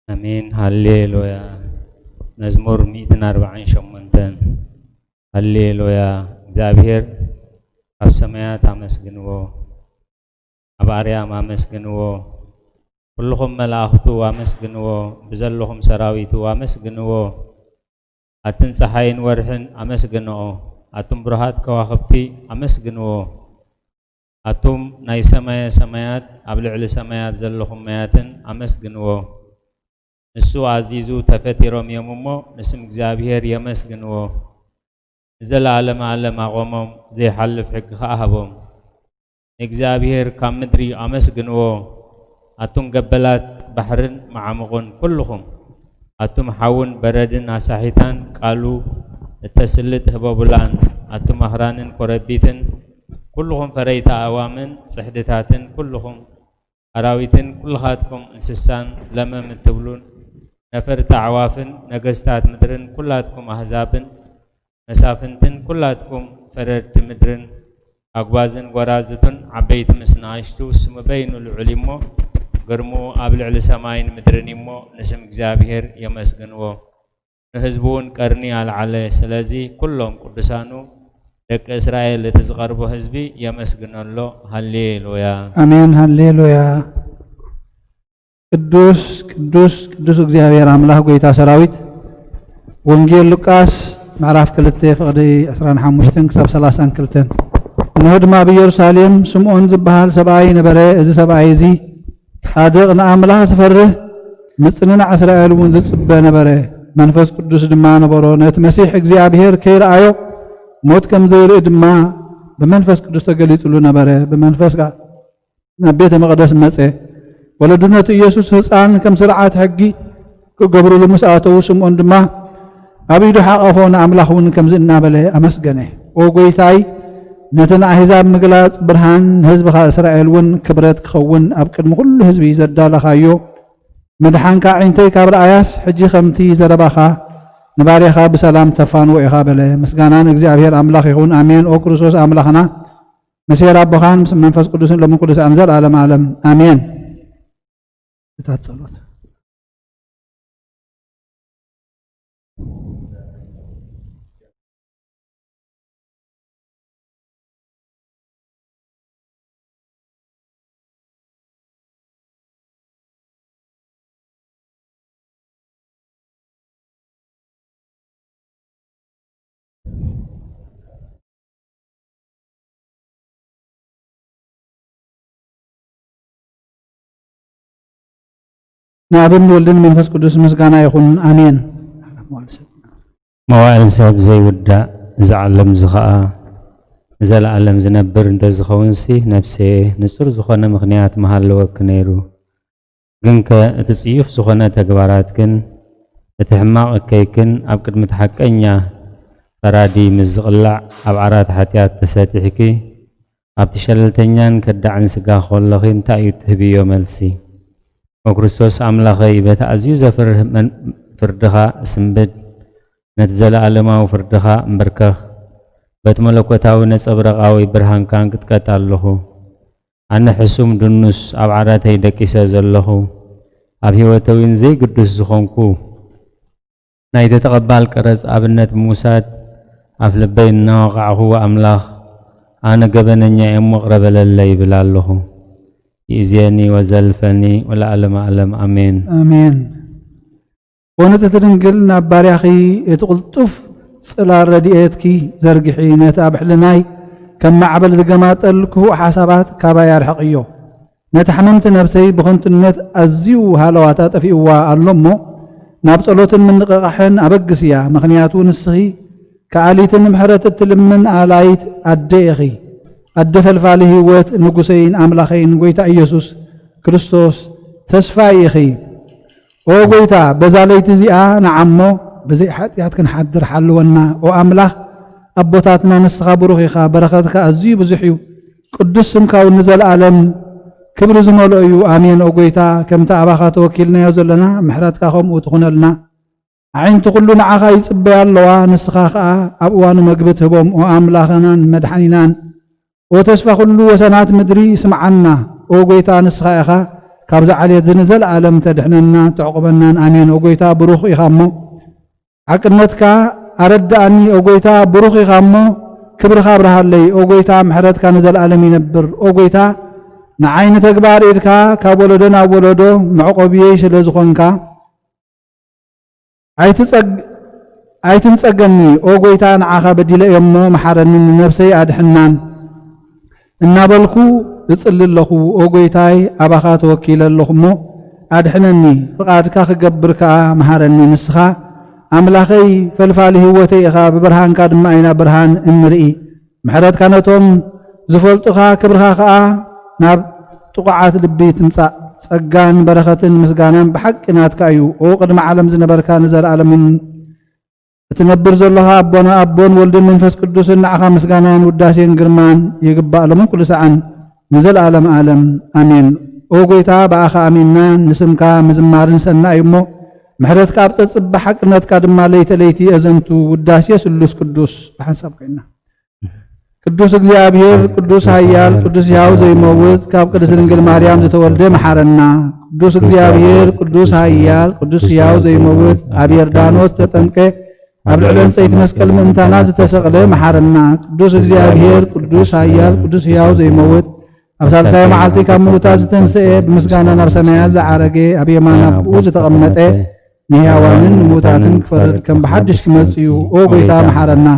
ኣሜን። ሃሌሉያ። መዝሙር ሚእትን ኣርባዓን ሸሞንተን። ሃሌሉያ። እግዚኣብሔር ኣብ ሰማያት ኣመስግንዎ፣ ኣብ ኣርያም ኣመስግንዎ፣ ኩልኹም መላእኽቱ ኣመስግንዎ፣ ብዘለኹም ሰራዊቱ ኣመስግንዎ። ኣትን ጸሓይን ወርሕን ኣመስግንኦ፣ ኣቱም ብሩሃት ከዋኽብቲ ኣመስግንዎ። ኣቱም ናይ ሰማየ ሰማያት፣ ኣብ ልዕሊ ሰማያት ዘለኹም ማያትን ኣመስግንዎ። ንሱ ኣዚዙ ተፈጢሮም እዮም እሞ፣ ንስም እግዚኣብሔር የመስግንዎ። ንዘለዓለመ ዓለም ኣቖሞም፣ ዘይሓልፍ ሕጊ ኸኣ ሃቦም። ንእግዚኣብሔር ካብ ምድሪ ኣመስግንዎ። ኣቱም ገበላት ባሕርን መዓሙቕን ኩልኹም፣ ኣቱም ሓውን በረድን ኣሳሒታን ቃሉ እተስልጥ ህበቡላን፣ ኣቱም ኣኽራንን ኮረቢትን፣ ኩልኹም ፈረይቲ ኣእዋምን ጽሕድታትን፣ ኩልኹም ኣራዊትን ኩልኻትኩም እንስሳን ለመም እትብሉን ነፈርቲ ኣዕዋፍን ነገስታት ምድርን ኩላትኩም ኣህዛብን መሳፍንትን ኩላትኩም ፈረድቲ ምድርን ኣጉባዝን ጐራዙትን ዓበይቲ ምስ ንኣሽቱ፣ ስሙ በይኑ ልዑል እዩ እሞ፣ ግርምኡ ኣብ ልዕሊ ሰማይን ምድርን እዩ እሞ፣ ንስም እግዚኣብሔር የመስግንዎ። ንህዝቡ እውን ቀርኒ ኣልዓለ። ስለዚ ኩሎም ቅዱሳኑ ደቂ እስራኤል፣ እቲ ዝቐርቦ ህዝቢ የመስግኖ ኣሎ። ሃሌሉያ። ኣሜን። ሃሌሉያ። ቅዱስ፣ ቅዱስ፣ ቅዱስ እግዚኣብሔር ኣምላኽ ጐይታ ሰራዊት። ወንጌል ሉቃስ ምዕራፍ ክልተ ፍቕዲ ዕስራን ሓሙሽተን ክሳብ ሰላሳን ክልተን። እንሆ ድማ ኣብ ኢየሩሳሌም ስምዖን ዝበሃል ሰብኣይ ነበረ። እዚ ሰብኣይ እዚ ጻድቕ፣ ንኣምላኽ ዝፈርህ፣ ምጽንናዕ እስራኤል እውን ዝጽበ ነበረ። መንፈስ ቅዱስ ድማ ነበሮ። ነቲ መሲሕ እግዚኣብሔር ከይረኣዮ ሞት ከም ዘይርኢ ድማ ብመንፈስ ቅዱስ ተገሊጹሉ ነበረ። ብመንፈስ ከኣ ናብ ቤተ መቕደስ መጸ። ወለዱ ነቲ ኢየሱስ ህጻን ከም ስርዓት ሕጊ ክገብሩሉ ምስ ኣተዉ፣ ስምዖን ድማ ኣብ ኢዱ ሓቐፎ፣ ንኣምላኽ እውን ከምዚ እናበለ ኣመስገነ። ኦ ጐይታይ፣ ነቲ ንኣህዛብ ምግላጽ ብርሃን፣ ንህዝብኻ እስራኤል እውን ክብረት ክኸውን ኣብ ቅድሚ ኩሉ ህዝቢ ዘዳለኻዮ ምድሓንካ ኣዒንተይ ካብ ረኣያስ፣ ሕጂ ከምቲ ዘረባኻ ንባርያኻ ብሰላም ተፋንዎ ኢኻ በለ። ምስጋና ንእግዚኣብሔር ኣምላኽ ይኹን። ኣሜን። ኦ ክርስቶስ ኣምላኽና፣ ምስ ኄር ኣቦኻን ምስ መንፈስ ቅዱስን ሎምን ኩሉ ሳዕን ዘልኣለም ኣለም። ኣሜን። እታ ጸሎት። ንኣብን ወልድን መንፈስ ቅዱስ ምስጋና ይኹን፣ ኣሜን። መዋእል ሰብ ዘይውዳእ፣ እዚ ዓለም እዚ ኸኣ ንዘለኣለም ዝነብር እንተዝኸውንሲ፣ ነፍሰየ፣ ንጹር ዝኾነ ምኽንያት ምሃለወኪ ነይሩ። ግንከ እቲ ጽዩፍ ዝኾነ ተግባራትክን እቲ ሕማቕ እከይክን ኣብ ቅድሚ እቲ ሓቀኛ ፈራዲ ምስ ዝቕላዕ፣ ኣብ ዓራት ሓጢኣት ተሰጢሕኪ ኣብቲ ሸለልተኛን ከዳዕን ስጋ ከለኺ እንታይ እዩ እትህብዮ መልሲ? ኦ ክርስቶስ ኣምላኸይ፣ በቲ ኣዝዩ ዘፍርህ መን-፣ ፍርድኻ ስንብድ፣ ነቲ ዘለኣለማዊ ፍርድኻ እምብርከኽ፣ በቲ መለኮታዊ ነጸብራቓዊ ብርሃንካ እንቅጥቀጥ ኣለኹ። ኣነ ሕሱም ድኑስ ኣብ ዓራተይ ደቂሰ ዘለኹ፣ ኣብ ህይወተይ እውን ዘይግዱስ ዝኾንኩ፣ ናይ ተተቐባል ቀረጽ ኣብነት ብምውሳድ ኣፍ ልበይ እናወቓዕኹ፣ ኣምላኽ ኣነ ገበነኛ እየ እሞ ቅረ በለለይ ይብል ኣለኹ። ይእዜኒ ወዘልፈኒ ወለዓለመ ዓለም ኣሜን። ኣሜን። ኦ ንጽሕቲ ድንግል፣ ናብ ባርያኺ እቲ ቅልጡፍ ጽላል ረድኤትኪ ዘርግሒ፣ ነቲ ኣብ ሕልናይ ከም ማዕበል ዝገማጠል ክፉእ ሓሳባት ካባይ ኣርሕቕዮ። ነታ ሕምምቲ ነፍሰይ ብኸንቱነት ኣዝዩ ሃለዋታ ጠፊእዋ ኣሎ እሞ፣ ናብ ጸሎትን ምንቕቓሕን ኣበግስያ። ምኽንያቱ ንስኺ ከኣሊትን ምሕረት እትልምን ኣላይት ኣደ ኢኺ። ኣደ ፈልፋሊ ህይወት፣ ንጉሰይን ኣምላኸይን ጐይታ ኢየሱስ ክርስቶስ ተስፋይ ኢኺ። ኦ ጐይታ፣ በዛ ለይቲ እዚኣ ንዓሞ ብዘይ ሓጢኣት ክንሓድር ሓልወና። ኦ ኣምላኽ ኣቦታትና፣ ንስኻ ብሩኽ ኢኻ፣ በረኸትካ ኣዝዩ ብዙሕ እዩ። ቅዱስ ስምካ እውን ንዘለኣለም ክብሪ ዝመልኦ እዩ። ኣሜን። ኦ ጐይታ፣ ከምቲ ኣባኻ ተወኪልናዮ ዘለና፣ ምሕረትካ ከምኡ ትኹነልና። ኣዒንቲ ኩሉ ንዓኻ ይጽበያ ኣለዋ፣ ንስኻ ኸኣ ኣብ እዋኑ መግቢ ትህቦም። ኦ ኣምላኽናን መድሓኒናን፣ ኦ ተስፋ ኩሉ ወሰናት ምድሪ፣ ስምዓና። ኦ ጐይታ፣ ንስኻ ኢኻ ካብዛ ዓሌት እዚ ንዘለኣለም ተድሕነና ተዕቑበናን። ኣሜን። ኦ ጎይታ ብሩኽ ኢኻ እሞ ሓቅነትካ ኣረድኣኒ። ኦ ጎይታ ብሩኽ ኢኻ እሞ ክብርኻ ኣብርሃለይ። ኦ ጎይታ ምሕረትካ ንዘለኣለም ይነብር። ኦ ጎይታ ንዓይ ንተግባር ኢድካ ካብ ወለዶ ናብ ወለዶ መዕቆብየይ ስለ ዝኾንካ ኣይትጸግ-፣ ኣይትንጸገኒ። ኦ ጎይታ ንዓኻ በዲለ እየ እሞ መሓረንን ንነብሰይ ኣድሕናን እናበልኩ እጽሊ ኣለኹ። ኦ ጎይታይ ኣባኻ ተወኪለ ኣለኹ እሞ ኣድሕነኒ። ፍቓድካ ክገብር ከኣ መሃረኒ። ንስኻ ኣምላኸይ ፈልፋሊ ህይወተይ ኢኻ። ብብርሃንካ ድማ ኢና ብርሃን እንርኢ። ምሕረትካ ነቶም ዝፈልጡኻ ክብርኻ ከኣ ናብ ጥቑዓት ልቢ ትምጻእ። ጸጋን በረኸትን ምስጋናን ብሓቂ ናትካ እዩ። ኦ ቅድሚ ዓለም ዝነበርካ ንዘለኣለምን እትነብር ዘለኻ ኣቦና ኣቦን ወልድን መንፈስ ቅዱስን ንዓኻ ምስጋናን ውዳሴን ግርማን ይግባእ ሎምን ኩሉ ሰዓን ንዘለኣለም ኣለም ኣሜን። ኦ ጎይታ ብኣኻ ኣሚንና ንስምካ ምዝማርን ሰናይ እዩ እሞ ምሕረትካ ኣብ ጸጽብ ብሓቅነትካ ድማ ለይቲ ለይቲ የዘንቱ። ውዳሴ ስሉስ ቅዱስ ብሓንሳብ ኮይና ቅዱስ እግዚኣብሔር ቅዱስ ኃያል ቅዱስ ሕያው ዘይመውት ካብ ቅድስት ድንግል ማርያም ዝተወልደ መሓረና። ቅዱስ እግዚኣብሔር ቅዱስ ኃያል ቅዱስ ሕያው ዘይመውት ኣብ ዮርዳኖስ ተጠምቀ ኣብ ልዕሊ ዕንጸይቲ መስቀል ምእንታና ዝተሰቕለ መሓረና። ቅዱስ እግዚኣብሔር ቅዱስ ኃያል ቅዱስ ሕያው ዘይመውት ኣብ ሳልሳይ መዓልቲ ካብ ምውታት ዝተንስኤ ብምስጋና ናብ ሰማያት ዝዓረገ ኣብ የማን ኣቦኡ ዝተቐመጠ ንሕያዋንን ንሙታንን ክፈርድ ከም ብሓድሽ ክመጽእ እዩ። ኦ ጎይታ መሓረና።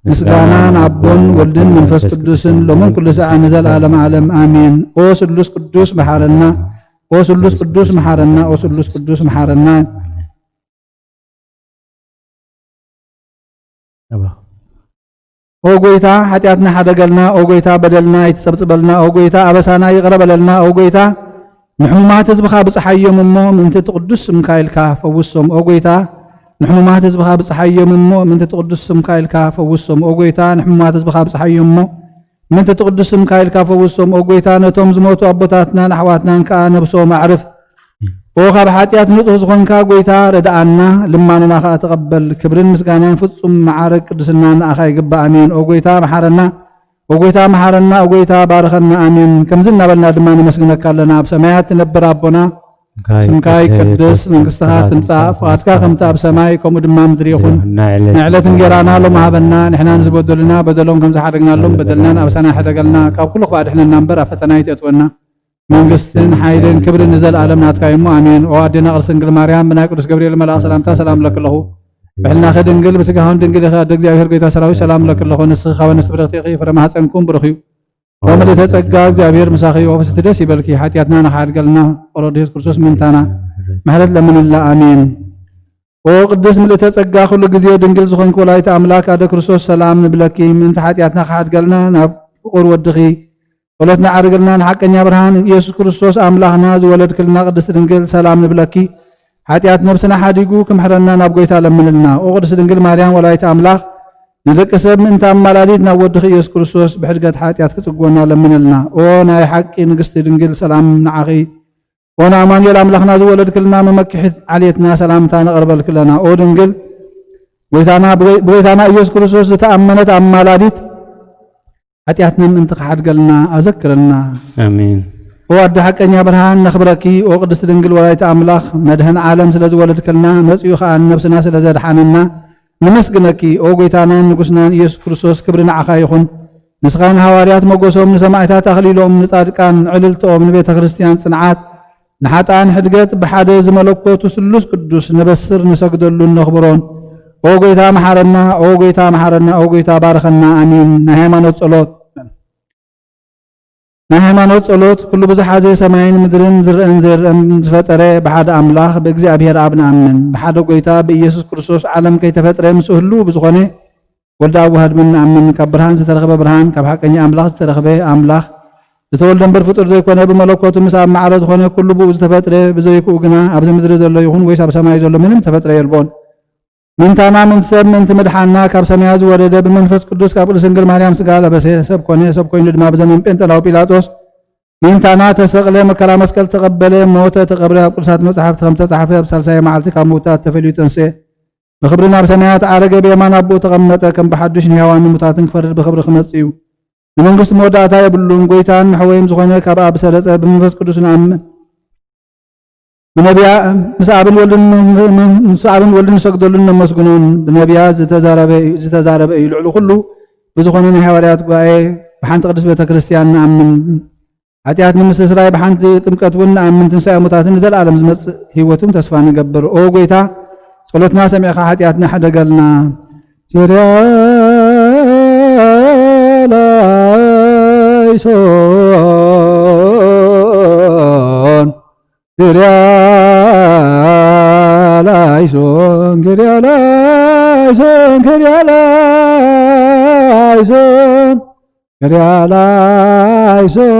ምስጋና ንኣቦን ወልድን መንፈስ ቅዱስን ሎምን ኩሉ ሰዓት ንዘለዓለም ዓለም ኣሜን። ኦ ስሉስ ቅዱስ መሓረና። ኦ ስሉስ ቅዱስ መሓረና። ኦ ስሉስ ቅዱስ መሓረና። ኦ ጎይታ ሓጢኣትና ሓደገልና። ኦ ጎይታ በደልና ኣይትጸብጽበልና። ኦ ጎይታ ኣበሳና ይቕረ በለልና። ኦ ጎይታ ንሕሙማት ህዝብኻ ብጽሓዮም እሞ ምእንቲ እቲ ቅዱስ ስምካ ኢልካ ፈውሶም። ኦ ጎይታ ንሕሙማት ህዝብኻ ብጽሓዮም እሞ ምእንቲ እቲ ቅዱስ ስምካ ኢልካ ፈውሶም። ኦ ጎይታ ንሕሙማት ህዝብኻ ብጽሓዮም እሞ ምእንቲ እቲ ቅዱስ ስምካ ኢልካ ፈውሶም። ኦ ጎይታ ነቶም ዝሞቱ ኣቦታትናን ኣሕዋትናን ከኣ ነብሶም ኣዕርፍ። ኦ ካብ ሓጢኣት ንጹህ ዝኾንካ ጎይታ ርድኣና፣ ልማኖና ከኣ ተቐበል። ክብርን ምስጋናን ፍጹም መዓርግ ቅድስና ንኣኻ ይግባእ። ኣሜን። ኦ ጎይታ መሓረና። ኦ ጎይታ መሓረና። ኦ ጎይታ ባርኸና። ኣሜን። ከምዚ እናበልና ድማ ነመስግነካ ኣለና። ኣብ ሰማያት ትነብር ኣቦና፣ ስምካ ይቀደስ፣ መንግስትኻ ትምጻእ፣ ፍቓድካ ከምቲ ኣብ ሰማይ ከምኡ ድማ ምድሪ ይኹን። ንዕለት እንጌራና ሎም ሃበና፣ ንሕና ንዝበደሉና በደሎም ከም ዝሓደግናሎም በደልናን ኣበሳና ይሕደገልና፣ ካብ ኩሉ ክፉእ ኣድሕነና እምበር ኣብ ፈተና ኣይተእትወና። መንግስትን ሓይልን ክብርን ንዘለኣለም ናትካ እዩ እሞ ኣሜን። ኦ ኣዴና ቅድስት ድንግል ማርያም ብናይ ቅዱስ ገብርኤል መልኣኽ ሰላምታ ሰላም እብለኪ ኣለኹ። ብሕልናኺ ድንግል ብስጋኽን ድንግል ኢኺ ኣደ እግዚኣብሔር ጎይታ ሰራዊት ሰላም እብለኪ ኣለኹ። ንስኺ ካብ ኣንስቲ ብርኽቲ ኢኺ ፍረ ማህፀንኩም ብሩኽ እዩ። ኦ ምልእተ ጸጋ እግዚኣብሔር ምሳኺ ኦ ፍስቲ ደስ ይበልኪ። ሓጢኣትና ንኻሓድገልና ኦ ሎርድ የሱስ ክርስቶስ ምእንታና ምሕረት ለምንላ ኣሜን። ኦ ቅድስት ምልእተ ጸጋ ኩሉ ግዜ ድንግል ዝኾንኪ ወላዲተ ኣምላክ ኣደ ክርስቶስ ሰላም ንብለኪ። ምእንቲ ሓጢኣትና ክሓድገልና ናብ ፍቁር ወድኺ ጸሎትና ዓርግልና ንሓቀኛ ብርሃን ኢየሱስ ክርስቶስ ኣምላኽና ዝወለድክልና ቅድስት ድንግል ሰላም ንብለኪ። ሓጢኣት ነብስና ሓዲጉ ክምሕረና ናብ ጎይታ ለምንልና። ኦ ቅድስት ድንግል ማርያም ወላዲተ ኣምላኽ ንደቂ ሰብ ምእንቲ ኣማላዲት ናብ ወድኺ ኢየሱስ ክርስቶስ ብሕድገት ሓጢኣት ክጽግወና ለምንልና። ኦ ናይ ሓቂ ንግስቲ ድንግል ሰላም ንዓኺ። ኦ ንኣማኑኤል ኣምላኽና ዝወለድክልና መመክሒት ዓሌትና ሰላምታ ነቕርበልክለና። ኦ ድንግል ጎይታና ብጎይታና ኢየሱስ ክርስቶስ ዝተኣመነት ኣማላዲት ሓጢኣትና ምእንቲ ክሓድገልና ኣዘክረልና። ኣሜን። ኦ ኣደ ሓቀኛ ብርሃን ነኽብረኪ። ኦ ቅድስቲ ድንግል ወላዲተ ኣምላኽ መድህን ዓለም ስለ ዝወለድክልና መጺኡ ኸኣ ንነብስና ስለ ዘድሓነና ንመስግነኪ። ኦ ጎይታናን ንጉስናን ኢየሱስ ክርስቶስ ክብሪ ንዓኻ ይኹን። ንስኻ ንሃዋርያት መጎሶም ንሰማዕታት ኣኽሊሎም ንጻድቃን ዕልልትኦም ንቤተ ክርስቲያን ጽንዓት ንሓጥኣን ሕድገት ብሓደ ዝመለኮቱ ስሉስ ቅዱስ ነበስር ንሰግደሉን ነኽብሮን። ኦ ጎይታ መሓረና። ኦ ጎይታ መሓረና። ኦ ጎይታ ባርኸና። ኣሜን። ናይ ሃይማኖት ጸሎት ናይ ሃይማኖት ጸሎት ኩሉ ብዝሓዘ ሰማይን ምድርን ዝረአን ዘይረአን ዝፈጠረ ብሓደ ኣምላኽ ብእግዚኣብሔር ኣብ ንኣምን። ብሓደ ጎይታ ብኢየሱስ ክርስቶስ ዓለም ከይተፈጥረ ምስኡ ህልው ብዝኾነ ወልድ ኣብ ዋህድ ምን ንኣምን። ካብ ብርሃን ዝተረኽበ ብርሃን፣ ካብ ሓቀኛ ኣምላኽ ዝተረኽበ ኣምላኽ፣ ዝተወልደ እምበር ፍጡር ዘይኮነ፣ ብመለኮቱ ምስ ኣብ ማዕረ ዝኾነ ኩሉ ብኡ ዝተፈጥረ፣ ብዘይክኡ ግና ኣብዚ ምድሪ ዘሎ ይኹን ወይስ ኣብ ሰማይ ዘሎ ምንም ዝተፈጥረ የልቦን። ምእንታና ምእንቲ ሰብ ምእንቲ ምድሓና ካብ ሰማያት ዝወረደ ብመንፈስ ቅዱስ ካብ ቅድስት ድንግል ማርያም ስጋ ለበሰ፣ ሰብ ኮነ፣ ሰብ ኮይኑ ድማ ብዘመን ጴንጠላዊ ጲላጦስ ምእንታና ተሰቕለ፣ መከራ መስቀል ተቐበለ፣ ሞተ፣ ተቐብረ፣ ኣብ ቅዱሳት መጻሕፍቲ ከም ተጻሕፈ ኣብ ሳልሳይ መዓልቲ ካብ ምውታት ተፈልዩ ተንስኤ። ብኽብሪ ናብ ሰማያት ዓረገ፣ ብየማን ኣቦኡ ተቐመጠ። ከም ብሓድሽ ንሕያዋን ንሙታትን ክፈርድ ብኽብሪ ክመጽእ እዩ። ንመንግስቱ መወዳእታ የብሉን። ጎይታን መሕወይም ዝኾነ ካብ ኣብ ሰረጸ ብመንፈስ ቅዱስ ንኣምን። ብነቢያ-፣ ምስ ኣብን ወልድን፣ ምስ ኣብን ወልድን ንሰግደሉን ነመስግኖን። ብነቢያት ዝተዛረበ እዩ፣ ዝተዛረበ እዩ። ልዕሊ ኩሉ ብዝኾነ ናይ ሃዋርያት ጉባኤ ብሓንቲ ቅድስት ቤተ ክርስቲያን ንኣምን። ሓጢኣት ንምስትስራይ ብሓንቲ ጥምቀት እውን ንኣምን። ትንሳኤ ሙታትን ንዘለኣለም ዝመጽእ ህይወትን ተስፋ ንገብር። ኦ ጎይታ፣ ጸሎትና ሰሚዕካ ሓጢኣትና ሕደገልና። ኪርያ ላይሶን፣ ኪርያ ላይሶን፣ ኪርያ ላይሶን፣ ኪርያ ላይሶን፣ ኪርያ ላይሶን።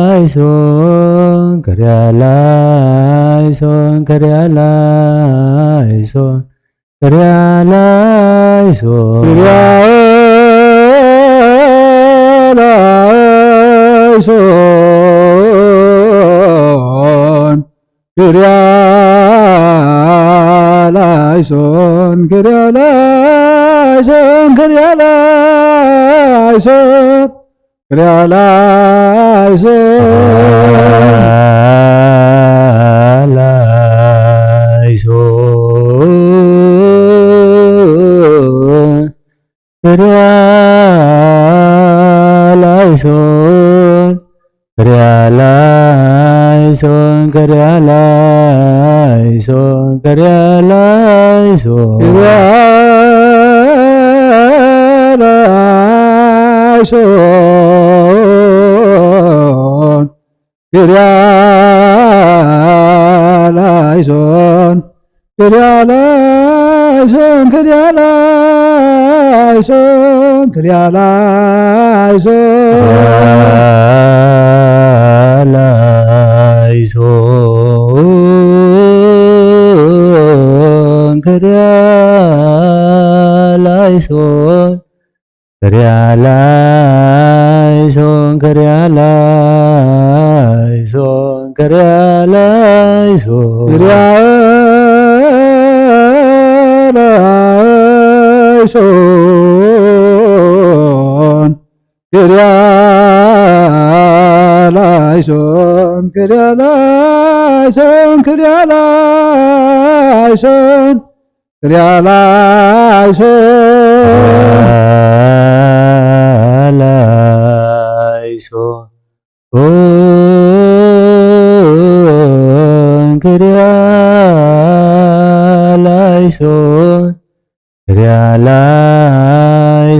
ኪርያላይሶን፣ ኪርያላይሶን፣ ኪርያላይሶን፣ ኪርያላይሶን። ኪርያላይሶን፣ ኪርያላይሶን፣ ኪርያላይሶን፣ ኪርያላይሶን። ኪርያላይሶን፣ ኪርያላይሶን፣ ኪርያላይሶን፣ ኪርያላይሶን። ኪርያላይሶን፣ ኪርያላይሶን፣ ኪርያላይሶን፣ ኪርያላይሶን፣ ኪርያላይሶን። ኪርያላይሶን፣ ኪርያላይሶን፣ ኪርያላይሶን፣ ኪርያላይሶን፣ ኪርያላይሶን። ኪርያላይሶን፣ ኪርያላይሶን፣ ኪርያላይሶን፣ ኪርያላይሶን። ኪርያላይሶን። ኪርያላይሶን፣ ኪርያላይሶን፣ ኪርያላይሶን፣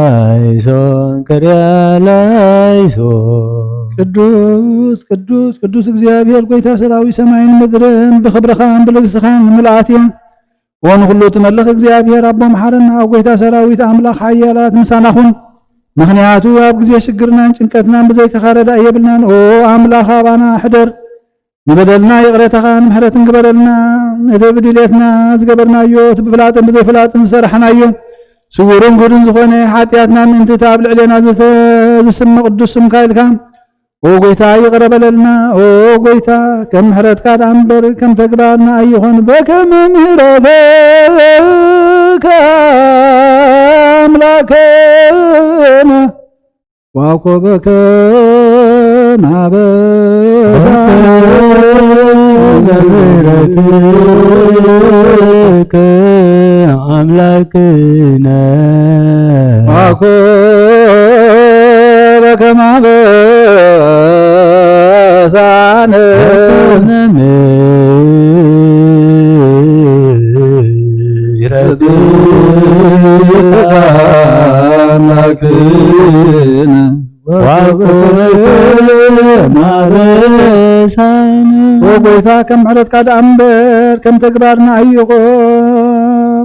ኪርያላይሶን፣ ኪርያላይሶን። ቅዱስ፣ ቅዱስ፣ ቅዱስ እግዚኣብሔር ጐይታ ሰራዊት ሰማይን ምድርን ብኽብርኻን ብልግስኻን ምሉኣት እየን። ኦ ንኹሉ ትመልኽ እግዚኣብሔር ኣቦ መሓረና፣ ኦ ጐይታ ሰራዊት ኣምላኽ ሓያላት ምሳና ኹን። ምኽንያቱ ኣብ ግዜ ሽግርናን ጭንቀትናን ብዘይካኻ ረዳኢ የብልናን። ኦ ኣምላኽ ኣባና ሕደር። ንበደልና ይቕረታኻ ንምሕረትን ግበረልና። ነቲ ብድሌትና ዝገበርናዮ፣ እቲ ብፍላጥን ብዘይፍላጥን ዝሰራሕናዮ፣ ስውርን ግሁድን ዝኾነ ሓጢኣትና ምእንቲ እቲ ኣብ ልዕሌና ዝተ-፣ ዝስመ ቅዱስ ስምካ ኢልካ፣ ኦ ጐይታ ይቕረ በለልና። ኦ ጐይታ፣ ከም ምሕረትካ ደኣ እምበር ከም ተግባርና ኣይኹን። በከመ ምሕረትከ ኣምላክነ ዋኮበከ ማበሳነ። ምሕረትከ ኣምላክነ ዋኮበከ ማበሳነ። ምሕረትከ ኣምላክነ ዋኮበከ ማበሳነ። ኦ ጐይታ፣ ከም ምሕረትካ ደኣ እምበር ከም ተግባርና ኣይኹን።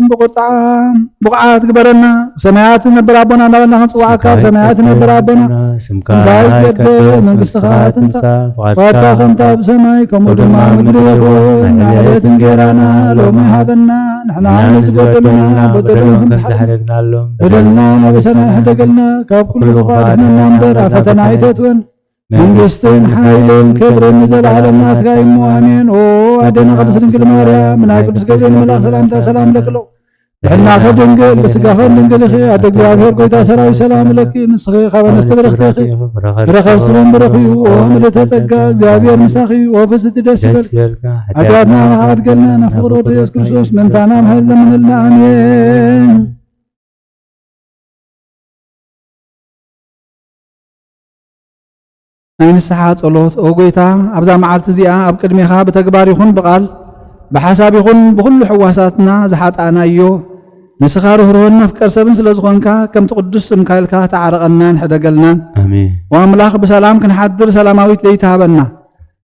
ብቑጥዓ ብቑዓት ግበረና። ሰማያት ነበር ኣቦና እናበልና ክንጽዋዓካ፣ ኣብ ሰማያት ነበር ኣቦና፣ ስምካ ይትቀደስ፣ መንግስትኻ ትምጻእ፣ ፍቓድካ ከምቲ ኣብ ሰማይ ከምኡ ድማ ኣብ ምድሪ ይኹን። ናይ ዕለት እንጌራና ሎሚ ሃበና። ንሕና ንዝበደሉና በደሎም ከም ዝሓደግናሎም፣ በደልና ናብ ሰማይ ሕደገልና፣ ካብ ኩሉ ክፉእ ኣድሕነና እምበር ኣብ ፈተና ኣይተእትወን። መንግስትን ሓይልን ክብርን ንዘለዓለም ናትካ እዩ እሞ፣ ኣሜን። ኦ ኣዴና ቅድስት ድንግል ማርያም፣ ብናይ ቅዱስ ገብርኤል መልኣኽ ሰላምታ ሰላም ለክሎ። ብሕልናኸ ድንግል፣ ብስጋኸን ድንግል ኢኺ። ኣደ እግዚኣብሔር፣ ጎይታ ሰራዊት፣ ሰላም ለኪ። ንስኺ ካብ ኣንስቲ ብርኽቲ ኢኺ፣ ፍረ ከርስኺ እውን ብሩኽ እዩ። ኦ ምልእተ ጸጋ፣ እግዚኣብሔር ምሳኺ እዩ። ኦ ፍስቲ፣ ደስ ይበልኪ። ሓጢኣትና ከሓድገልና፣ ናብ ፍቕሪ ወዲ ኢየሱስ ክርስቶስ ምእንታና ምሕረት ለምንልና። ኣሜን። ናይ ንስሓ ጸሎት። ኦ ጎይታ፣ ኣብዛ መዓልቲ እዚኣ ኣብ ቅድሜኻ ብተግባር ይኹን ብቓል፣ ብሓሳብ ይኹን ብኹሉ ሕዋሳትና ዝሓጣእናዮ፣ ንስኻ ርህሩህን መፍቀር ሰብን ስለ ዝኾንካ፣ ከምቲ ቅዱስ ስምካ ኢልካ ተዓረቐናን ሕደገልናን። ኣሜን። ኦ ኣምላኽ፣ ብሰላም ክንሓድር ሰላማዊት ለይቲ ሃበና።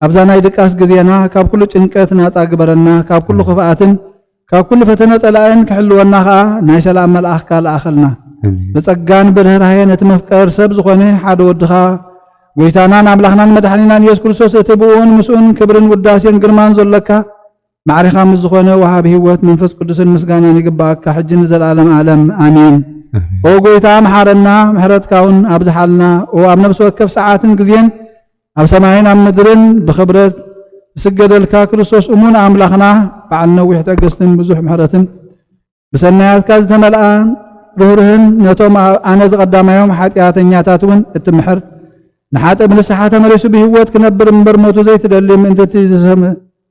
ኣብዛ ናይ ድቃስ ግዜና ካብ ኩሉ ጭንቀት ናጻ ግበረና፣ ካብ ኩሉ ክፍኣትን ካብ ኩሉ ፈተነ ጸላእን ክሕልወና ኸኣ ናይ ሰላም መልኣኽካ ለኣኸልና። ኣሜን። ብጸጋን ብርህራሄ ነቲ መፍቀር ሰብ ዝኾነ ሓደ ወድኻ ጎይታናን ኣምላኽናን መድሓኒናን ኢየሱስ ክርስቶስ፣ እቲ ብእኡን ምስኡን ክብርን ውዳሴን ግርማን ዘሎካ፣ ማዕሪኻ ምስ ዝኾነ ወሃቢ ህይወት መንፈስ ቅዱስን ምስጋናን ይግብኣካ፣ ሕጂ ንዘለኣለም ዓለም። ኣሜን። ኣሜን። ኦ ጎይታ፣ መሓረና፣ ምሕረትካ እውን ኣብዝሓልና። ኦ ኣብ ነፍሲ ወከፍ ሰዓትን ግዜን ኣብ ሰማይን ኣብ ምድርን ብኽብረት ዝስገደልካ ክርስቶስ፣ እሙን ኣምላኽና፣ በዓል ነዊሕ ትዕግስትን ብዙሕ ምሕረትን፣ ብሰናያትካ ዝተመልኣ ርህሩህን፣ ነቶም ኣነ ዝቐዳማዮም ሓጢኣተኛታት እውን እትምሕር፣ ንሓጥእ ብንስሓ ተመሊሱ ብህይወት ክነብር እምበር፣ ሞቱ ዘይትደሊ፣ ምእንቲ እቲ ዝሰም-፣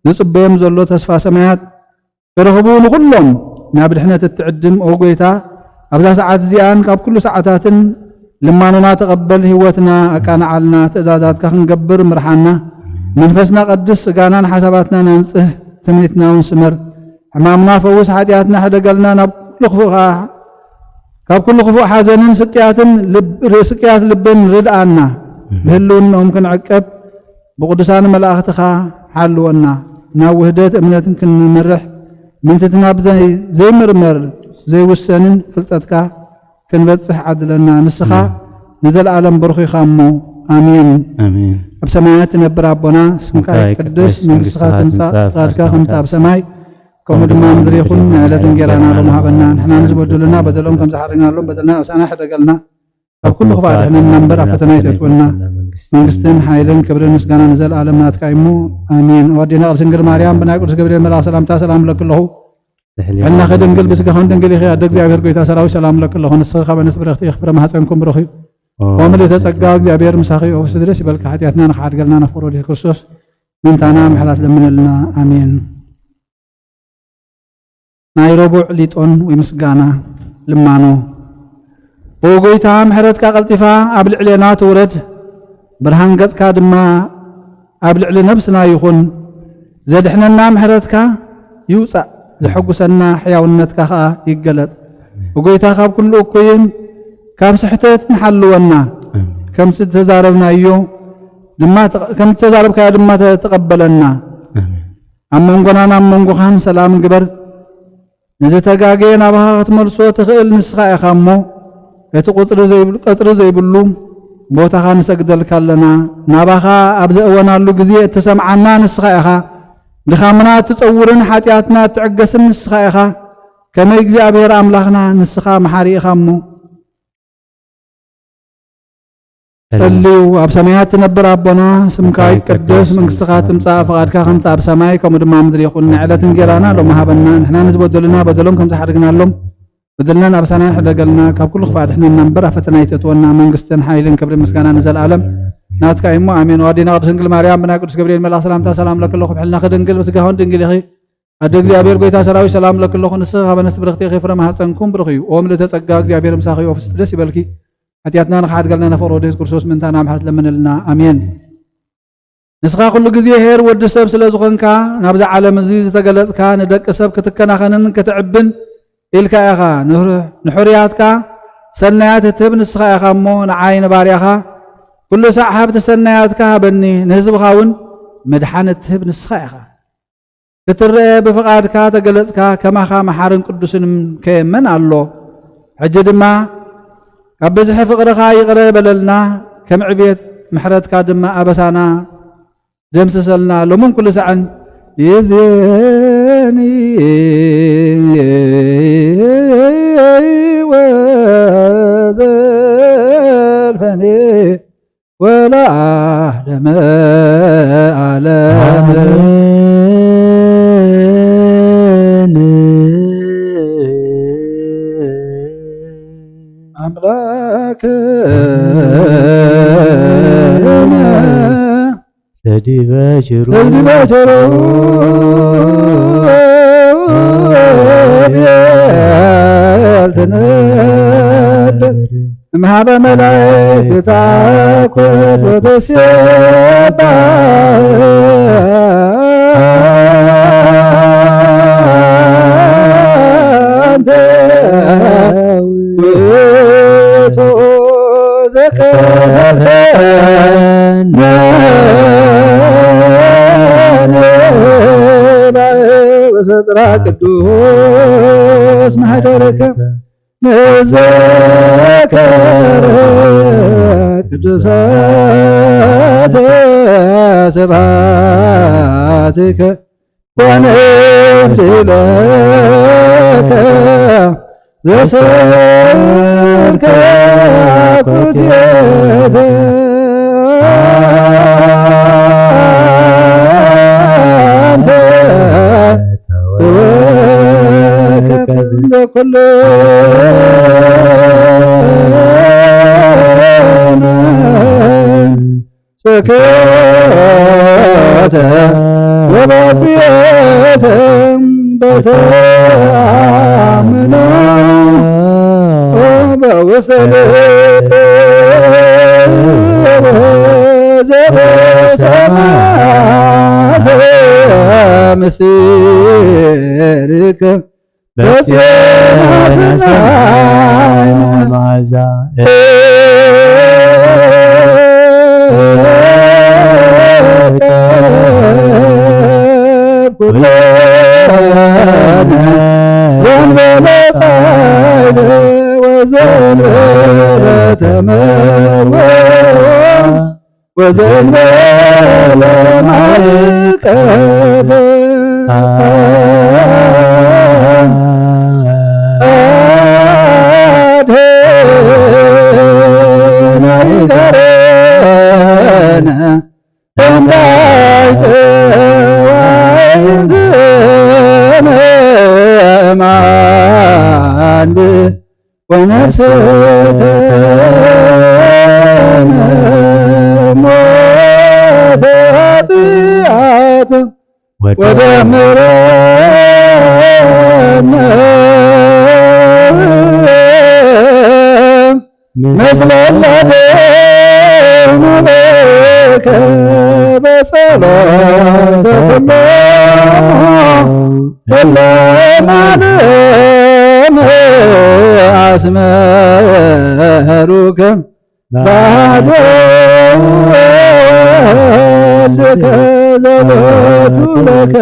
ዝጽበዮም ዘሎ ተስፋ ሰማያት ክረኽቡ፣ ንኹሎም ናብ ድሕነት እትዕድም። ኦ ጎይታ፣ ኣብዛ ሰዓት እዚኣን ካብ ኩሉ ሰዓታትን ልማኖና ተቐበል፣ ህይወትና ኣቃንዓልና፣ ትእዛዛትካ ክንገብር ምርሓና፣ መንፈስና ቀድስ፣ ስጋናን ሓሳባትናን ኣንጽህ፣ ትምኒትና እውን ስመር። ሕማምና ፈውስ፣ ሓጢኣትና ሕደገልና፣ ናብ ኩሉ ክፉእ ከኣ፣ ካብ ኩሉ ክፉእ ሓዘንን ስቅያትን ልብ-፣ ስቅያት ልብን ርድኣና። ብህልውናኦም ክንዕቀብ ብቅዱሳን መላእኽትኻ ሓልወና። ናብ ውህደት እምነትን ክንመርሕ ምንትትና ብዘይ-፣ ዘይምርመር ዘይውሰንን ፍልጠትካ ክንበጽሕ ዓድለና። ንስኻ ኣሜን። ንዘለኣለም ብሩኽ ኢኻ እሞ። ኣሜን። ኣሜን። ኣብ ሰማያት ትነብር ኣቦና፣ ስምካ ስምካ ይቀደስ፣ ይቀደስ፣ መንግስትኻ መንግስትኻ ትምጻእ፣ ትምጻእ፣ ፍቓድካ ፍቓድካ ከምቲ ኣብ ሰማይ ከምኡ ድማ ኣብ ምድሪ ይኹን። ናይ ዕለት እንጌራና ሎሚ ሃበና። ንሕና ንዝበደሉና በደሎም ከም ዝሓረግናሎም በደልና ኣሳና ሕደገልና። ካብ ኩሉ ክፋእ ድሕነና እምበር ኣብ ፈተና ኣይተእትወና። መንግስትን ሓይልን ክብርን ምስጋና ንዘለኣለም ናትካ እዩ እሞ። ኣሜን። ኦ ኣዴና ቅድስት ድንግል ማርያም፣ ብናይ ቅዱስ ገብርኤል መልኣኽ ሰላምታ ሰላም እብለኪ ኣለኹ። ሕልናኺ ድንግል፣ ብስጋኽን ድንግል ኢኺ። ኣደ እግዚኣብሔር ጎይታ ሰራዊት ሰላም እብለኪ ኣለኹ። ንስኺ ካብ ኣንስቲ ብርኽቲ ኢኺ፣ ፍረ ማህፀንኩም ብሩኽ እዩ። ኦ ምልእተ ጸጋ፣ እግዚኣብሔር ምሳኺ እዩ። ኦ ፍስቲ፣ ደስ ይበልኪ። ሓጢኣትና ንኽሓድገልና ናብ ፍቕሪ ወዲ ክርስቶስ ምእንታና ምሕረት ለምነልና። ኣሜን። ናይ ረቡዕ ሊጦን ወይ ምስጋና ልማኖ። ኦ ጎይታ፣ ምሕረትካ ቀልጢፋ ኣብ ልዕሌና ትውረድ፣ ብርሃን ገጽካ ድማ ኣብ ልዕሊ ነብስና ይኹን። ዘድሕነና ምሕረትካ ይውጻእ፣ ዘሐጉሰና ሕያውነትካ ኸኣ ይገለጽ። ኦ ጎይታ፣ ካብ ኩሉ እኩይን ካብ ስሕተትን ሓልወና። ኣሜን። ከምቲ ዝተዛረብናዮ ድማ ተቐ-፣ ከምቲ ዝተዛረብካዮ ድማ ተ-፣ ተቐበለና። ኣሜን። ኣብ መንጎናን ኣብ መንጎኻን ሰላም ግበር። ንዝተጋገየ ናባኻ ክትመልሶ ትኽእል ንስኻ ኢኻ እሞ፣ እቲ ቁጽሪ ዘይብሉ፣ ቀጽሪ ዘይብሉ ቦታኻ ንሰግደልካ ኣለና። ናባኻ ኣብ ዘእወናሉ ግዜ እትሰምዓና ንስኻ ኢኻ። ድኻምና እትጸውርን ሓጢኣትና እትዕገስን ንስኻ ኢኻ። ከመይ እግዚኣብሔር ኣምላኽና፣ ንስኻ መሓሪ ኢኻ እሞ። ጸልዩ። ኣብ ሰማያት ትነብር ኣቦና፣ ስምካ ይቀደስ፣ መንግስትኻ ትምጻእ፣ ፍቓድካ ከምቲ ኣብ ሰማይ ከምኡ ድማ ኣብ ምድሪ ይኹን። ናይ ዕለት እንጌራና ሎሚ ሃበና። ንሕና ንዝበደሉና በደሎም ከም ዝሓደግናሎም፣ በደልና ኣበሳና ሕደገልና፣ ካብ ኩሉ ክፋእ ኣድሕነና እምበር ኣብ ፈተና ኣይተእትወና። መንግስትን ሓይልን ክብርን ምስጋናን ንዘለኣለም ናትካ እዩ እሞ፣ ኣሜን። ኦ ኣዴና ቅድስት ድንግል ማርያም፣ ብናይ ቅዱስ ገብርኤል መልኣኽ ሰላምታ ሰላም ለኪ ኣለኹ። ብሕልናኺ ድንግል፣ ብስጋኺ እውን ድንግል ኢኺ። ኣደ እግዚኣብሔር ጎይታ ሰራዊት ሰላም ለኪ ኣለኹ። ንስኺ ካብ ኣንስቲ ብርኽቲ ኢኺ፣ ፍረ ማህፀንኩም ብሩኽ እዩ። ኦ ምልእተ ጸጋ፣ እግዚኣብሔር ምሳኺ እዩ። ኦ ፍስቲ፣ ደስ ይበልኪ። ሓጢኣትና ንኽሓድገልና፣ ነፍቕሮ ወዲ የሱስ ክርስቶስ ምእንታና ምሕረት ለምንልና። ኣሜን። ንስኻ ኩሉ ግዜ ኄር ወዲ ሰብ ስለ ዝኾንካ፣ ናብዚ ዓለም እዚ ዝተገለጽካ፣ ንደቂ ሰብ ክትከናኸንን ክትዕብን ኢልካ ኢኻ። ንሕ-፣ ንሕሩያትካ ሰናያት እትህብ ንስኻ ኢኻ እሞ፣ ንዓይ ንባርያኻ ኩሉ ሳዕ ሃብቲ ሰናያትካ ሃበኒ፣ ንህዝብኻ እውን ምድሓን እትህብ ንስኻ ኢኻ። ክትረአ ብፍቓድካ ተገለጽካ፣ ከማኻ መሓርን ቅዱስን ከየመን ኣሎ። ሕጂ ድማ ካብ ብዝሒ ፍቕርኻ ይቕረ በለልና፣ ከም ዕቤት ምሕረትካ ድማ ኣበሳና ደምስሰልና፣ ሎምን ኩሉ ሳዕን ይእዜኒ ወዘልፈኒ ወለዓ ዓለም። ኣምላክነ ሰዲበ ችሩ ሰዲበ ችሩ ቤል ትነብር እምሃበ መላእክት ታኮት ወተሴባ። ኣንተ ውእቱ ዘከፈለነ ወሰጽራ ቅዱስ ማህደርከ ንዘከረ ቅዱሳተ ስብሐትከ ወንብድለከ ዘሰርከ ኩትየተ ኣንተ ተወከብ ዘኩሉ ስክተ ወበብየተ በተኣምኖ በውስተ ልብ ዘበሰማያት ምስጢርከ በጽዮን ሰማይ መዓዛ ኩለነ ዘንበለ ጻዕደ ወዘንበለ ተመርወ ወዘንበለ ማዕቀብ ኣድህና ይገረነ እምዳይ ጽዋይንትነ ማንብ ወነፍስከ ሞተ ኃጢአት ወደ ምሕረት ምስለ ለደኑ በከ በጸሎተ ኩሎሙ እለ ማለም አስመሩከ ባዶ ወልድከ ዘሎቱ ለከ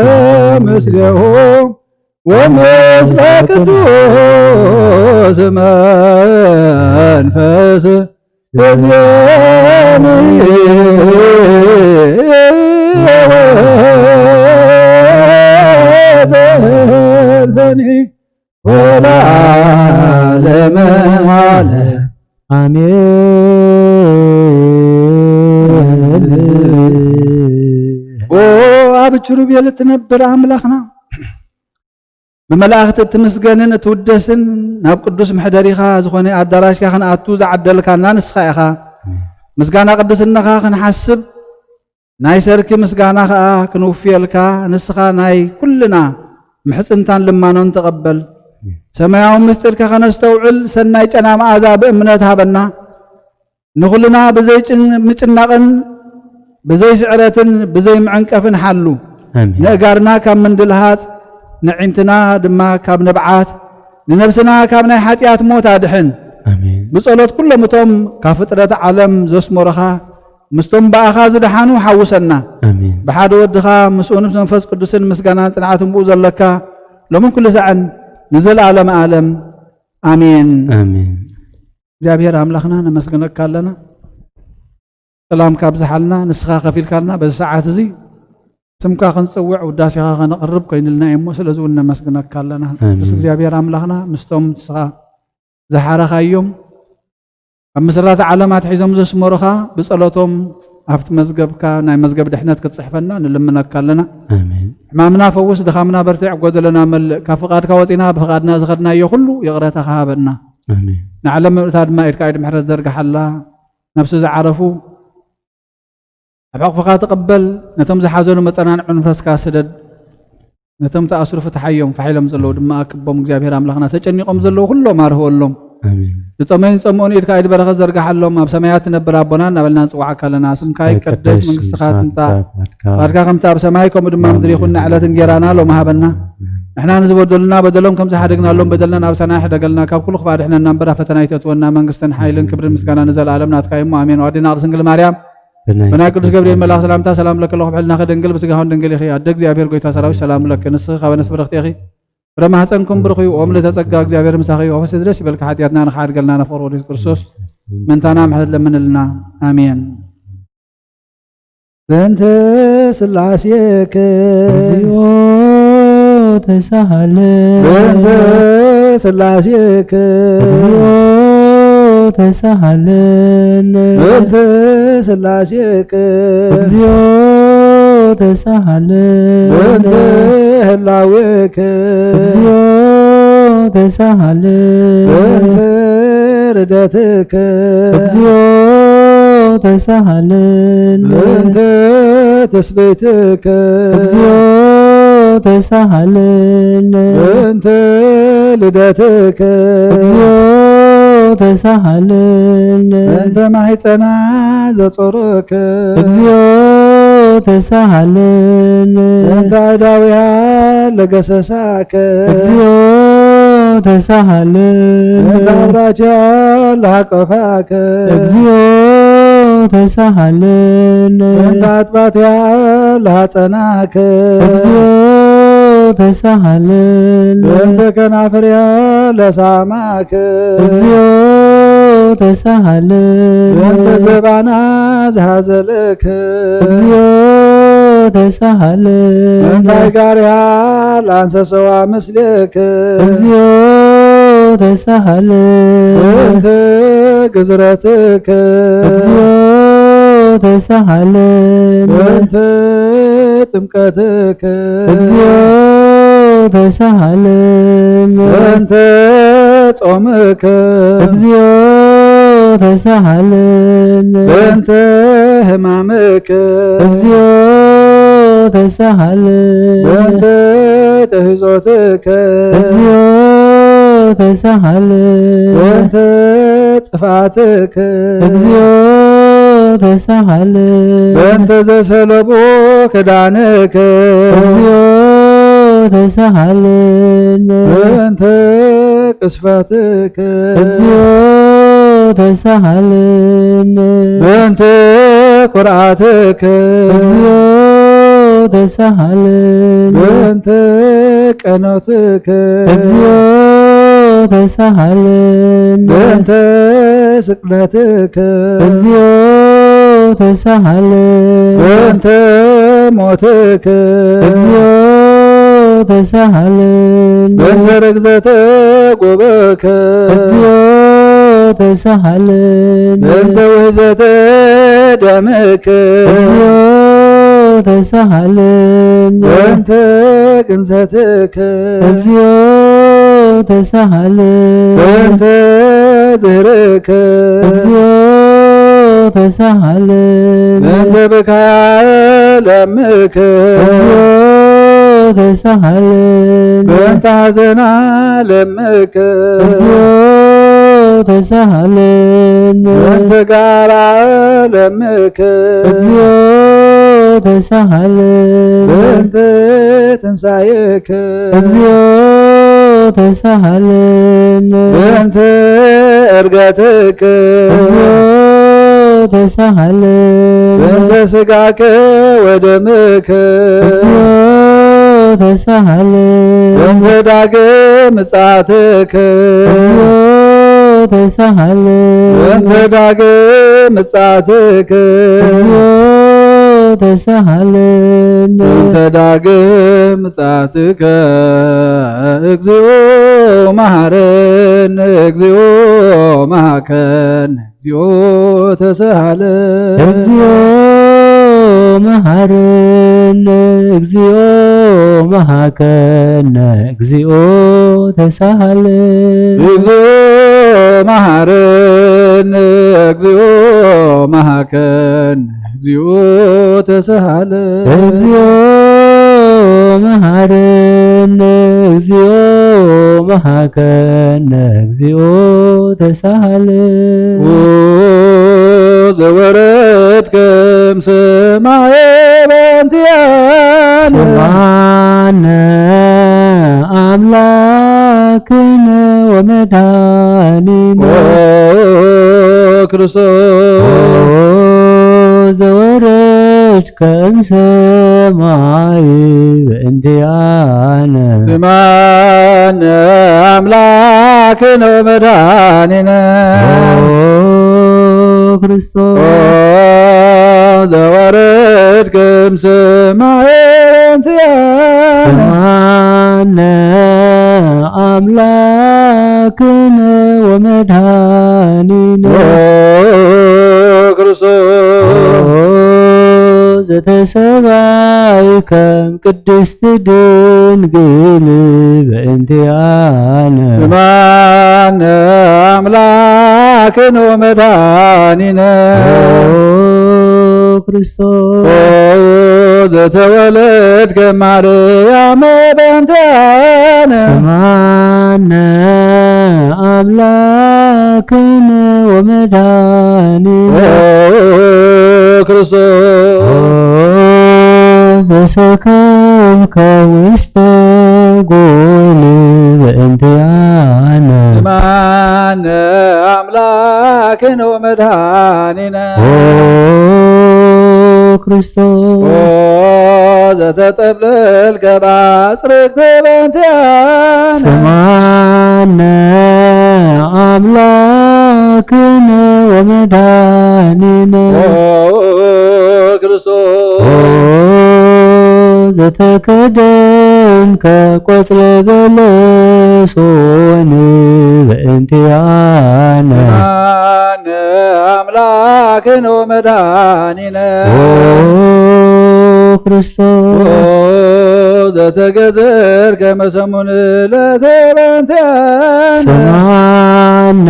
ምስሌሁ ወምስለ ቅዱስ መንፈስ እዝየኒ ወዘልፈኒ ወለዓለመ ዓለም። ኣሜን። ኦ ኣብ ኪሩቤል እትነብር ኣምላኽና፣ ብመላእኽቲ እትምስገንን እትውደስን፣ ናብ ቅዱስ መሕደሪኻ ዝኾነ ኣዳራሽካ ክንኣቱ ዝዓደልካና ንስኻ ኢኻ። ምስጋና ቅድስናኻ ክንሓስብ፣ ናይ ሰርኪ ምስጋና ኸኣ ክንውፍየልካ፣ ንስኻ ናይ ኩልና ምሕጽንታን ልማኖን ተቐበል። ሰማያዊ ምስጢርካ ከነስተውዕል፣ ሰናይ ጨና መኣዛ ብእምነት ሃበና። ንኹልና ብዘይ ጭን-፣ ምጭናቕን ብዘይ ስዕረትን ብዘይ ምዕንቀፍን ሓሉ። ኣሜን። ንእጋርና ካብ ምንድልሃጽ፣ ንዒንትና ድማ ካብ ንብዓት፣ ንነብስና ካብ ናይ ሓጢኣት ሞት ኣድሕን። ኣሜን። ብጸሎት ኩሎም እቶም ካብ ፍጥረት ዓለም ዘስመሩኻ፣ ምስቶም ብኣኻ ዝደሓኑ ሓውሰና። ኣሜን። ብሓደ ወድኻ ምስኡ ምስ መንፈስ ቅዱስን ምስጋናን ጽንዓትን ብኡ ዘለካ ሎምን ኩሉ ሳዕን ንዘለኣለመ ዓለም። ኣሜን። ኣሜን። እግዚኣብሔር ኣምላኽና ነመስግነካ ኣለና። ሰላምካ ኣብዝሓልና፣ ንስኻ ከፊልካልና በዚ ሰዓት እዚ ስምካ ክንጽውዕ ውዳሴኻ ከነቕርብ ኮይኑልና እዩ እሞ፣ ስለዚ እውን ነመስግነካ ኣለና። ኣሜን። ቅዱስ እግዚኣብሔር ኣምላኽና ምስቶም ንስኻ ዝሓረኻዮም ኣብ መሰረተ ዓለም ኣትሒዞም ዘስመሩኻ ብጸሎቶም ኣብቲ መዝገብካ ናይ መዝገብ ድሕነት ክትጽሕፈና ንልምነካ ኣለና። ኣሜን። ሕማምና ፈውስ፣ ድኻምና በርትዕ፣ ጎደለና መልእ። ካብ ፍቓድካ ወጺና ብፍቓድና ዝኸድናዮ ኩሉ ይቕረታ ክሃበና። ኣሜን። ንዓለም ምልእታ ድማ ኢድካ ኢድ ምሕረት ዘርግሓላ። ነብሲ ዝዓረፉ ኣብ ሕቕፍኻ ትቐበል፣ ነቶም ዝሓዘኑ መጸናንዒ መንፈስካ ስደድ። ነቶም ተኣስሩ ፍትሓዮም፣ ፋሕ ኢሎም ዘለዉ ድማ ኣክቦም። እግዚኣብሔር ኣምላኽና ተጨኒቖም ዘለዉ ኩሎም ኣርህወሎም። ኣሜን። ዝጠመዩን ዝጸምኡን ኢድካ ኢድ በረኸት ዘርግሓሎም። ኣብ ሰማያት ትነብር ኣቦና እናበልና ንጽውዓካ ኣለና። ስምካ ይቀደስ፣ መንግስትኻ ትምጻእ፣ ፍቓድካ ከምቲ ኣብ ሰማይ ከምኡ ድማ ኣብ ምድሪ ይኹን። ንዕለት እንጌራና ሎሚ ሃበና። ንሕና ንዝበደሉና በደሎም ከም ዝሓደግናሎም በደልና ናብ ሰናይ ሕደገልና፣ ካብ ኩሉ ክፋእ ድሕነና እምበር ኣብ ፈተና ኣይተእትወና። መንግስትን ሓይልን ክብርን ምስጋና ንዘለኣለም ናትካ እዩ እሞ ኣሜን። ዋዲና ቅድስት ድንግል ማርያም ብናይ ቅዱስ ገብርኤል መልኣኽ ሰላምታ ሰላም ለኪ ኣለኹ፣ ብሕልናኺ ድንግል፣ ብስጋኺ እውን ድንግል ኢኺ። ኣደ እግዚኣብሔር ጎይታ ሰራዊት ሰላም ለኪ፣ ንስኺ ካብ ኣንስቲ ብርኽቲ ኢኺ፣ ፍረ ማህፀንኩም ብሩኽ እዩ። ኦም ልዕልተ ጸጋ እግዚኣብሔር ምሳኺ እዩ። ኣብ ፈስሒ ደስ ይበልኪ፣ ሓጢኣትና ንኽሓድገልና ነፍቅሮ ወልድ ክርስቶስ ምእንታና ምሕረት ለምንልና። ኣሜን። በእንተ ስላሴክ እግዚኦ ተሳሃለ። በእንተ ስላሴክ እግዚኦ ተሳሃለነ። በእንተ ስላሴክ እግዚኦ ተሳሃለነ። በእንተ ህላዌክ እግዚኦ ተሳሃለነ። በእንተ ርደትክ እግዚኦ ተሳሃለነ። በእንተ ትስብእትክ እግዚኦ ተሳሃለነ። በእንተ ልደትክ እግዚኦ ተሳሃለነ። በእንተ ማህፀና ዘጾረክ እግዚኦ ተሳሃለነ። በእንተ ኣእዳዊሃ ለገሰሳክ እግዚኦ ተሳሃለነ። በእንተ ኣብራቲሃ ለሃቀፋክ እግዚኦ ተሳሃለነ። በእንተ ኣጥባቲሃ ለሃጸናክ እግዚኦ ተሳሃለነ። በእንተ ከናፍሪሃ ለሳማክ እግዚኦ ተሳሃለነ። በእንተ ዘባና ዝሃዘለክ እግዚኦ ተሳሃለነ። በእንተ ኣይጋሪሃ ለኣንሰሰዋ ምስሌክ እግዚኦ ተሳሃለነ። በእንተ ግዝረትክ እግዚኦ ተሳሃለነ። በእንተ ጥምቀትክ እግዚኦ ተሳሃለነ። በእንተ ጾምክ እግዚኦ ተሳሃለነ። በእንተ ሕማምክ እግዚኦ ተሳሃለነ። በእንተ ትሕዞትክ እግዚኦ ተሳሃለነ። በእንተ ጥፍኣትክ እግዚኦ ተሳሃለነ። በእንተ ዘሰለቡ ክዳንክ እግዚኦ ተሳሃለነ። በእንተ ቅስፈትክ እግዚኦ ተሳሃለነ። በእንተ ኩርዓትክ እግዚኦ ተሳሃለነ። በእንተ ቀኖትክ እግዚኦ ተሳሃለነ። በእንተ ስቅለትክ እግዚኦ ተሳሃለነ። በእንተ ሞትክ እግዚኦ ተሳሃለነ። በእንተ ርግዘተ ጎበክ እግዚኦ ተሳሃለነ። በእንተ ውህዘተ ደምክ እግዚኦ ተሳሃለነ። በእንተ ግንዘትክ እግዚኦ ተሳሃለነ። በእንተ ዝህርክ እግዚኦ ተሳሃለነ። በእንተ ብካያ ለምክ እግዚኦ ተሳሃለነ። በእንተ ሐዘና ለምክ እግዚኦ ተሳሃለነ። በእንተ ጋራ ለምክ እግዚኦ ተሳሃለነ። በእንተ ትንሳኤክ እግዚኦ ተሳሃለነ። በእንተ እርገትክ እግዚኦ ተሳሃለነ። በእንተ ስጋክ ወደምክ እግዚኦ ተሳሃለነ። በእንተ ዳግም ምጽኣትክ እግዚኦ ተሳሃለነ። በእንተ ዳግም ምጽኣትክ እግዚኦ ተሳሃለነ። በእንተ ዳግም ምጽኣትከ እግዚኦ መሃረነ፣ እግዚኦ መሃከነ፣ እግዚኦ ተሳሃለነ። እግዚኦ መሐረነ እግዚኦ መሃከነ እግዚኦ ተሳሃለ። እግዚኦ መሐረነ እግዚኦ መሃከነ እግዚኦ ተሳሃለ። እግዚኦ መሐረነ እግዚኦ መሃከነ እግዚኦ ተሳሃለ። ኦ ዘወረድከ እምሰማየ በእንቲአነ። ስምዓነ ኣምላክነ ወመድኃኒነ። ኦ ክርስቶስ። ኦ ዘወረድከ እምሰማይ በእንቲአነ። ስምዓነ ኣምላክነ ወመድኃኒነ። ኦ ክርስቶስ። ኦ ዘወረድከ እምሰማይ በእንቲአነ። ስምዓነ ኣምላክነ ወመድኃኒነ። ኦ ክርስቶስ። ኦ ዘተሰባይ ከም ቅድስት ድንግል በእንቲአነ። ስምዓነ ኣምላክነ ወመድኃኒነ። ኦ ክርስቶስ። ኦ ዘተወለድከ ማርያም በእንቲአነ። ስምዓነ ኣምላክነ ወመድኃኒነ። ኦ ክርስቶስ። ኦ ዘሰከምከ ውስተ ጎል በእንቲአነ። ስምዓነ ኣምላክነ ወመድኃኒነ። ኦ ክርስቶስ። ኦ ዘተጠብለልከ ባጽርቅተ በእንቲአነ። ስምዓነ ኣምላክነ ወመድኃኒነ። ኦ ክርስቶስ። ኦ ዘተከደንከ ቆጽለ በለሶን በእንቲአነ። ስምዓነ ኣምላክነ ወመድኃኒነ። ኦ ክርስቶስ። ኦ ዘተገዘርከ መሰሙን ለተ በእንቲአነ። ስምዓነ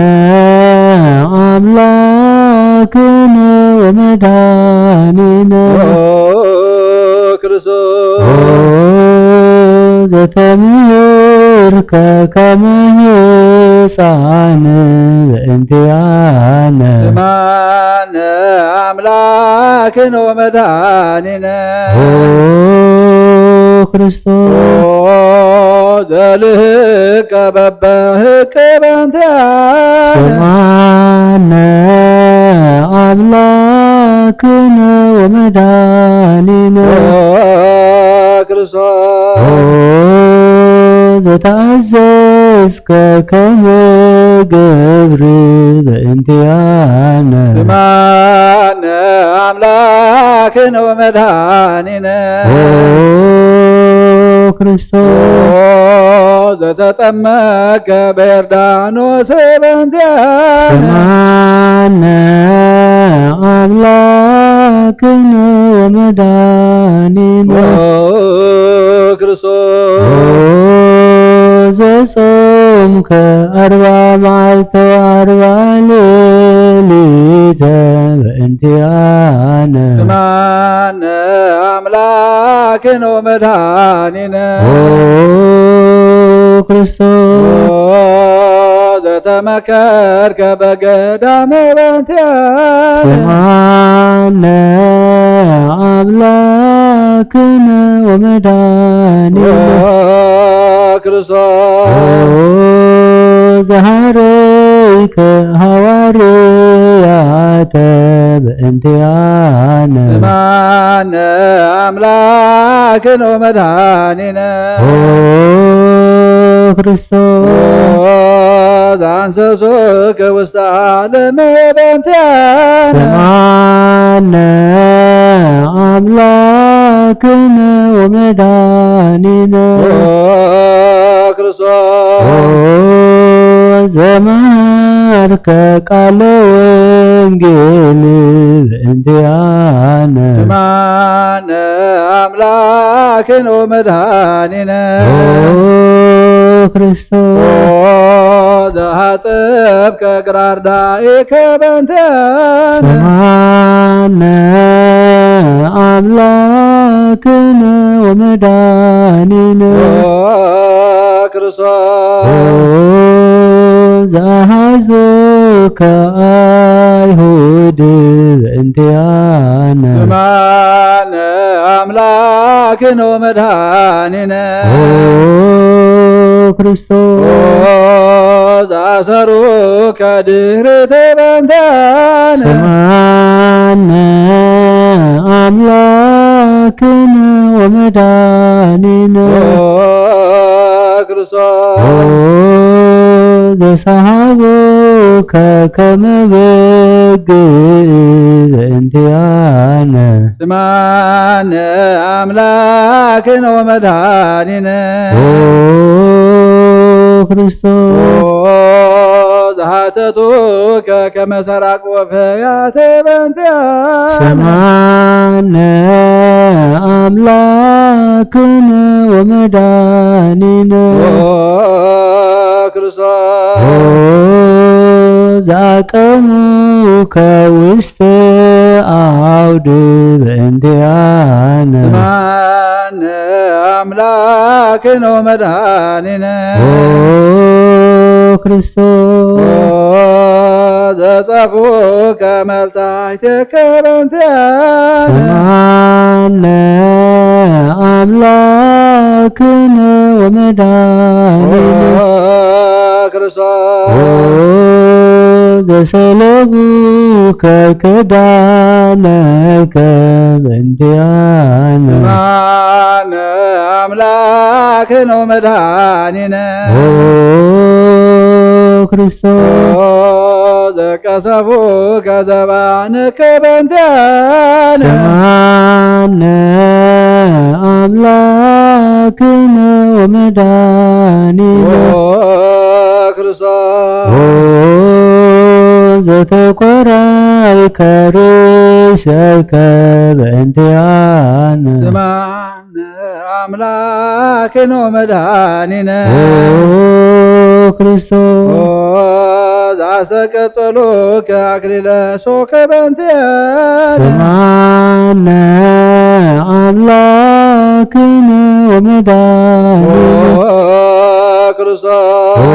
ኣምላክነ ወመድኃኒነ። ኦ ክርስቶስ። ኦ ዘተምህርከ ከመ ሕፃን በእንቲአነ። ስምዓነ ኣምላክነ ወመድኃኒነ። ኦ ክርስቶስ። ኦ ዘልህቀ በበህቀ በእንቲአነ። ስምዓነ ኣምላክነ ወመድኃኒነ። ኦ ክርስቶስ። ኦ ዘተኣዘዝከ ከመ ገብር በእንቲአነ። ስምዓነ ኣምላክነ ወመድኃኒነ። ኦ ክርስቶስ። ኦ ዘተጠመቀ በዮርዳኖስ በእንቲአነ። ስምዓነ ኣምላክነ ወመድኃኒነ። ኦ ክርስቶስ። ኦ ዘጾምከ ኣርባ መዓልተ ወኣርባ ሌሊተ በእንቲአነ። ስምዓነ ኣምላክነ ወመድኃኒነ። ኦ ክርስቶስ። ኦ ዘተመከርከ በገዳመ በእንቲአነ። ስምዓነ ኣምላክነ ወመድኃኒነ። ኦ ክርስቶስ። ኦ ዘሃረይከ ሃዋርያተ በእንቲአነ። ስምዓነ ኣምላክነ ወመድኃኒነ። ኦ ክርስቶስ። ኦ ዘአንሰሶከ ውስተ ዓለም በእንቲአነ። ስምዓነ ኣምላክነ ወመድኃኒነ። ኦ ክርስቶስ። ኦ ዘመሃርከ ቃለ ወንጌል በእንቲአነ። ስምዓነ ኣምላክን ወመድኃኒነ ኦ ክርስቶስ ኦ ዘሃጸብከ እግረ ኣርዳኢከ በእንቲአነ። ሰማነ ኣምላክነ ወመድኃኒነ ኦ ክርስቶስ ኦ ዘሃዞከ ኣይሁድ በእንቲአነ። ሰማነ ኣምላክነ ወመድኃኒነ ኦ ክርስቶስ ኦ ዘአሰሩከ ድህርተ በእንቲአነ። ሰማነ ኣምላክነ ወመድኃኒነ ኦ ክርስቶስ ኦ ዘሰሃቡከ ከመ በግ በእንቲአነ። ስማነ ኣምላክነ ወመድኃኒነ ኦ ክርስቶስ ኦ ዘሃተቱከ ከመ ሰራቅ ወፈያተ በእንቲአነ። ሰማነ ኣምላክነ ወመድኃኒነ ኦ ክርስቶስ ኦ ዘአቀሙከ ውስተ አውድ በእንቲአነ። ስማነ ኣምላክነ ወመድኃኒነ ኦ ክርስቶስ ኦ ዘጸፉከ መልታሕቴከ በእንቲአነ። ሰማነ ኣምላክነ ወመድኃኒነ ኦ ክርስቶስ ኦ ዘሰለቡከ ክዳነከ በእንቲአነ። ስማነ ኣምላክነ ወመድኃኒነ ኦ ክርስቶስ ኦ ዘቀሰፉከ ዘባንከ በእንቲአነ። ሰማነ ኣምላክነ ወመድኃኒነ ኦ ክርስቶስ ኦ ዘተቆራይከ ርእሰከ በእንቲአነ። ስማነ ኣምላክነ ወመድኃኒነ ኦ ክርስቶስ ኦ ዘአስተቀጸሉከ አክሊለ ሶከ በእንቲአነ። ስማነ ኣምላክነ ወመድኃኒነ ኦ ክርስቶስ ኦ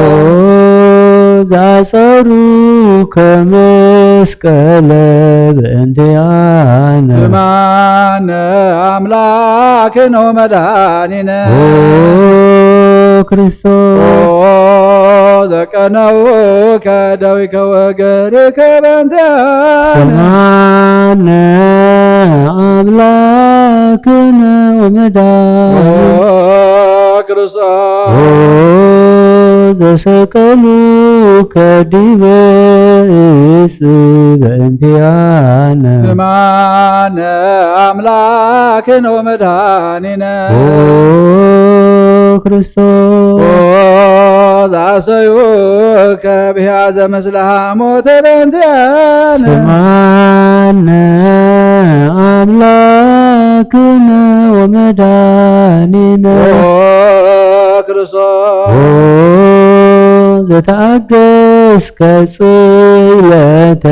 ዘአሰሩከ መስቀለ በእንቲአነ። ስማነ ኣምላክነ ወመድኃኒነ ኦ ክርስቶስ ኦ ዘቀነውከ ደዊከ ወገሪከ በእንቲአነ። ሰማነ ኣምላክነ ወመድኃኒነ ኦ ክርስቶስ ኦ ዘሰቀሉከ ዲበ እጽ በእንቲአነ። ስማነ ኣምላክነ ወመድኃኒነ ኦ ክርስቶስ ኦ ዘአሰዩከ ብሕያዘ ምስለ ሐሞተ በእንቲአነ። ስማነ ኣምላክነ ወመድኃኒነ ኦ ክርስቶስ ኦ ዘተአገስከ ጽይለተ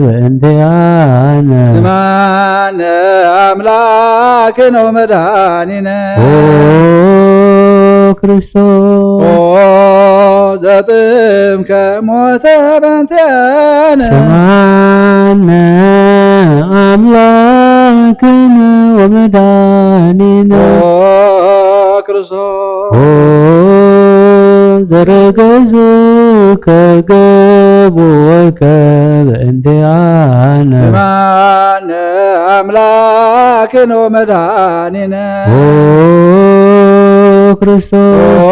በእንቲአነ። ስማነ ኣምላክነ ወመድኃኒነ ኦ ክርስቶስ ኦ ዘጥምከ ሞተ በእንቲአነ። ስማነ ኣምላክነ ወመድኃኒነ ኦ ክርስቶስ ኦ ዘረገዙከ ገብወከ በእንቲአነ። ስማነ ኣምላክነ ወመድኃኒነ ኦ ክርስቶስ ኦ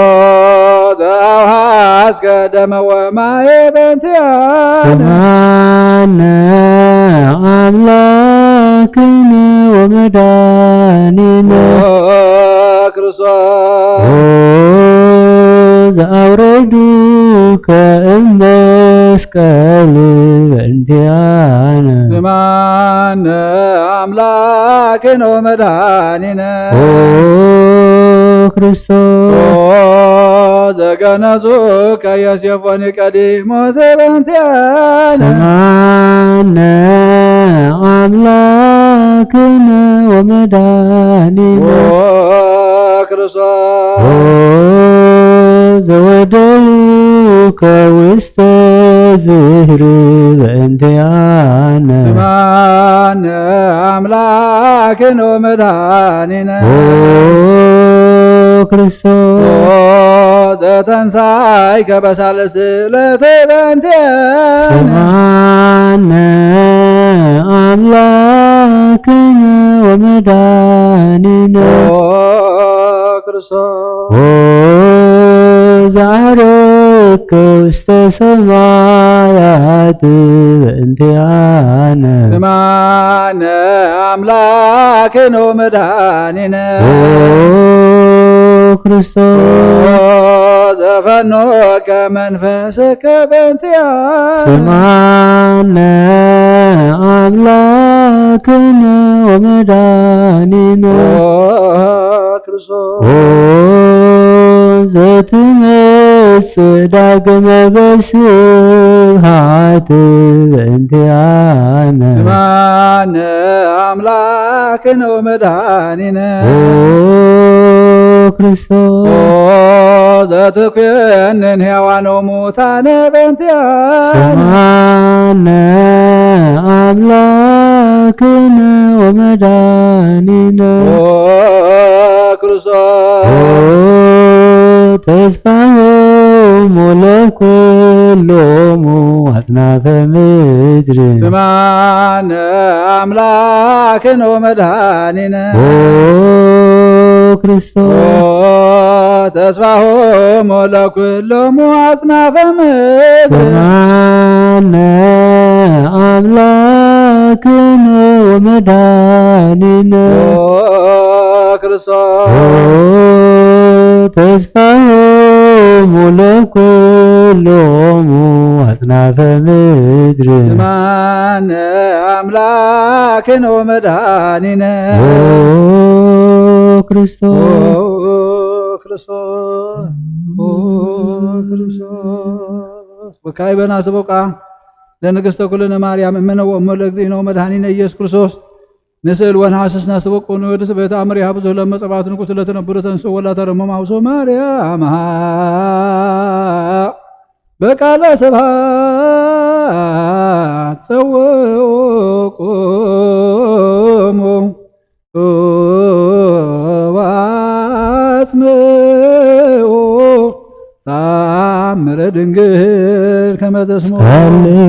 ዘአውሃስከ ደመ ወማየ በእንቲአነ። ስማነ ኣምላክነ ወመድኃኒነ ኦ ክርስቶስ ኦ ዘአውረዱከ እም መስቀል በእንቲአነ። ስማነ ኣምላክ ክን ወመድኃኒነ ኦ ክርስቶስ ኦ ዘገነዙ ከየሴፎኒ ቀዲሞ ዘበንቲያነ ስማነ ኣምላክነ ወመድኃኒነ ኦ ክርስቶስ ኦ ዘወደዩከ ውስተ ዝህር በእንቲያነ ስማነ ኣምላክነ ወመድኃኒነ ኦ ክርስቶስ ኦ ዘተንሳይከ በሳልስት ዕለት በእንቲያነ ስማነ ኣምላክነ ወመድኃኒነ ኦ ክርስቶስ ኦ ዘዓረግከ ውስተ ሰማያት በእንቲያነ ስማነ ኣምላክነ ወመድኃኒነ ኦ ክርስቶስ ኦ ዘፈኖከ መንፈስከ በእንቲያነ ስማነ ኣምላክነ ወመድኃኒነ ኦ ክርስቶስ ኦ ዘትመጽእ ዳግመ በስብሐት በእንቲያነ ስማነ ኣምላክነ ወመድኃኒነ ኦ ክርስቶስ ኦ ዘትኮንን ሕያዋን ወሙታነ በእንቲያነ ስማነ ኣምላክነ ወመድኃኒነ ኦ ክርስቶስ ኦ ተስፋሆሙ ለኩሎሙ ኣጽናፈ ምድር ስማነ ኣምላክነ ወመድኃኒነ ኦ ክርስቶስ ኦ ተስፋሆሙ ለኩሎሙ ኣጽናፈ ምድር ስማነ ኣምላክነ ወመድኃኒነ ኦ ክርስቶስ ኦ ተስፋሆሙ ለኩሎሙ ኣጽናፈ ምድር ስማነ ኣምላክነ ወመድኃኒነ ኦ ክርስቶስ ኦ ክርስቶስ ኦ ክርስቶስ ወካዕበነ ሰቦቃ ለንግሥተ ኩልነ ማርያም እምነ ወእሞ ለእግዚእነ ወመድኃኒነ ኢየሱስ ክርስቶስ ንስእል ወንሓስስ ናስተበቁ ንወድስ በተአምር ያህብ ዝህለ መጸባት ንጉስ ለተነብሩ ተንሱ ወላታ ረመም አውሶ ማርያም በቃለ ስብሐት ጸውቁሙ ወአጽምዑ ተአምረ ድንግል ከመ ተስምዑ። ጸልዩ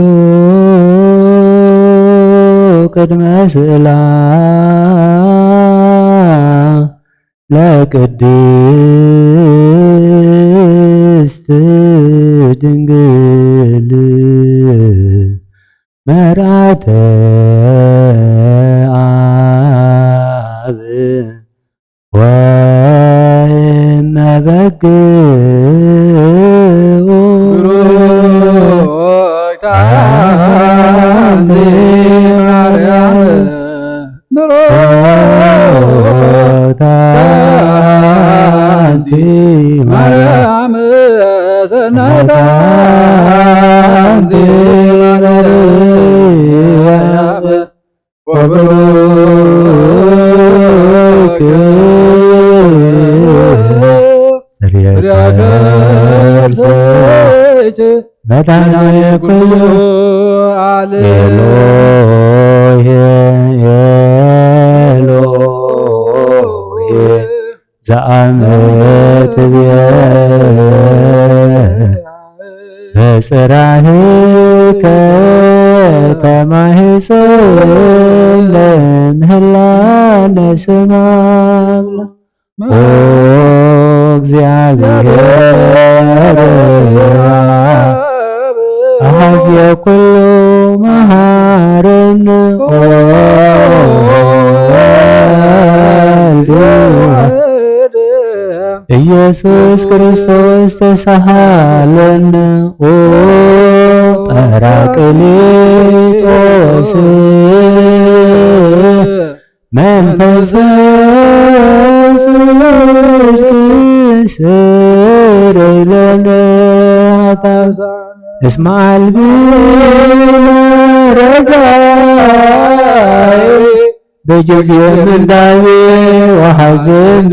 ቅድመ ስእላ ለቅድስት ድንግል መርዓተ አብ ወእመ በግዑ። ብሩክት አንቲ ማርያም ብሩክት አንቲ ማርያም ሰናይት አንቲ ማርያም ወብሩክ ፍሬ ከርሥኪ መድኃኔ ኩሉ ዓለም። ኤሎሄ ኤሎሄ ዘአመትብየ በጽራህከ ተማህፀን ለምህላ ለስማ ኦ እግዚአብሔር አሐዜ ኩሉ መሐረነ ኦ ወልድ ኢየሱስ ክርስቶስ ተሳሃለነ ኦ ጳራቅሊጦስ መንፈስ ጽድቅ ስረይ ለነ ኃጣውእ እስመ አልብነ ረዳኢ በጊዜ ምንዳቤ ወሐዘን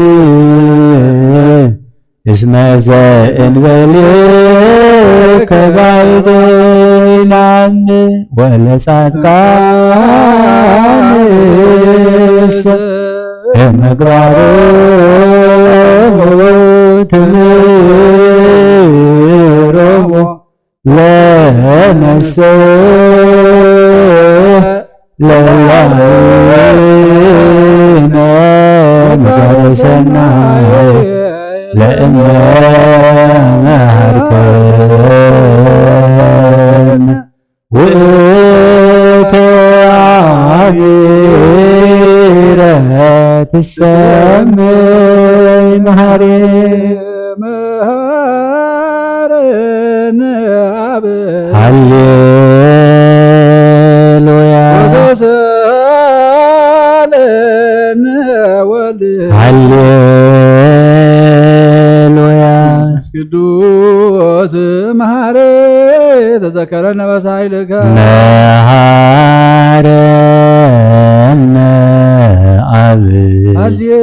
እስመ ዘእንበሌከ ባዕደ ይናም ወለጻድቃንስ በምግባሮሙ ትምህሮሙ ለነፍስነ ለእላዊነ ምግባረ ሰናይ ለእመ መሃርከነ ውእቱ አሚረ ትሰመይ መሃሪ መሃረነ አብ ሃሌሉያ ወተሳለነ ወልድ ሃሌሉያ ቅዱስ መሐሪ ተዘከረነ በሳይልከ መሐረነ አብ ሃሌሉያ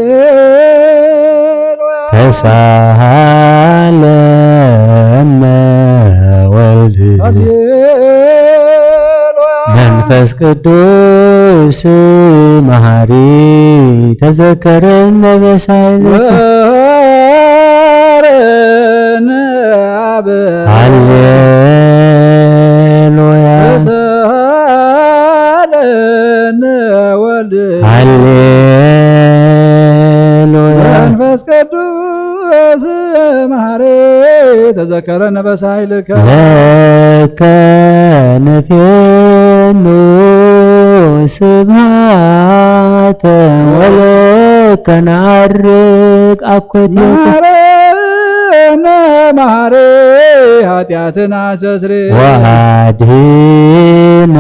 ተሳሃለነ ወልድ ሃሌሉያ መንፈስ ቅዱስ መሐሪ ተዘከረነ በሳይልከ መሐረነ አብ ሃሌሉያ ተሳሃለነ ወልድ ሃሌሉያ መንፈስ ቅዱስ መሐሪ ተዘከረነ በሳይልከ ለከ ንፌኑ ስብሐተ ወለከ ነዐርግ አኮቴተ መሐረነ መሐሪ ኃጢአትና አስተስሪ ወአድኅነነ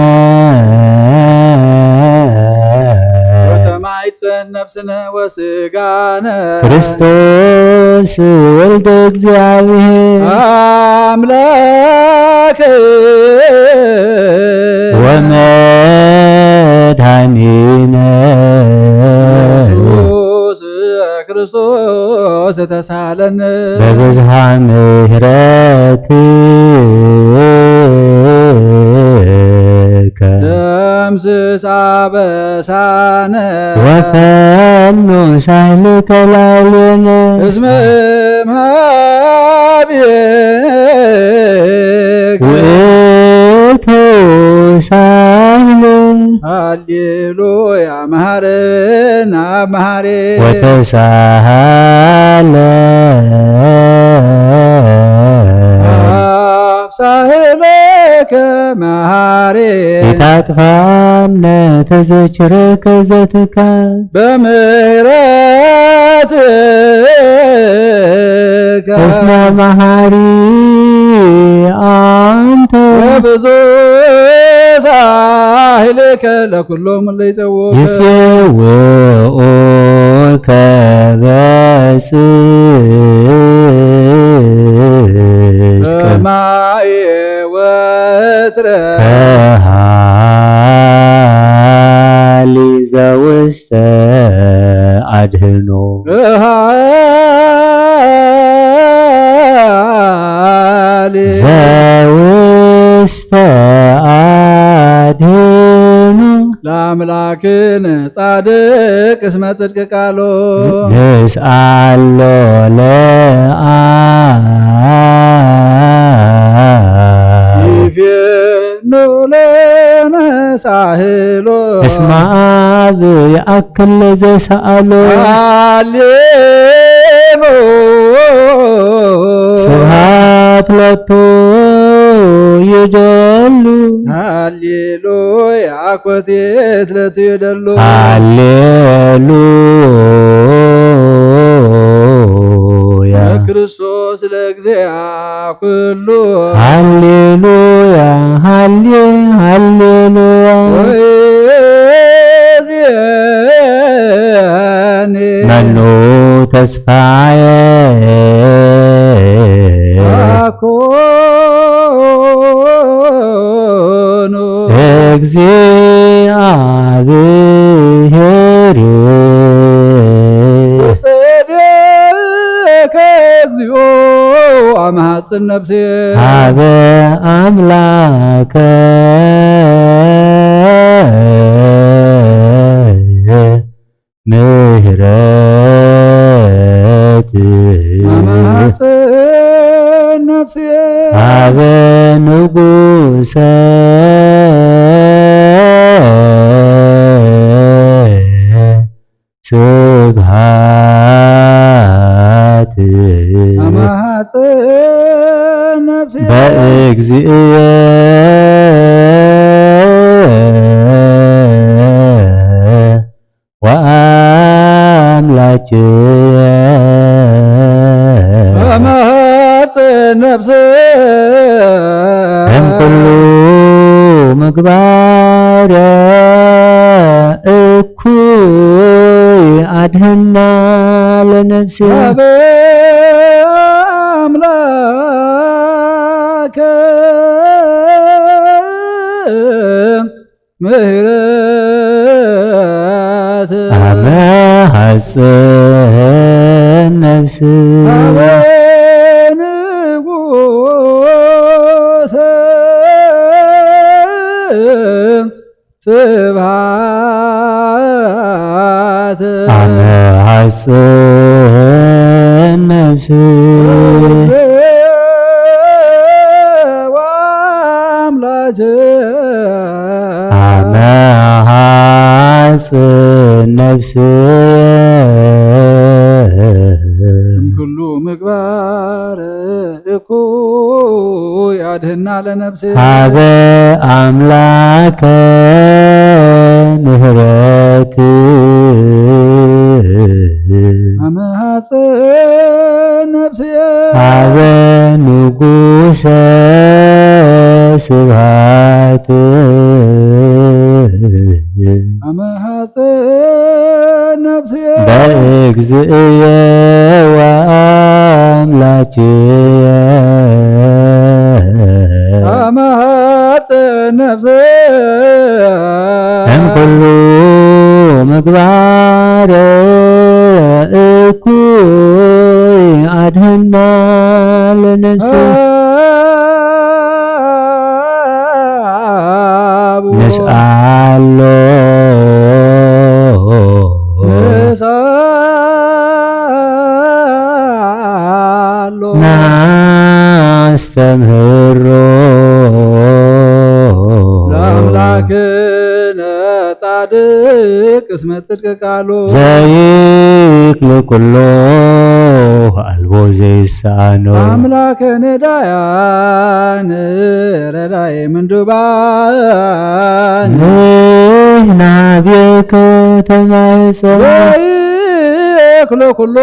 ወተማይጸን ነፍስነ ወስጋነ ክርስቶስ ወልደ እግዚአብሔር አምላክ ወመድኃኒነ ኢየሱስ ክርስቶስ ተሳለነ በብዝሃ ምሕረትከ ደምስስ አበሳነ ወፈኑ ሳህልከ ላዕሌነ እስመ እምሃቤከ ውእቱ ሳህል ሃሌሉያ መሐረነ አብ መሐሪ ወተሳሃለ አብ ሳህለከ መሐሪ ኢታጥፋነ ተዘክረከ ዘትካ በምህረትከ እስመ መሐሪ አንተ ወብዙ ሳህልከ ለኩሎም ለይጸውከ ይጼውኡከ በጽድቅ ከማየ ወትረ ከሃሊ ዘውስተ አድህኖ ሃሌ ዘውስተ አድህኖ ለአምላክነ ጻድቅ እስመ ጽድቅ ቃሎ ንስአሎ ለአብ ይፌኑ ለነ ሳህሎ እስመ አብ ይአክል ለዘሰአሎ ሃሌሉ ስብሐት ሎቱ ይደሉ ሃሌሉያ ኮቴት ለቱ ይደሉ ሃሌሉያ ለክርስቶስ ለእግዚአ ኩሉ ሃሌሉያ ሃሌ ሃሌሉያ ወይዜ ተስፋየ አኮኑ እግዚአብሔር ውሰደከ እግዚኦ አመሃጽን ነፍሴ ሀበ አምላከ ምህረት አመሃጽን ነፍሴ ሀበ ንጉሰ ስብሃት አመሃጽን ነፍሴ በእግዚእየ ወአምላክየ አመሃጽን ነፍሴ እምኩሉ ምግባር እኩይ አድህና ለነፍሴ ሀበ አምላከ ምህረት አመ ሐጽን ነፍስ ሀበ ንጉሰ ስብሐት አመ ሐጽን ነፍስ ወአምላክ አመ ሐጽን ነፍስ ኩሉ ምግባር እኩይ አድህና ለነፍስ ሀበ አምላከ ምህረት አመሃጽ ነፍስየ ሀበ ንጉሰ ስብሐት አመሃጽ ነፍስየ በእግዚእየ ወአምላክየ አመሃጽ ነፍስየ እምኩሉ ምግባር እኩይ አድህና ለነፍስየ አቡ ንስአሎ ንስአሎ ናስተምህሮ ለአምላክነ ጻድቅ እስመ ጽድቅ ቃሉ ዘይክል ኩሎ አልቦ ዘይሳኖ አምላከ ነዳያን ረዳይ ምንዱባን ንሕና ቤከ ተማህፀን ዘይክሎ ኩሎ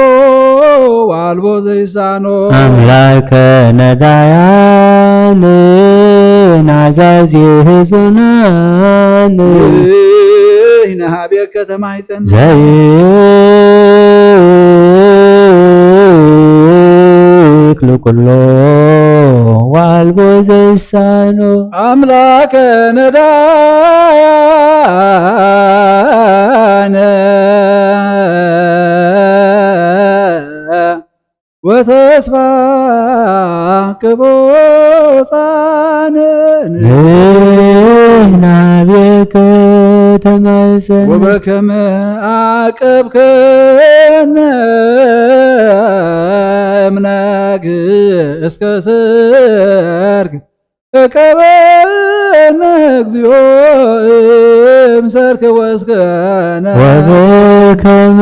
ዋልቦ ዘይሳኖ አምላከ ነዳያን ናዛዜ ህዙናን ንሕና ቤከ ተማይፀን ዘይክል ኩሎ ዋልቦ ዘይሳኖ አምላከ ነዳያነ ወተስፋ ቅቦፃነ ንሕና ቤከ ተማህፀን ወበከመ አቀብከነ እምነግ እስከ ሰርክ እቀበነ እግዚኦ እምሰርክ ወስከነ ወበከመ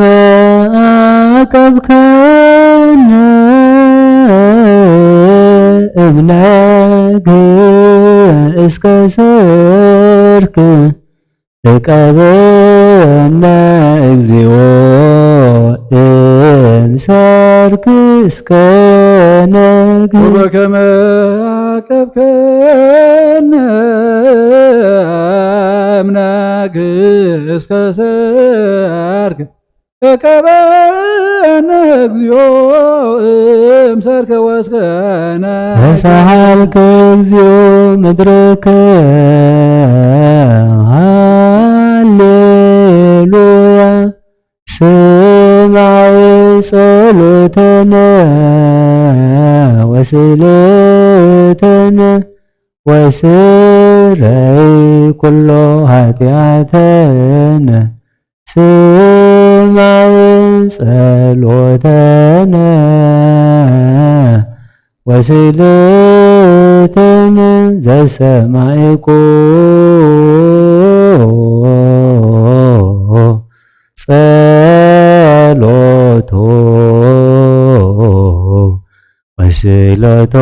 አቀብከነ እምነግ እስከ ሰርክ እቀበነ እግዚኦ እምሰርክ እስከ ነግ ወበከመ አቀብከነ እምነግ እስከ ሰርክ እቀበነ እግዚኦ እምሰርከ ወስከነ ተሳሃልከ እግዚኦ ምድርከ። ሃሌሉያ። ስማዕ ጸሎተነ ወስእለተነ ወስረይ ኩሎ ኃጢኣተነ። ስማዕ ጸሎተነ ወስእለተነ ዘሰማዕኮ ጸሎቶ ወስእለቶ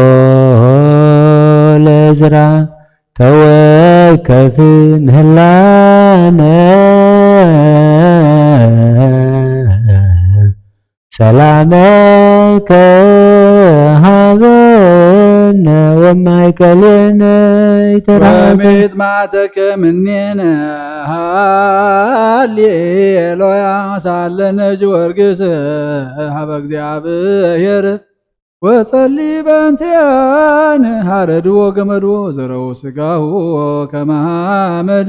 ለዝራ ተወከፍ ምህላነ። ሰላመከ ሃበነ ወማእከሌነ ይትረሃበ። ወሚጥማተከ ምኔነ ሃሌሉያ ሳለነ ጊዮርጊስ ሀበ እግዚኣብሔር ወጸሊ በንቲያን ሃረድዎ ገመድዎ ዘረው ስጋሁ ከመ ሐመድ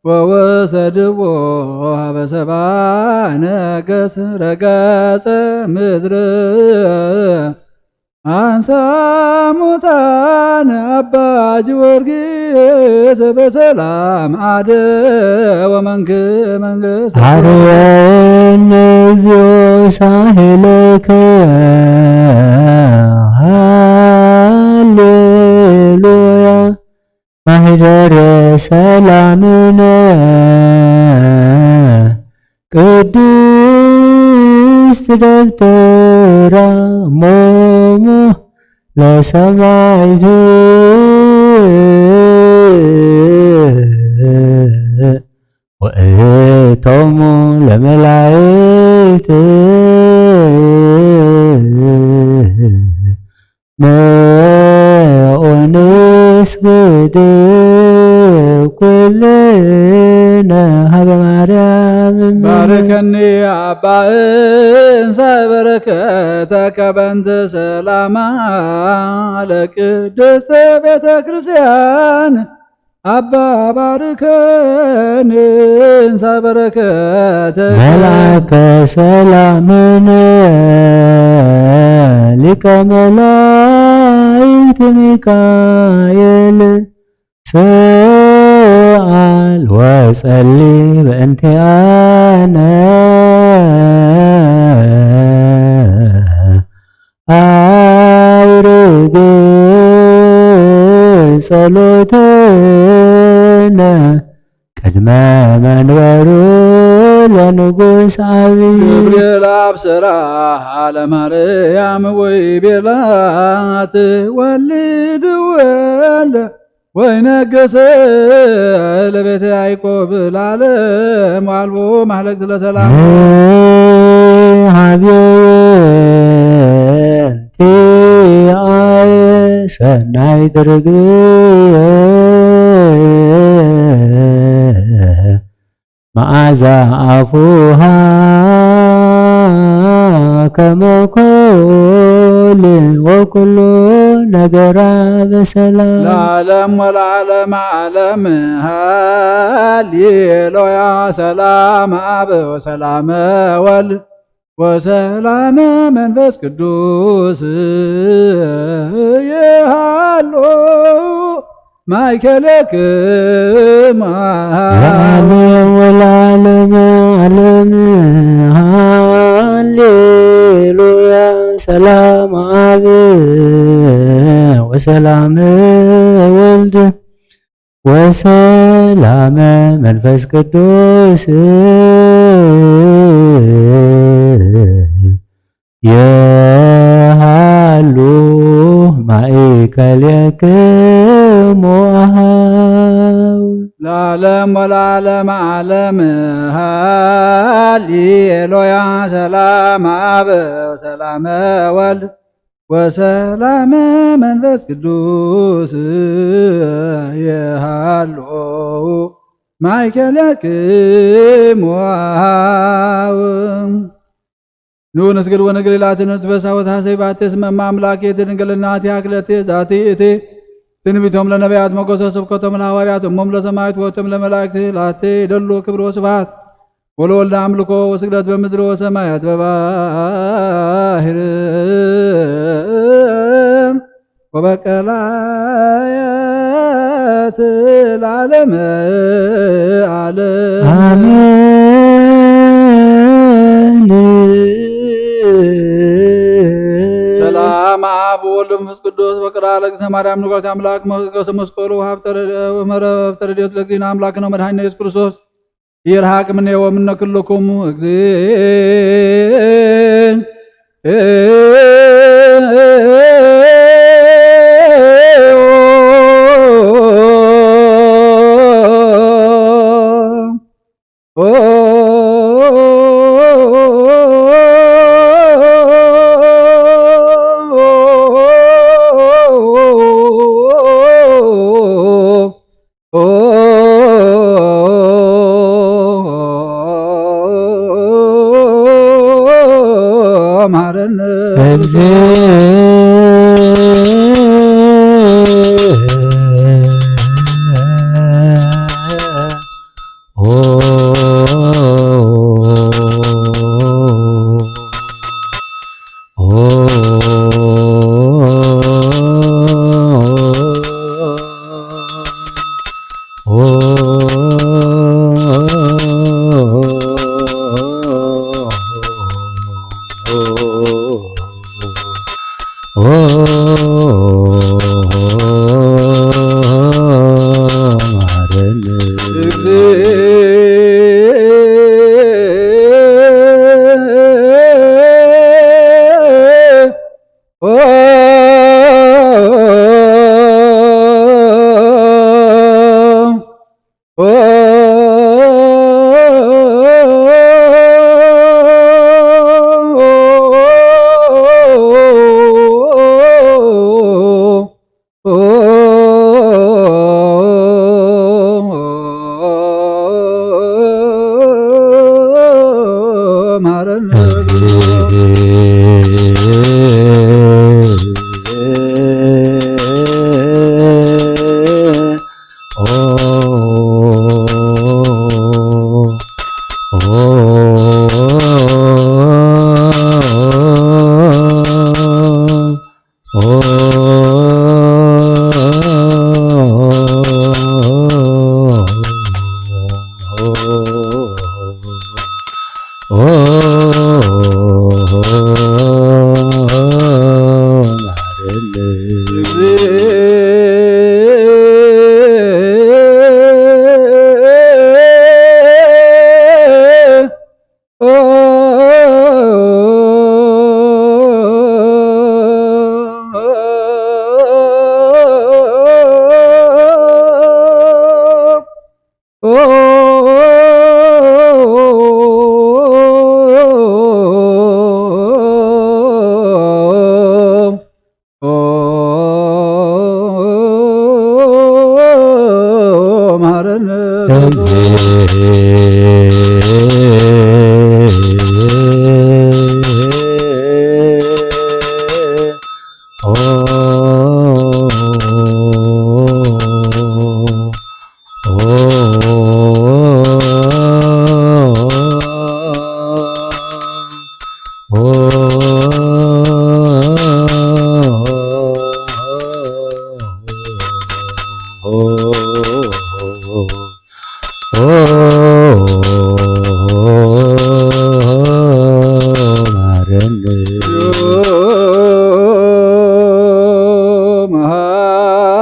ወወሰድዎ ሀበ ሰባ ነገስ ረገጸ ምድር አንሳ ሙታን አባ ጊዮርጊስ በሰላም አደ ወመንክ መንግስት አርየነ እግዚኦ ሳህለከ ሃሌሉያ ማህደረ ሰላምነ ቅድስት ደብተራ ሞሞ ለሰማይት ወእቶሙ ለመላእክት መኦንስግድ ኩልነ ሀበ ማርያም። ባርከኒ አባ እንሳ በረከተከ በእንተ ሰላማ ለቅድስት ቤተ ክርስቲያን አባ ባርከኒ እንሳ በረከተ መልአከ ሰላምነ ሊቀ መላእክት ሚካኤል ሰአል ወጸሊ በእንቲአነ አውርድ ጸሎተነ ቅድመ መንበሩ ለንጉስ አብይ። ገብርኤል አብሰራ ለማርያም ወይ ቤላት ወልድ ወለ ወይ ነገሰ ለቤተ ያዕቆብ ለዓለም አልቦ ማህለቅት ለሰላም። ሀብየንቲ አየ ሰናይ ትርግብ መዓዛ አፉሃ ከመኮል ወኩሉ ነገራ በሰላም። ለዓለም ወለዓለም ዓለም ሃሌሉያ። ሰላም አብ ወሰላም ወልድ ወሰላም መንፈስ ቅዱስ ይሃሉ ማእከለክሙ። ለዓለም ወለዓለም ዓለም ሃሌሉያ። ሰላም አብ ወሰላም ወልድ ወሰላም መንፈስ ቅዱስ የሃሉ ማእከሌክሙ አሃው። ለዓለም ወለዓለም ዓለም ሃሌሉያ። ሰላም አብ ወሰላም ወልድ ወሰላም መንፈስ ቅዱስ የሃሉ ማእከለክሙ አው። ኑ ንስግድ ወንግር ኢላትነ ትፈሳ ወታሰይ ባቴ ስመ እመ አምላክ የቲ ድንግልና ቲአክለቴ ዛቲ እቲ ትንቢቶም ለነቢያት ሞገሶ ስብከቶም ለሐዋርያት እሞም ለሰማዕት ወቶም ለመላእክት ላቴ ይደሉ ክብር ወስብሐት ወለወልድ አምልኮ ወስግደት በምድር ወሰማያት በባህር ወበቀላያት ለዓለመ ዓለም። አሜን። ሰላም አብ ወወልድ ወመንፈስ ቅዱስ ወቅድስተ ማርያም ንግደት አምላክ ሞገሰ መስቀሉ ወሀብተ ረድኤ ወመረፍተ ረድኤት ለእግዚእነ አምላክነ ወመድኃኒነ ኢየሱስ ክርስቶስ ይርሐቅ እምኔ ወእምነ ኩልክሙ እግዚኦ።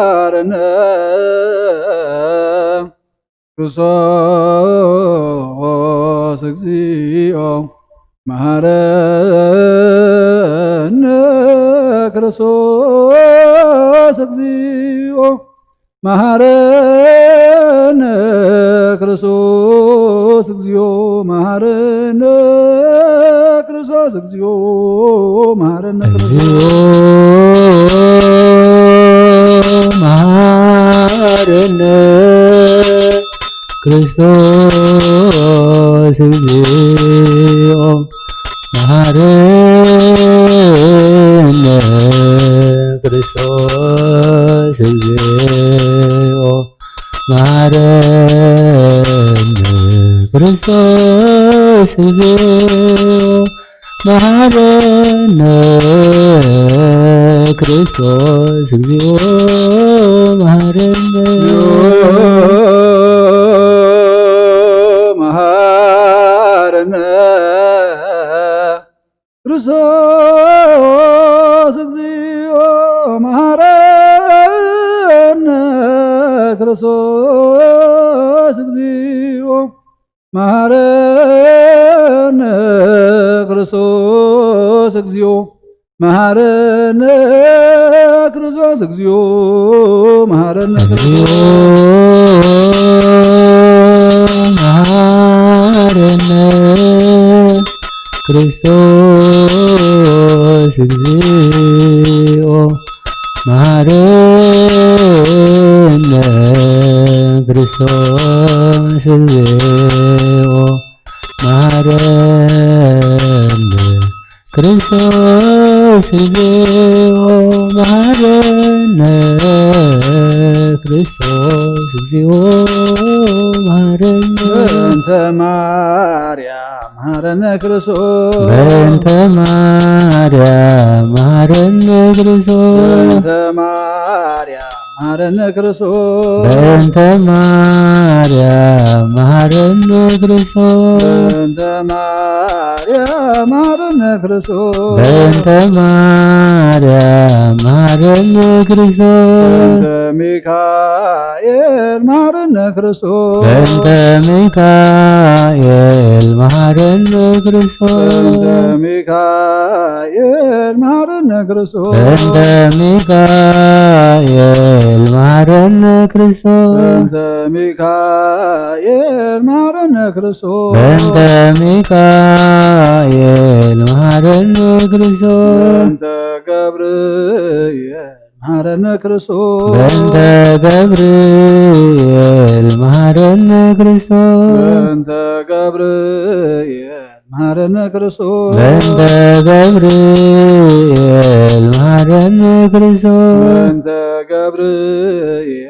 መሐረነ። ክርስቶስ እግዚኦ መሐረነ። ክርስቶስ እግዚኦ መሐረነ። ክርስቶስ እግዚኦ መሐረነ። ክርስቶስ እግዚኦ መሐረነ። እግዚኦ መሐረነ። ክርስቶስ እግዚኦ መሐረነ ክርስቶስ እግዚኦ መሐረነ ክርስቶስ እግዚኦ መሐረነ ክርስቶስ እግዚኦ መሐረነ መሐረነ ክርስቶስ እግዚኦ መሐረነ ክርስቶስ እግዚኦ መሐረነ ክርስቶስ እግዚኦ መሐረነ ክርስቶስ እግዚኦ መሐረነ እግዚኦ መሐረነ ክርስቶስ እግዚኦ መሐረነ ክርስቶስ እግዚኦ መሐረነ ክርስቶስ እግዚኦ መሐረነ ክርስቶስ እግዚኦ መሐረነ በእንተ ማርያም መሐረነ ክርስቶስ በእንተ ማርያም መሐረነ ክርስቶስ በእንተ ማርያም መሐረነ ክርስቶስ በእንተ ማርያም መሐረነ ክርስቶስ በእንተ ማርያም መሐረነ ክርስቶስ በእንተ ማርያም መሐረነ ክርስቶስ በእንተ ሚካኤል መሐረነ ክርስቶስ በእንተ ሚካኤል መሐረነ ክርስቶስ በእንተ ሚካኤል መሐረነ ክርስቶስ በእንተ ሚካኤል መሐረነ ክርስቶስ በእንተ ሚካኤል መሐረነ ክርስቶስ በእንተ ሚካኤል መሐረነ ክርስቶስ በእንተ ገብርኤል መሐረነ ክርስቶስ በእንተ ገብርኤል መሐረነ ክርስቶስ በእንተ ገብርኤል መሐረነ ክርስቶስ በእንተ ገብርኤል መሐረነ ክርስቶስ በእንተ ገብርኤል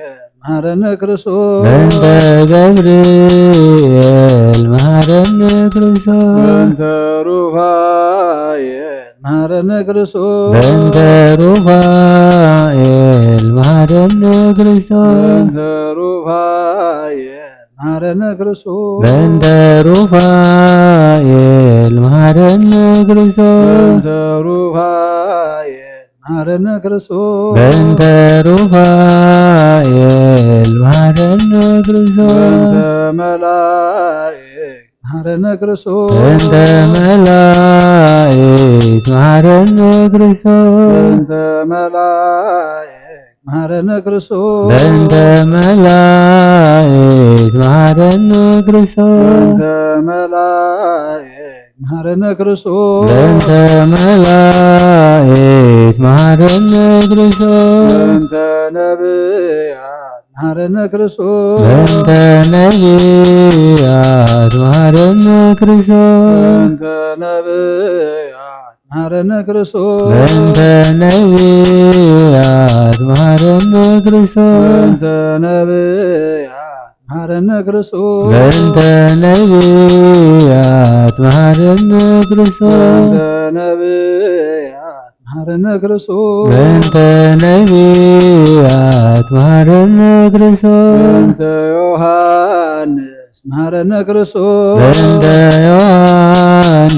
መሐረነ ክርስቶስ በእንተ ገብርኤል መሐረነ ክርስቶስ በእንተ ሩፋኤል መሐረነ ክርስቶስ በእንተ ሩፋኤል መሐረነ ክርስቶስ በእንተ ሩፋኤል መሐረነ ክርስቶስ በእንተ ሩፋኤል መሐረነ ክርስቶስ በእንተ ሩፋኤል መሐረነ ክርስቶስ በእንተ ሩፋኤል መሐረነ ክርስቶስ በእንተ መላእክት መሐረነ ክርስቶስ በእንተ መላእክት መሐረነ ክርስቶስ በእንተ መላእክት መሐረነ ክርስቶስ በእንተ መላእክት መሐረነ ክርስቶስ በእንተ መላእክት መሐረነ ክርስቶስ በእንተ መላእክት መሐረነ ክርስቶስ በእንተ ነብያት መሐረነ ክርስቶስ በእንተ ነብያት መሐረነ ክርስቶስ በእንተ ነብያት መሐረነ ክርስቶስ በእንተ ነብያት መሐረነ ክርስቶስ በእንተ ነብያት መሐረነ ክርስቶስ በእንተ ነብያት መሐረነ ክርስቶስ በእንተ ነብያት መሐረነ ክርስቶስ በእንተ ነብያት መሐረነ ክርስቶስ በእንተ ዮሐንስ መሐረነ ክርስቶስ በእንተ ዮሐንስ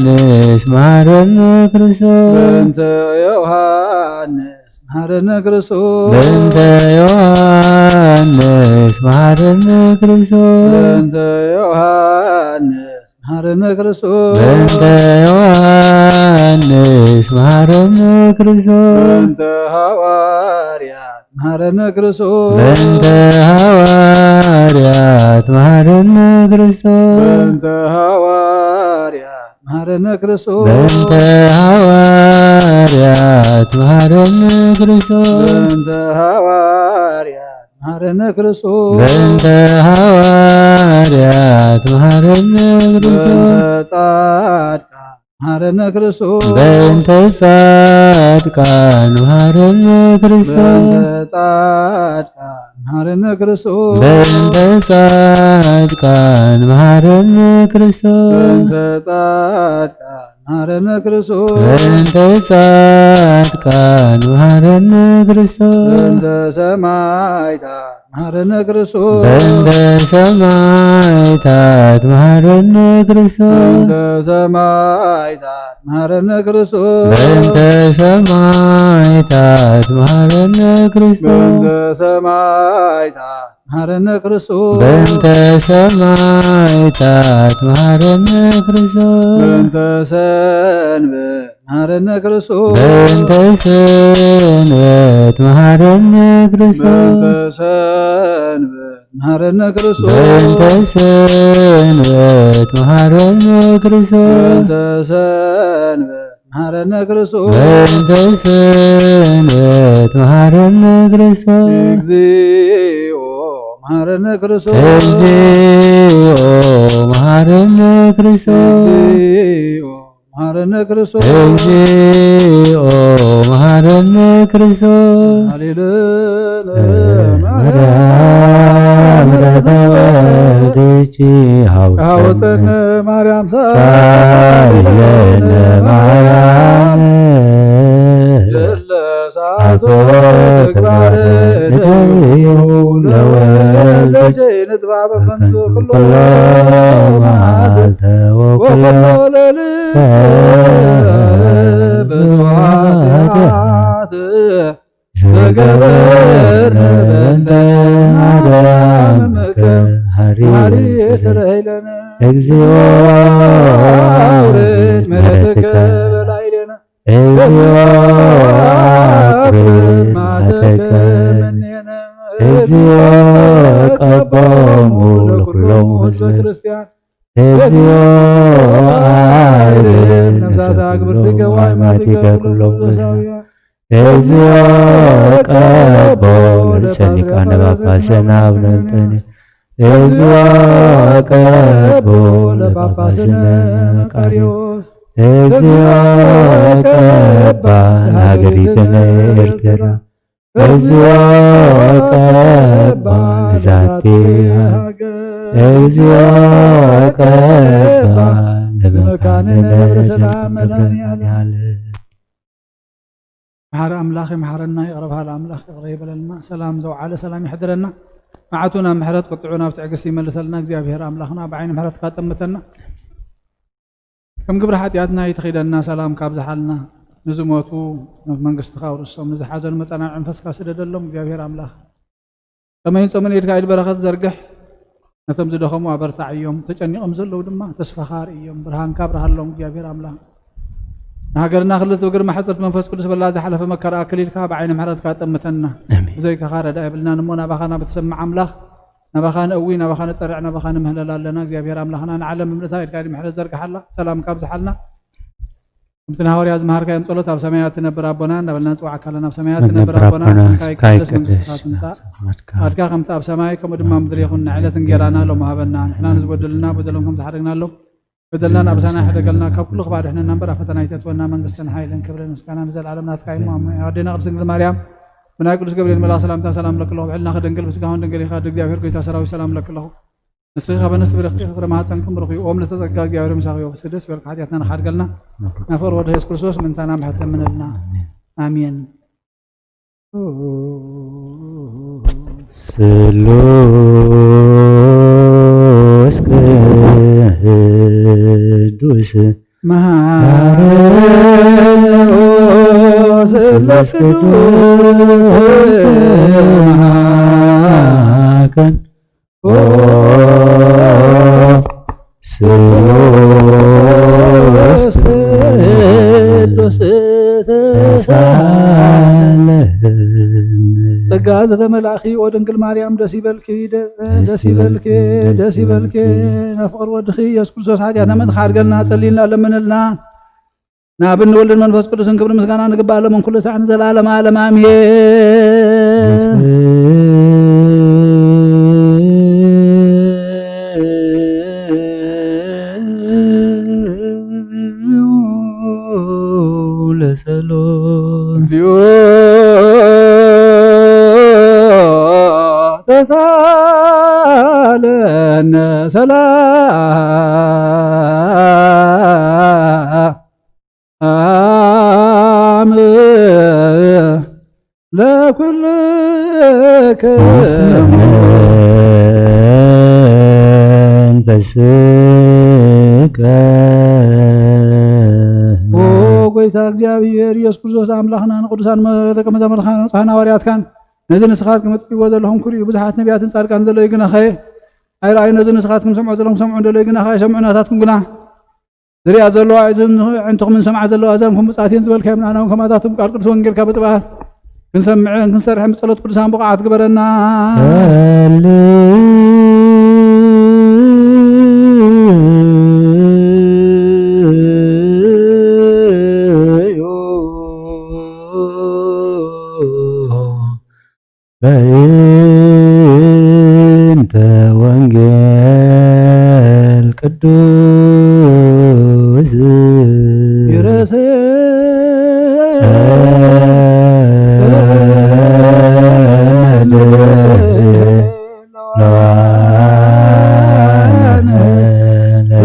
መሐረነ ክርስቶስ በእንተ ዮሐንስ መሐረነ ክርስቶስ በእንተ ዮሐንስ መሐረነ ክርስቶስ በእንተ ዮሐንስ መሐረነ ክርስቶስ በእንተ ዮሐንስ መሐረነ ክርስቶስ በእንተ ሐዋርያት መሐረነ ክርስቶስ በእንተ ሐዋርያት መሐረነ ክርስቶስ በእንተ ሐዋርያት መሐረነ ክርስቶስ በእንተ ሐዋርያት መሐረነ ክርስቶስ በእንተ ሐዋርያት መሐረነ ክርስቶስ። በእንተ ሃዋርያት መሐረነ ክርስቶስ። በእንተ ጻድቃን መሐረነ ክርስቶስ። በእንተ ጻድቃን መሐረነ ክርስቶስ። በእንተ ጻድቃን መሐረነ ክርስቶስ። በእንተ ጻድቃን መሐረነ ክርስቶስ። በእንተ ጻድቃን መሐረነ ክርስቶስ። በእንተ ጻድቃን መሐረነ ክርስቶስ። በእንተ ሰማዕታት መሐረነ ክርስቶስ። በእንተ ሰማዕታት መሐረነ ክርስቶስ። በእንተ ሰማዕታት መሐረነ ክርስቶስ። በእንተ ሰማዕታት መሐረነ ክርስቶስ። በእንተ ሰማዕታት መሐረነ ክርስቶስ። በእንተ ሰማዕታት መሐረነ ክርስቶስ። በእንተ ሰንበት መሐረነ ክርስቶስ። በእንተ ሰንበት መሐረነ ክርስቶስ። በእንተ ሰንበት መሐረነ ክርስቶስ። በእንተ ሰንበት መሐረነ ክርስቶስ። በእንተ ሰንበት መሐረነ ክርስቶስ። በእንተ ሰንበት መሐረነ ክርስቶስ። እግዚኦ መሐረነ ክርስቶስ። እግዚኦ መሐረነ ክርስቶስ። እግዚኦ መሐረነ ክርስቶስ። እግዚኦ መሐረነ ክርስቶስ። ሃሌሉያ። ማርያም ተወልድኪ ሃውፀነ ሃውፀነ ማርያም ሳይለነ ሳይለነ ማርያም። ለለ ሳቶ ተግባረ ተግባረ ደዩ ለወልድ ለወልድ ንጽባበ ከንቱ ኩሎ ኩሎ መዓልተ ወኩሎ ወኩሎ ሌሊት በኃጢአት ዘገበርነ በእንተ ማርያምከ ሀሪ ሀሪ ስረይ ለነ። እግዚኦ አውርድ ምሕረትከ ምሕረትከ በላዕሌነ። እግዚኦ አቅርብ መዓተከ መዓተከ እምኔነ። እግዚኦ ቀቦሙ ለኩሎሙ ህዝበ ክርስቲያን። እግዚኦ አዕርፍ ነፍሳተ ነፍሳተ አግብርቲከ ኩሎም ወአይማቲከ ኩሎም ኩሎም ቅዱሳውያን። እግዚኦ ቀቦ ርእሰ ሊቃነ ጳጳስና አቡነ እንጦንዮስ። እግዚኦ ቀቦ ለጳጳስነ መቃርዮስ። እግዚኦ ቀባ ለሀገሪትነ ኤርትራ። እግዚኦ ቀባ ለዛቲ ሀገር። እግዚኦ ቀባ ለመካንነ ደብረ ሰላም መድኃኔዓለም። መሓሪ ኣምላኽ ይምሓረና፣ ይቕረ በሃሊ ኣምላኽ ይቕረ ይበለልና። ሰላም ዘውዓለ ሰላም ይሕድረና። መዓቱ ናብ ምሕረት፣ ቁጥዑ ናብ ትዕግስቲ ይመልሰልና። እግዚኣብሔር ኣምላኽና ብዓይኒ ምሕረትካ ጠምተና። ከም ግብሪ ሓጢኣትና ይትኺደና፣ ሰላም ካብዝሓልና። ንዝሞቱ ናብ መንግስትኻ ኣውርሶም፣ ንዝሓዘኑ መጸናንዒ መንፈስካ ስደደሎም እግዚኣብሔር ኣምላኽ። ጠመይን ጾምን ኢድካ ኢድ በረኸት ዘርግሕ፣ ነቶም ዝደኸሙ ኣበርታዕዮም፣ ተጨኒቖም ዘለዉ ድማ ተስፋኻ ኣርእዮም፣ ብርሃንካ ኣብርሃሎም እግዚኣብሔር ኣምላኽ። ንሃገርና ክልተ ግርማ ሕጽርቲ መንፈስ ቅዱስ በላ ዝሓለፈ መከራ ኣክሊልካ ብዓይኒ ምሕረትካ ጠምተና። ኣሜን። ብዘይካኻ ረዳኢ የብልናን እሞ ናባኻ ናብ እትሰምዕ ኣምላኽ፣ ናባኻ ንእዊ፣ ናባኻ ንጠርዕ፣ ናባኻ ንምህለል ኣለና። እግዚኣብሔር ኣምላኽና ንዓለም ብምልእታ ኢድካ ኢድ ምሕረት ዘርግሓላ፣ ሰላምካ ኣብዝሓልና። ከምቲ ንሃዋርያ ዝመሃርካዮም ጸሎት ኣብ ሰማያት ትነብር ኣቦና እንዳበልና ንጽውዓካ ኣለና። ኣብ ሰማያት ትነብር ኣቦና፣ ስምካ ይቀደስ፣ መንግስትኻ ትምጻእ፣ ፍቃድካ ከምቲ ኣብ ሰማይ ከምኡ ድማ ኣብ ምድሪ ይኹን። ንዕለት እንጌራና ሎሚ ሃበና። ንሕና ንዝበደሉና በደሎም ከም ዝሓደግናሎም በደልና ንኣበሳና ይሕደገልና፣ ካብ ኩሉ ክፋእ ኣድሕነና እምበር ኣብ ፈተና ኣይተእትወና። መንግስትን ሓይልን ክብርን ምስጋናን ንዘለኣለም ናትካ እዩ። ኣሜን። ኣዴና ቅድስት ድንግል ማርያም ብናይ ቅዱስ ገብርኤል መልኣኽ ሰላምታ ሰላም ለክለኹ፣ ብዕልና ከደንግል ብስጋሁን ድንግል ኢኻ፣ እግዚኣብሔር ጎይታ ሰራዊት ሰላም ለክለኹ። ንስኺ ከበነስ ብረኽቲ ፍረ ማህፀንክን ብሩኽ እዩ። ኦም ለተጸጋ እግዚኣብሔር ምሳኺ እዩ። ፍስህ ደስ ይበልካ፣ ሓጢኣትና ንኻድገልና፣ ናብ ፍቕሪ ወዲ የሱስ ክርስቶስ ምእንታና ምሕረት ለምነልና። ኣሜን። ስሉስ ቅዱስ መሃረነ ስሉስ ቅዱስ መሃከን ኦ ስሉስ ቅዱስ ተሳለነ። ጸጋ ዘተመላእኪ ኦ ድንግል ማርያም ደስ ይበልኪ፣ ደ-፣ ደስ ይበልኪ፣ ደስ ይበልኪ። ናብ ፍቕሪ ወድኺ ኢየሱስ ክርስቶስ ሓጢኣትና ምእንቲ ክሓድገልና ጸልይልና ለምንልና። ንኣብን ንወልድን መንፈስ ቅዱስን ክብሪ ምስጋና ንግባእ ሎምን ኩሉ ሳዕ ንዘለዓለም ዓለም ኣሜን። እግዚኦ ተሳለነ ሰላም ለኩልክሙ። መንፈስከ። ኦ ጎይታ እግዚኣብሔር ኢየሱስ ክርስቶስ ኣምላኽና፣ ንቅዱሳን መ-፣ ደቀ መዛሙርትኻን ካህን ሃዋርያትካን፣ ነዚ ንስኻትኩም እትርእይዎ ዘለኹም ኩሉ እዩ። ብዙሓት ነቢያትን ጻድቃን ዘለዉ ግናኸ ኣይረኣዩ፣ ነዚ ንስኻትኩም ሰምዑ ዘለኹም ሰምዑ እንደለዩ ግናኸ ኣይሰምዑ፣ ናታትኩም ግና ዝሪኣ ዘለዋ እዝን፣ ኣዕንትኹም ዝሰምዓ ዘለዋ ኣእዛንኩም ብጻት እየን ዝበልካዮም ንኣናውን ከማታትኩም ቃል ቅዱስ ወንጌልካ ብጥብዓት ክንሰምዕን ክንሰርሕን ብጸሎት ቅዱሳን ብቑዓት ግበረና። ጸልዩ በእንተ ወንጌል ቅዱስ ይረስእ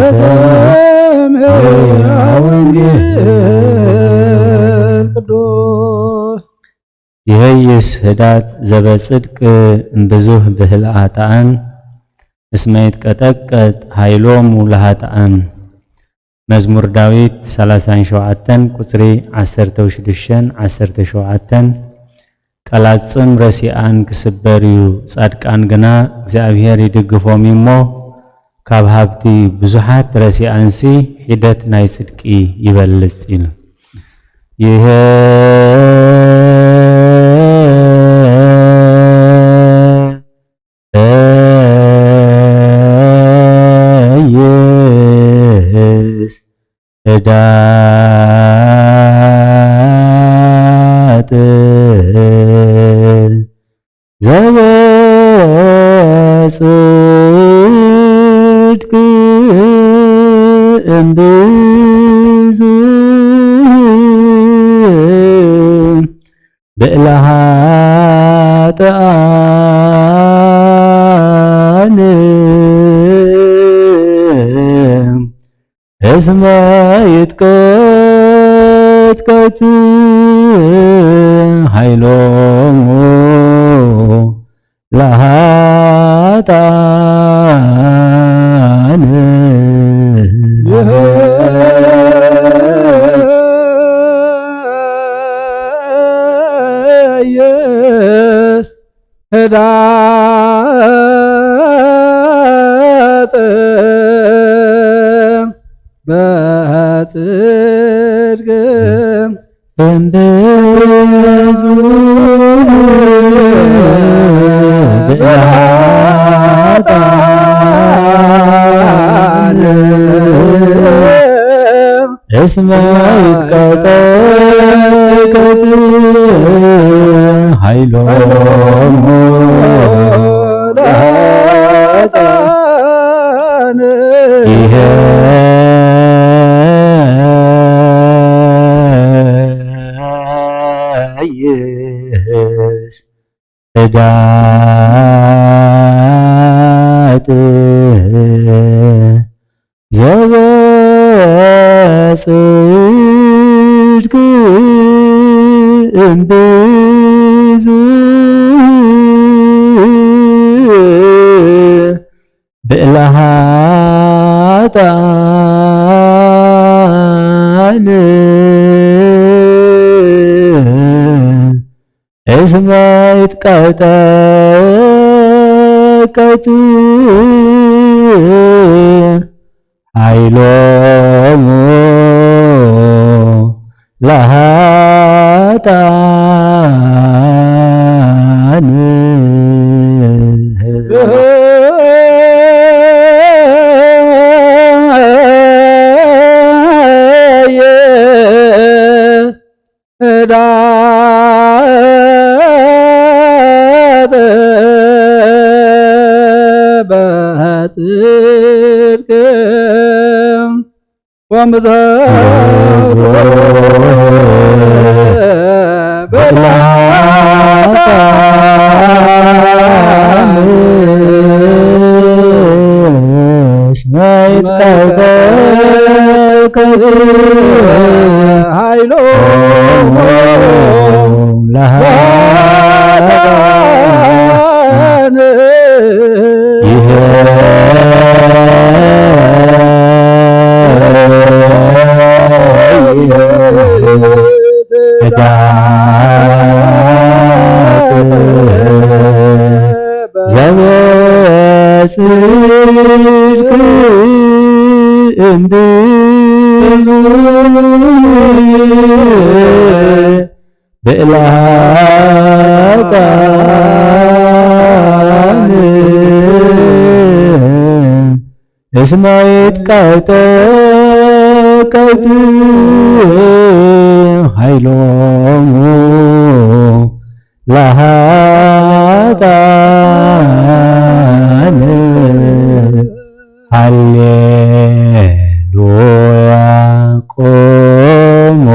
ለሰምዐ ወንጌል ቅዱስ። ይሄይስ ህዳት ዘበጽድቅ እምብዙህ ብህል ኃጥኣን እስመ ይትቀጠቀጥ ኃይሎሙ ለኃጥኣን። መዝሙር ዳዊት ሠላሳን ሸውዓተን ቁጽሪ ዓሰርተ ሽዱሽተን ዓሰርተ ሸውዓተን። ቀላጽም ረሲኣን ክስበር እዩ፣ ጻድቃን ግና እግዚኣብሔር ይድግፎም እዩ እሞ፣ ካብ ሃብቲ ብዙሓት ረሲኣንሲ ሒደት ናይ ጽድቂ ይበልጽ ኢሉ። ይሄ የይስ ህዳጥ ዘበጽድቅ እምብዙ ብእለ ኃጥኣን እስመ ይትቀጥቀጥ ኃይሎሙ ለኃጥኣን። የይስ ህዳጥ በጽድቅ እምብዙ ብእለ ኃጥኣን እስመ ይትቀጠቀጥ ኃይሎሙ ለኃጥኣን። ይሄ ይስ ህዳጥ ዘበጽድቅ እምብዙ ብእለ ኃጥኣን እስመ ይትቀጠቀጥ ኃይሎሙ ለኃጥኣን። ህዳጥ በጽድቅ ወምዘ በላታ እስመ ይትቀውቀ ከብድ ኃይሎሙ ለኃጥኣን ይሄ ህዳት ዘበጽድቅ እምብዙ ብእላጣን እስመ ይትቀውጠ ከብድ ኃይሎሙ ለኃጥኣን። ሃሌሉያ ቆሙ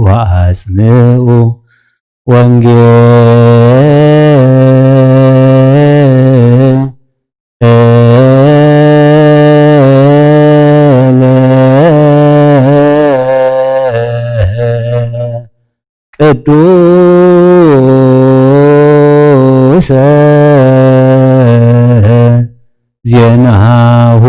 ወአጽምዑ ወንጌለ ቅዱሰ ዜናሁ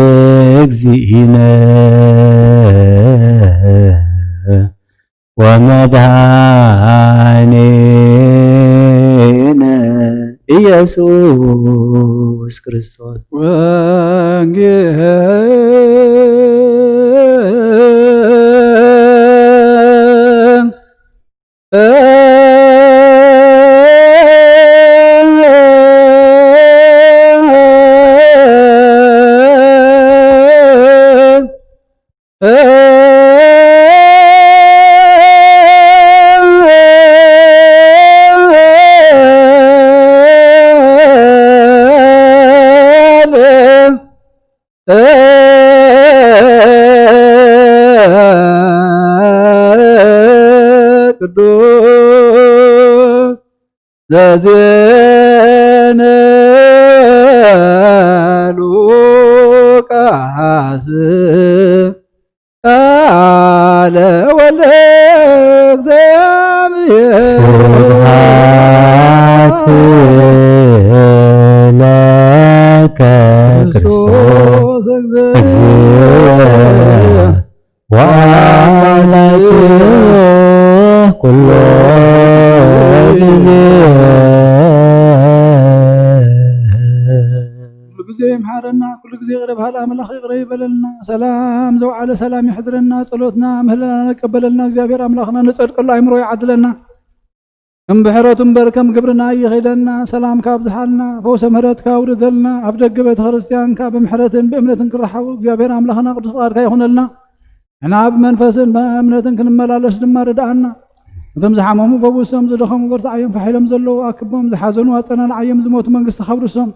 ለእግዚእነ ወመድኃኒነ ኢየሱስ ክርስቶስ። ወንጌል ቅዱስ ዘዜነ ሉቃስ ቃለ ወልደ እግዚአብሔር። ስብሐት ለከ ክርስቶስ እግዚእ ወአምላክ ኩሎ ጊዜ። ኩሉ ግዜ ይምሓረና፣ ኩሉ ግዜ ይቕረ በሃሊ ኣምላኽ ይቕረ ይበለልና። ሰላም ዘውዓለ ሰላም ይሕድረና። ጸሎትና ምህለና ንቀበለልና። እግዚኣብሔር ኣምላኽና ንጸድቀሉ ኣይምሮ ይዓድለና። ከም ብሕረቱ እምበር ከም ግብርና ኣይኺደና። ሰላምካ ኣብዝሓልና፣ ፈውሰ ምህረትካ ኣውርደልና። ኣብ ደገ ቤተ ክርስቲያንካ ብምሕረትን ብእምነትን ክረሓቡ እግዚኣብሔር ኣምላኽና ቅዱስ ፍቓድካ ይኹነልና። ንሕና ብመንፈስን ብእምነትን ክንመላለስ ድማ ርድኣና። እቶም ዝሓመሙ ፈውሶም፣ ዝደኸሙ በርትዓዮም፣ ፋሕ ኢሎም ዘለዉ ኣክቦም፣ ዝሓዘኑ ኣጸናንዓዮም፣ ዝሞቱ መንግስትኻ ኣውርሶም።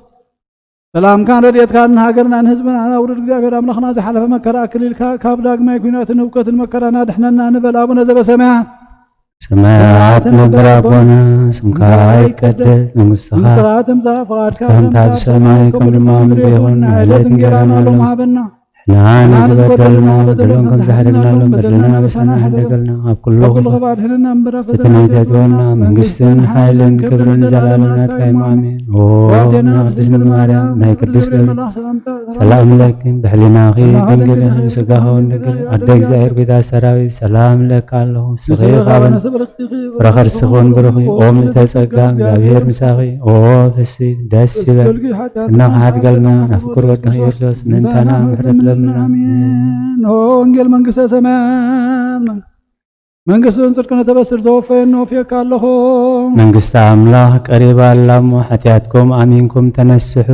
ሰላምካን ረድኤትካን ንሃገርና ንህዝብና ኣውርድ። እግዚኣብሔር ኣምላኽና ዝሓለፈ መከራ ኣክሊልካ ካብ ዳግማይ ኲናትን ህውከትን መከራን ኣድሕነና ንበል። ኣቡነ ዘበሰማያት ሰማያት ነበር ኣቦና፣ ስምካ ይቀደስ፣ መንግስትኻ መንግስትኻ ትምጻእ፣ ፍቓድካ ከም ከምታ ብሰማይ ከም ድማ ኣብ ምድሪ ይኹን። ዕለት እንጌራና ሎሚ ሃበና። ንዓና ዝበደልና በደሎም ከም ዝሓደግናሎም በደልና በሳና ሓደገልና። ኣብ ኩሉ ክፉእ ኣድሕነና እምበር ኣብ ፈተና ኣይተእትወና። መንግስትን ሓይልን ክብርን ንዘለኣለም ናትካ እዩ። ኣሜን። ኦ እመቤታችን ድንግል ማርያም፣ ናይ ቅዱስ ገብርኤል ሰላም ለኪ፣ ብሕሊናኺ ድንግል ኢኺ፣ ብስጋኺ እውን ድንግል፣ ኣደ እግዚኣብሔር፣ ቤዛ ሰራዊት፣ ሰላም ለኪ ኣለኹ። ንስኺ ካብ ኣንስቲ ብርኽቲ ኢኺ፣ ፍረ ከርስኺ እውን ብሩኽ እዩ። ኦ ምልዕተ ጸጋ፣ እግዚኣብሔር ምሳኺ። ኦ ፍሲ ደስ ይበል። እና ክሓድገልና ናብ ፍቁር ወድኺ የሱስ ምእንታና ምሕረት ለምና። ኣሜን። ኦ ወንጌል መንግስተ ሰማያት መንግስትን ጽድቅን ተበስር ዘወፈየን ወፍየካ ኣለኹ። መንግስቲ ኣምላኽ ቀሪባ ኣላ እሞ ሓጢኣትኩም ኣሚንኩም ተነስሑ።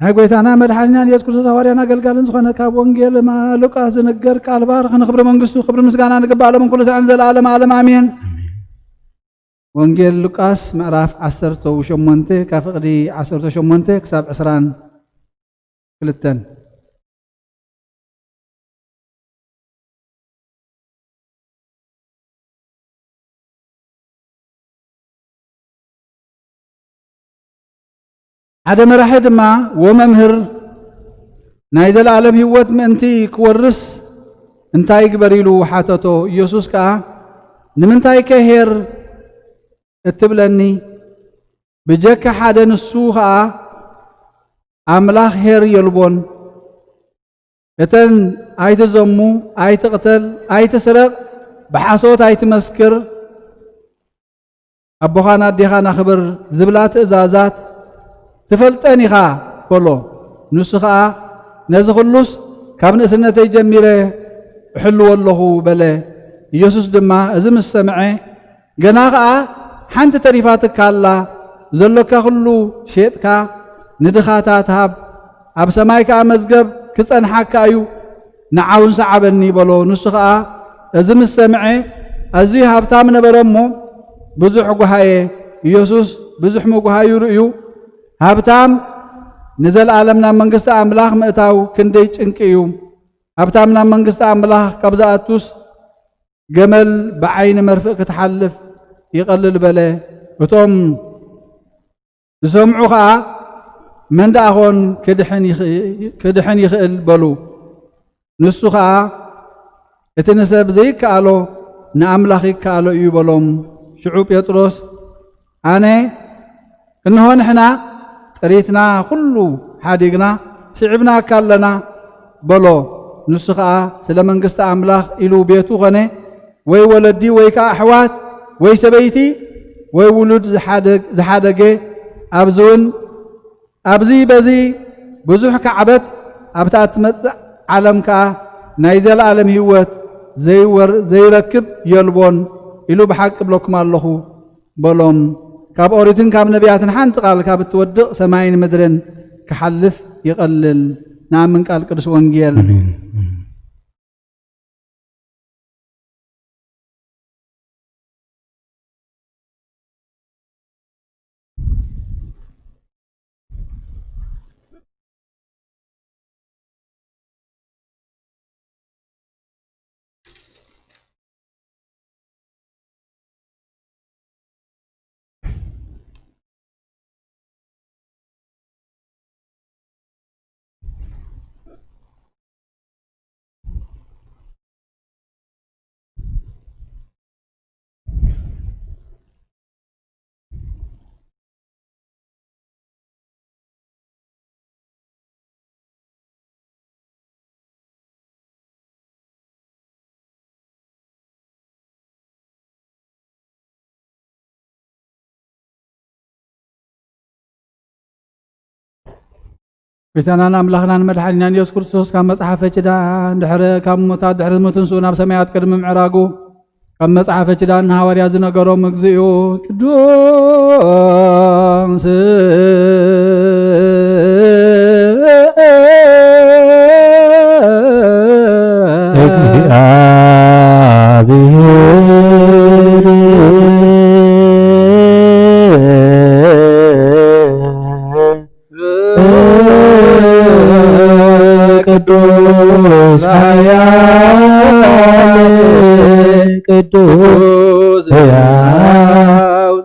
ናይ ጎይታና መድሓኒናን የሱስ ክርስቶስ ሃዋርያን ኣገልጋልን ዝኾነ ካብ ወንጌል ማ-፣ ሉቃስ ዝንገር ቃል ባርኽ ንኽብሪ መንግስቱ ክብሪ ምስጋና ንግባእ ሎም ኩሉ ሳዕን ዘለኣለም ኣለም ኣሜን። ወንጌል ሉቃስ ምዕራፍ ዓሰርተ ሸሞንተ ካብ ፍቕዲ ዓሰርተ ሸሞንተ ክሳብ ዕስራን ክልተን። ሓደ መራሒ ድማ፣ "ወመምህር፣ ናይ ዘለኣለም ህይወት ምእንቲ ክወርስ እንታይ ይግበር?" ኢሉ ሓተቶ። ኢየሱስ ከኣ፣ "ንምንታይከ ኄር እትብለኒ? ብጀካ ሓደ፣ ንሱ ኸኣ ኣምላኽ፣ ኄር የልቦን። እተን ኣይትዘሙ፣ ኣይትቕተል፣ ኣይትስረቕ፣ ብሓሶት ኣይትመስክር፣ ኣቦኻን ኣዴኻን ኣኽብር ዝብላ ትእዛዛት ትፈልጠን ኢኻ" በሎ። ንሱ ኸኣ፣ "ነዚ ኹሉስ ካብ ንእስነተይ ጀሚረ እሕልዎ ኣለኹ" በለ። ኢየሱስ ድማ እዚ ምስ ሰምዐ፣ "ገና ኸኣ ሓንቲ ተሪፋትካ ኣላ፣ ዘሎካ ኹሉ ሼጥካ ንድኻታት ሃብ፣ ኣብ ሰማይ ከኣ መዝገብ ክጸንሓካ እዩ፣ ንዓውን ሰዓበኒ" በሎ። ንሱ ኸኣ እዚ ምስ ሰምዐ፣ ኣዝዩ ሃብታም ነበረ እሞ፣ ብዙሕ ጓሃየ። ኢየሱስ ብዙሕ ምጉሃዩ ርእዩ፣ "ሃብታም ንዘለኣለም ናብ መንግስቲ ኣምላኽ ምእታው ክንደይ ጭንቂ እዩ! ሃብታም ናብ መንግስቲ ኣምላኽ ካብ ዝኣቱስ፣ ገመል ብዓይኒ መርፍእ ክትሓልፍ ይቐልል" በለ። እቶም ዝሰምዑ ኸኣ፣ "መን ደኣ ኾን ክድሕን ይኽ-፣ ክድሕን ይኽእል?" በሉ። ንሱ ኸኣ፣ "እቲ ንሰብ ዘይከኣሎ ንኣምላኽ ይከኣሎ እዩ" በሎም። ሽዑ ጴጥሮስ፣ "ኣነ፣ እንሆ ንሕና ጥሪትና ኹሉ ሓዲግና ስዒብናካ ኣለና" በሎ። ንሱ ኸኣ፣ "ስለ መንግስቲ ኣምላኽ ኢሉ ቤቱ ኾነ፣ ወይ ወለዲ፣ ወይ ከኣ ኣሕዋት፣ ወይ ሰበይቲ፣ ወይ ውሉድ ዝሓደ-፣ ዝሓደገ፣ ኣብዚ እውን፣ ኣብዚ በዚ ብዙሕ ክዓበት፣ ኣብታ እትመጽእ ዓለም ከኣ ናይ ዘለኣለም ህይወት ዘይወር-፣ ዘይረክብ የልቦን ኢሉ ብሓቂ እብለኩም ኣለኹ" በሎም። ካብ ኦሪትን ካብ ነቢያትን ሓንቲ ቃል ካብ እትወድቕ ሰማይን ምድርን ክሓልፍ ይቐልል። ንኣምን ቃል ቅዱስ ወንጌል። ኣሜን። ጎይታናን ኣምላኽናን መድሓኒናን ኢየሱስ ክርስቶስ፣ ካብ መጽሓፈ ኪዳን ድሕሪ፣ ካብ ሙታት ድሕሪ ምትንስኡ ናብ ሰማያት ቅድሚ ምዕራጉ፣ ካብ መጽሓፈ ኪዳን ንሃዋርያ ዝነገሮም፣ እግዚኦ ቅዱስ እግዚአብሔር ቅዱስ ኃያል ቅዱስ ሕያው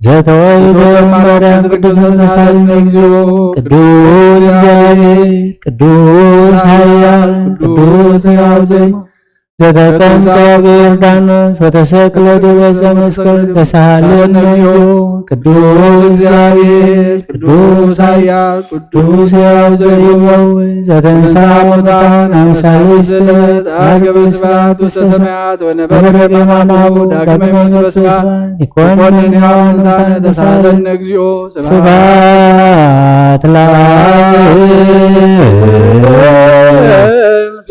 ዘተወልደ ማርያም ቅዱስ መሳል እግዚኦ ቅዱስ እግዚአብሔር ቅዱስ ኃያል ቅዱስ ሕያው ዘ ዘተጠምቀ በዮርዳኖስ ወተሰቅለ ዲበ ዕፀ መስቀል ተሳሃለነ እግዚኦ ቅዱስ እግዚአብሔር ቅዱስ ኃያል ቅዱስ ሕያው ዘይመውት ዘተንሳ ሙታን አምሳሉ ስለት አገበ ስብሐት ውስተ ሰማያት ወነበረ በየማናሁ ዳግመ ይመጽእ በስብሐት ይኮንን ሕያዋን ሙታነ ተሳሃለነ እግዚኦ ስብሐት ለአብ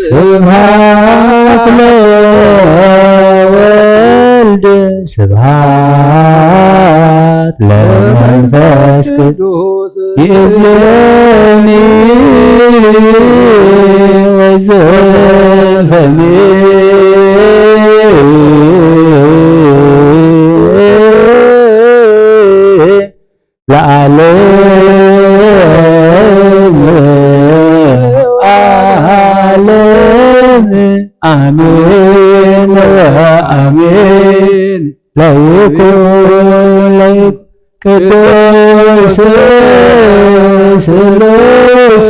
ስብሐት ለወልድ ስብሐት ለመንፈስ ቅዱስ ይእዜኒ ወዘልፈኒ ለዓለም። ኩለይ ቅዱስ ስሉስ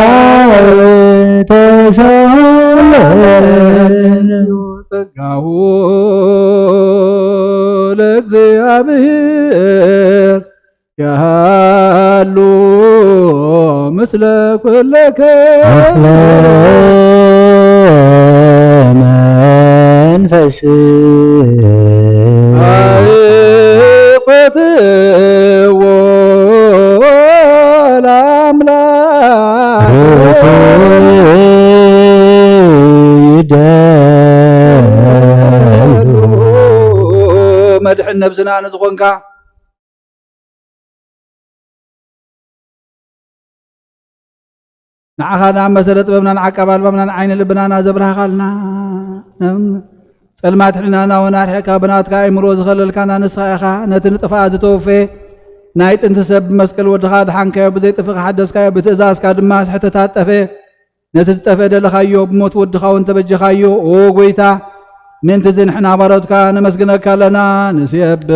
እግዚኣብሔር ተሰብሐ ጸጋሁ ለእግዚኣብሔር ያሉ ምስለ ኩለከ ምስለ መንፈስ ኣይኮትዎ ለአምላክ ይደሉ መድሕን ነብስና ንዝኾንካ ንዓኻ ንኣብ መሰለ ጥበብናን ዓቃብ ኣልባብናን ዓይኒ ልብናና ዘብርሃኻልና፣ ጸልማት ሕልናና እውን ኣርሒቕካ ብናትካ ኣእምሮ ዝኸለልካና ንስኻ ኢኻ። ነቲ ንጥፍኣት ዝተወፈየ ናይ ጥንቲ ሰብ ብመስቀል ወድኻ ኣድሓንካዮ፣ ብዘይጥፍእ ሓደስካዮ፣ ብትእዛዝካ ድማ ስሕተታት ጠፈየ። ነቲ ዝጠፍአ ደለኻዮ፣ ብሞት ወድኻ እውን ተበጀኻዮ። ኦ ጐይታ፣ ምእንቲ እዚ ንሕና ባሮትካ ነመስግነካ ኣለና፣ ንሴብሐካ።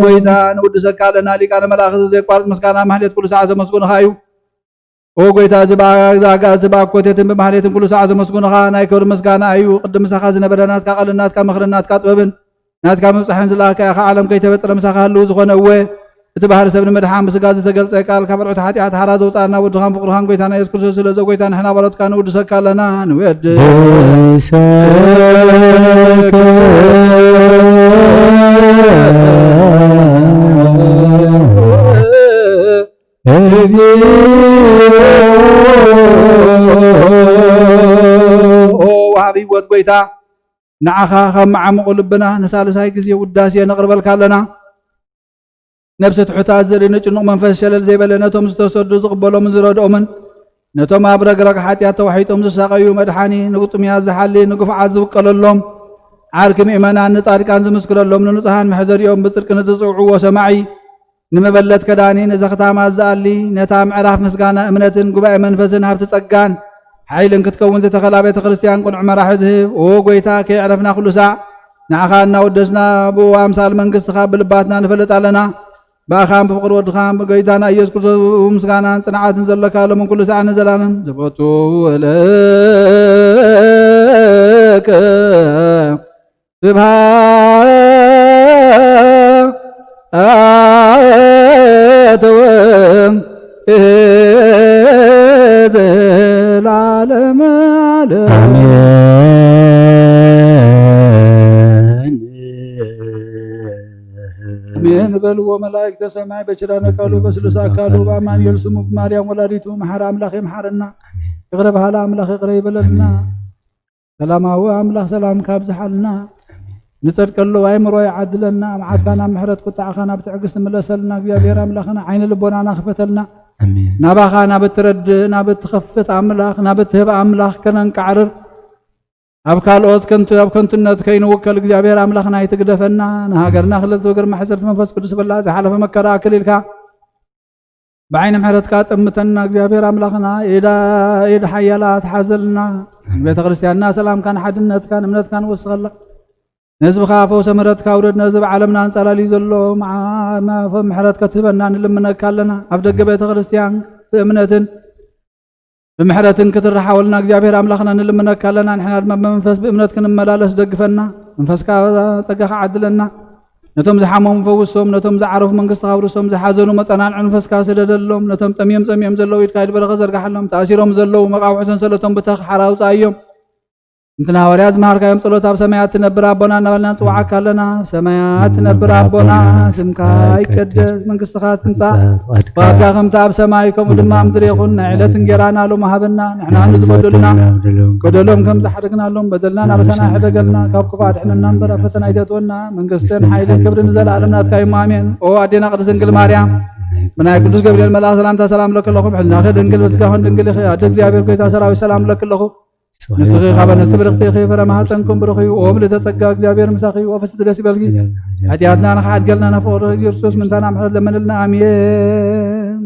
ጐይታ፣ ንውድሰካ ኣለና፣ ሊቃነ መላእኽቲ ዘየቋርጽ ምስጋና ማህሌት ኩሉ ሰዓት ዘመስግኑኻ እዩ። ኦ ጐይታ፣ እዚ ብኣጋ-፣ እዚ ኣጋእዝቲ ብኣኮቴትን ብማህሌትን ኩሉ ሰዓት ዘመስግኑኻ ናይ ክብሪ ምስጋና እዩ። ቅድም ምሳኻ ዝነበረ ናትካ ቃልን ናትካ ምኽርን ናትካ ጥበብን ናትካ ምብጻሕን ዝለኣኽካ ኢኻ። ዓለም ከይተፈጥረ ምሳኻ ህልው ዝኾነ እወ፣ እቲ ባህሪ ሰብ ንምድሓን ብስጋ ዝተገልጸ ቃል ካብ ዕርዑት ሓጢኣት ሓራ ዘውጽኣና ወድኻን ፍቕርኻን ጐይታና የሱስ ክርስቶስ ስለዚ፣ ኦ ጐይታ፣ ንሕና ባሮትካ ንውድሰካ ኣለና፣ ንወድሰካ። እግዚኦ። ኦ ወሃቢ ህይወት ጐይታ፣ ንዓኻ ካብ መዓሙቕ ልብና ንሳልሳይ ግዜ ውዳሴ ነቕርበልካ ኣለና። ነብሲ ትሑታት ዘድህን ጭኑቕ መንፈስ ሸለል ዘይበለ ነቶም ዝተሰዱ ዝቕበሎምን ዝረድኦምን፣ ነቶም ኣብ ረግረግ ሓጢኣት ተዋሒጦም ዝሳቐዩ መድሓኒ፣ ንጥሙያት ዝሓሊ፣ ንግፉዓት ዝውቀለሎም፣ ዓርኪ ምእመናን ንጻድቃን ዝምስክረሎም፣ ንንጹሃን መሕደሪኦም ብጽድቂ ንዝጽውዕዎ ሰማዒ፣ ንመበለት ከዳኒ፣ ንዘኽታማት ዝኣሊ፣ ነታ ምዕራፍ ምስጋና እምነትን ጉባኤ መንፈስን ሃብቲ ጸጋን ሓይልን ክትከውን ዝተኸላ ቤተ ክርስቲያን ቅኑዕ መራሒ ዝህብ፣ ኦ ጐይታ፣ ከየዕረፍና ኩሉ ሳዕ ንዓኻ እናወደስና ብኡ ኣምሳል መንግስትኻ ብልባትና ንፈልጥ ኣለና። ብኣኻን ብፍቕሪ ወድኻን ብጎይታና ኢየሱስ ክርስቶስ ብኡ ምስጋናን ጽንዓትን ዘለካ ሎምን ኩሉ ሳዕ ንዘላለም ዝፈቱ ወለከ ስብሐት ወዘለዓለመ ዓለም። አሜን። አሜን በልዎ መላእክተ ሰማይ በኪዳነ ቃሉ በስሉስ አካሉ በአማኑኤል ስሙ በማርያም ወላዲቱ መሐረ አምላክ ይምሐረና። ይቅረ በሃላ አምላክ ይቅረ ይበለልና። ሰላማዊ ኣምላኽ ሰላምካ ኣብዝሓልና። ንጸድቀሉ ኣእምሮ ይዓድለና። መዓትካ ናብ ምሕረት፣ ቁጣዕኻ ናብ ትዕግስቲ ምለሰልና። እግዚኣብሔር ኣምላኽና ዓይኒ ልቦናና ክፈተልና። ኣሜን። ናባኻ ናብ እትረድእ፣ ናብ እትኸፍት ኣምላኽ፣ ናብ እትህብ ኣምላኽ ከነንቃዕርር፣ ኣብ ካልኦት ከንቱ፣ ኣብ ከንቱነት ከይንውከል እግዚኣብሔር ኣምላኽና ኣይትግደፈና። ንሃገርና ክልል ትብግር ማሕፀርቲ መንፈስ ቅዱስ በላ ዝሓለፈ መከራ ኣክሊልካ ብዓይኒ ምሕረትካ ጠምተና እግዚኣብሔር ኣምላኽና፣ ኢዳ-፣ ኢድ ሓያላት ሓዘልና። ንቤተ ክርስቲያንና ሰላምካን ሓድነትካን እምነትካን ወስኸላ። ንህዝብኻ ፈውሰ ምሕረትካ ኣውርድ። ነዚ ኣብ ዓለምና ኣንጻላልዩ ዘሎ መዓ-፣ መ-፣ ምሕረት ከትህበና ንልምነካ ኣለና። ኣብ ደገ ቤተ ክርስቲያን ብእምነትን ብምሕረትን ክትረሓወልና እግዚኣብሔር ኣምላኽና ንልምነካ ኣለና። ንሕና ድማ ብመንፈስ ብእምነት ክንመላለስ ደግፈና። መንፈስካ ጸጋኻ ዓድለና። ነቶም ዝሓመሙ ፈውሶም፣ ነቶም ዝዓረፉ መንግስትኻ ኣውርሶም፣ ዝሓዘኑ መጸናንዒ መንፈስካ ስደደሎም፣ ነቶም ጠምዮም ጸሚኦም ዘለዉ ኢድካ ኢድ በረኸት ዘርግሓሎም፣ ተኣሲሮም ዘለዉ መቃውሒ ሰንሰለቶም ብተኽ ሓራ ኣውጽኣዮም። ከምቲ ንሃዋርያት ዝመሃርካዮም ጸሎት ኣብ ሰማያት ትነብር ኣቦና እናበልና ንጽውዓካ ኣለና። ኣብ ሰማያት ትነብር ኣቦና፣ ስምካ ይቀደስ፣ መንግስትኻ ትምጻእ፣ ፍቓድካ ከምቲ ኣብ ሰማይ ከምኡ ድማ ኣብ ምድሪ ይኹን። ናይ ዕለት እንጌራና ሎሚ ሃበና፣ ንሕና ንዝበደሉና በደሎም ከም ዝሓደግናሎም በደልና ናበሳና ሕደገልና፣ ካብ ክፉእ ኣድሕነና እምበር ኣብ ፈተና ኣይተእትወና። መንግስትን ሓይልን ክብርን ንዘለኣለም ናትካ እዩ። ኣሜን። ኦ ኣዴና ቅድስት ድንግል ማርያም፣ ብናይ ቅዱስ ገብርኤል መልኣኽ ሰላምታ ሰላም ለኪ ኣለኹ። ብሕልናኺ ድንግል በስጋኽን ድንግል ኢኺ። ኣደ እግዚኣብሔር ጎይታ ሰራዊት ሰላም ለኪ ኣለኹ። ንስኺ ካብ ኣንስቲ ብርኽቲ ኢኺ፣ ፍረ ማህፀንኩም ብሩኽ እዩ። ኦም ልደ ጸጋ እግዚኣብሔር ምሳኺ እዩ። ኦ ፍስቲ ደስ ይበልኪ። ሓጢኣትና ንኽሓድገልና ናብ ፍቕሪ ክርስቶስ ምንታና ምሕረት ለምንልና። ኣሜን።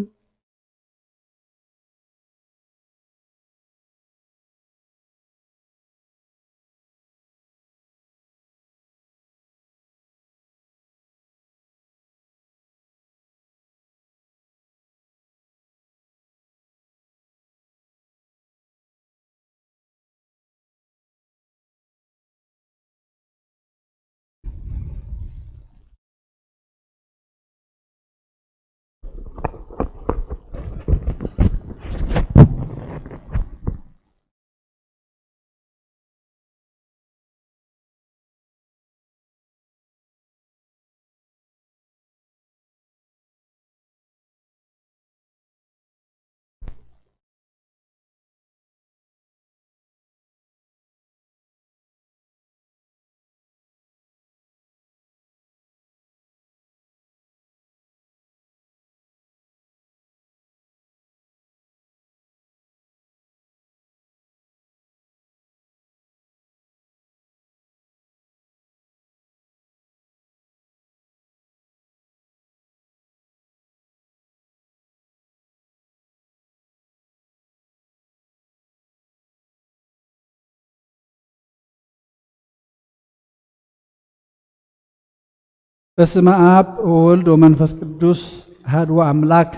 በስመ አብ ወወልድ ወመንፈስ ቅዱስ አሐዱ አምላክ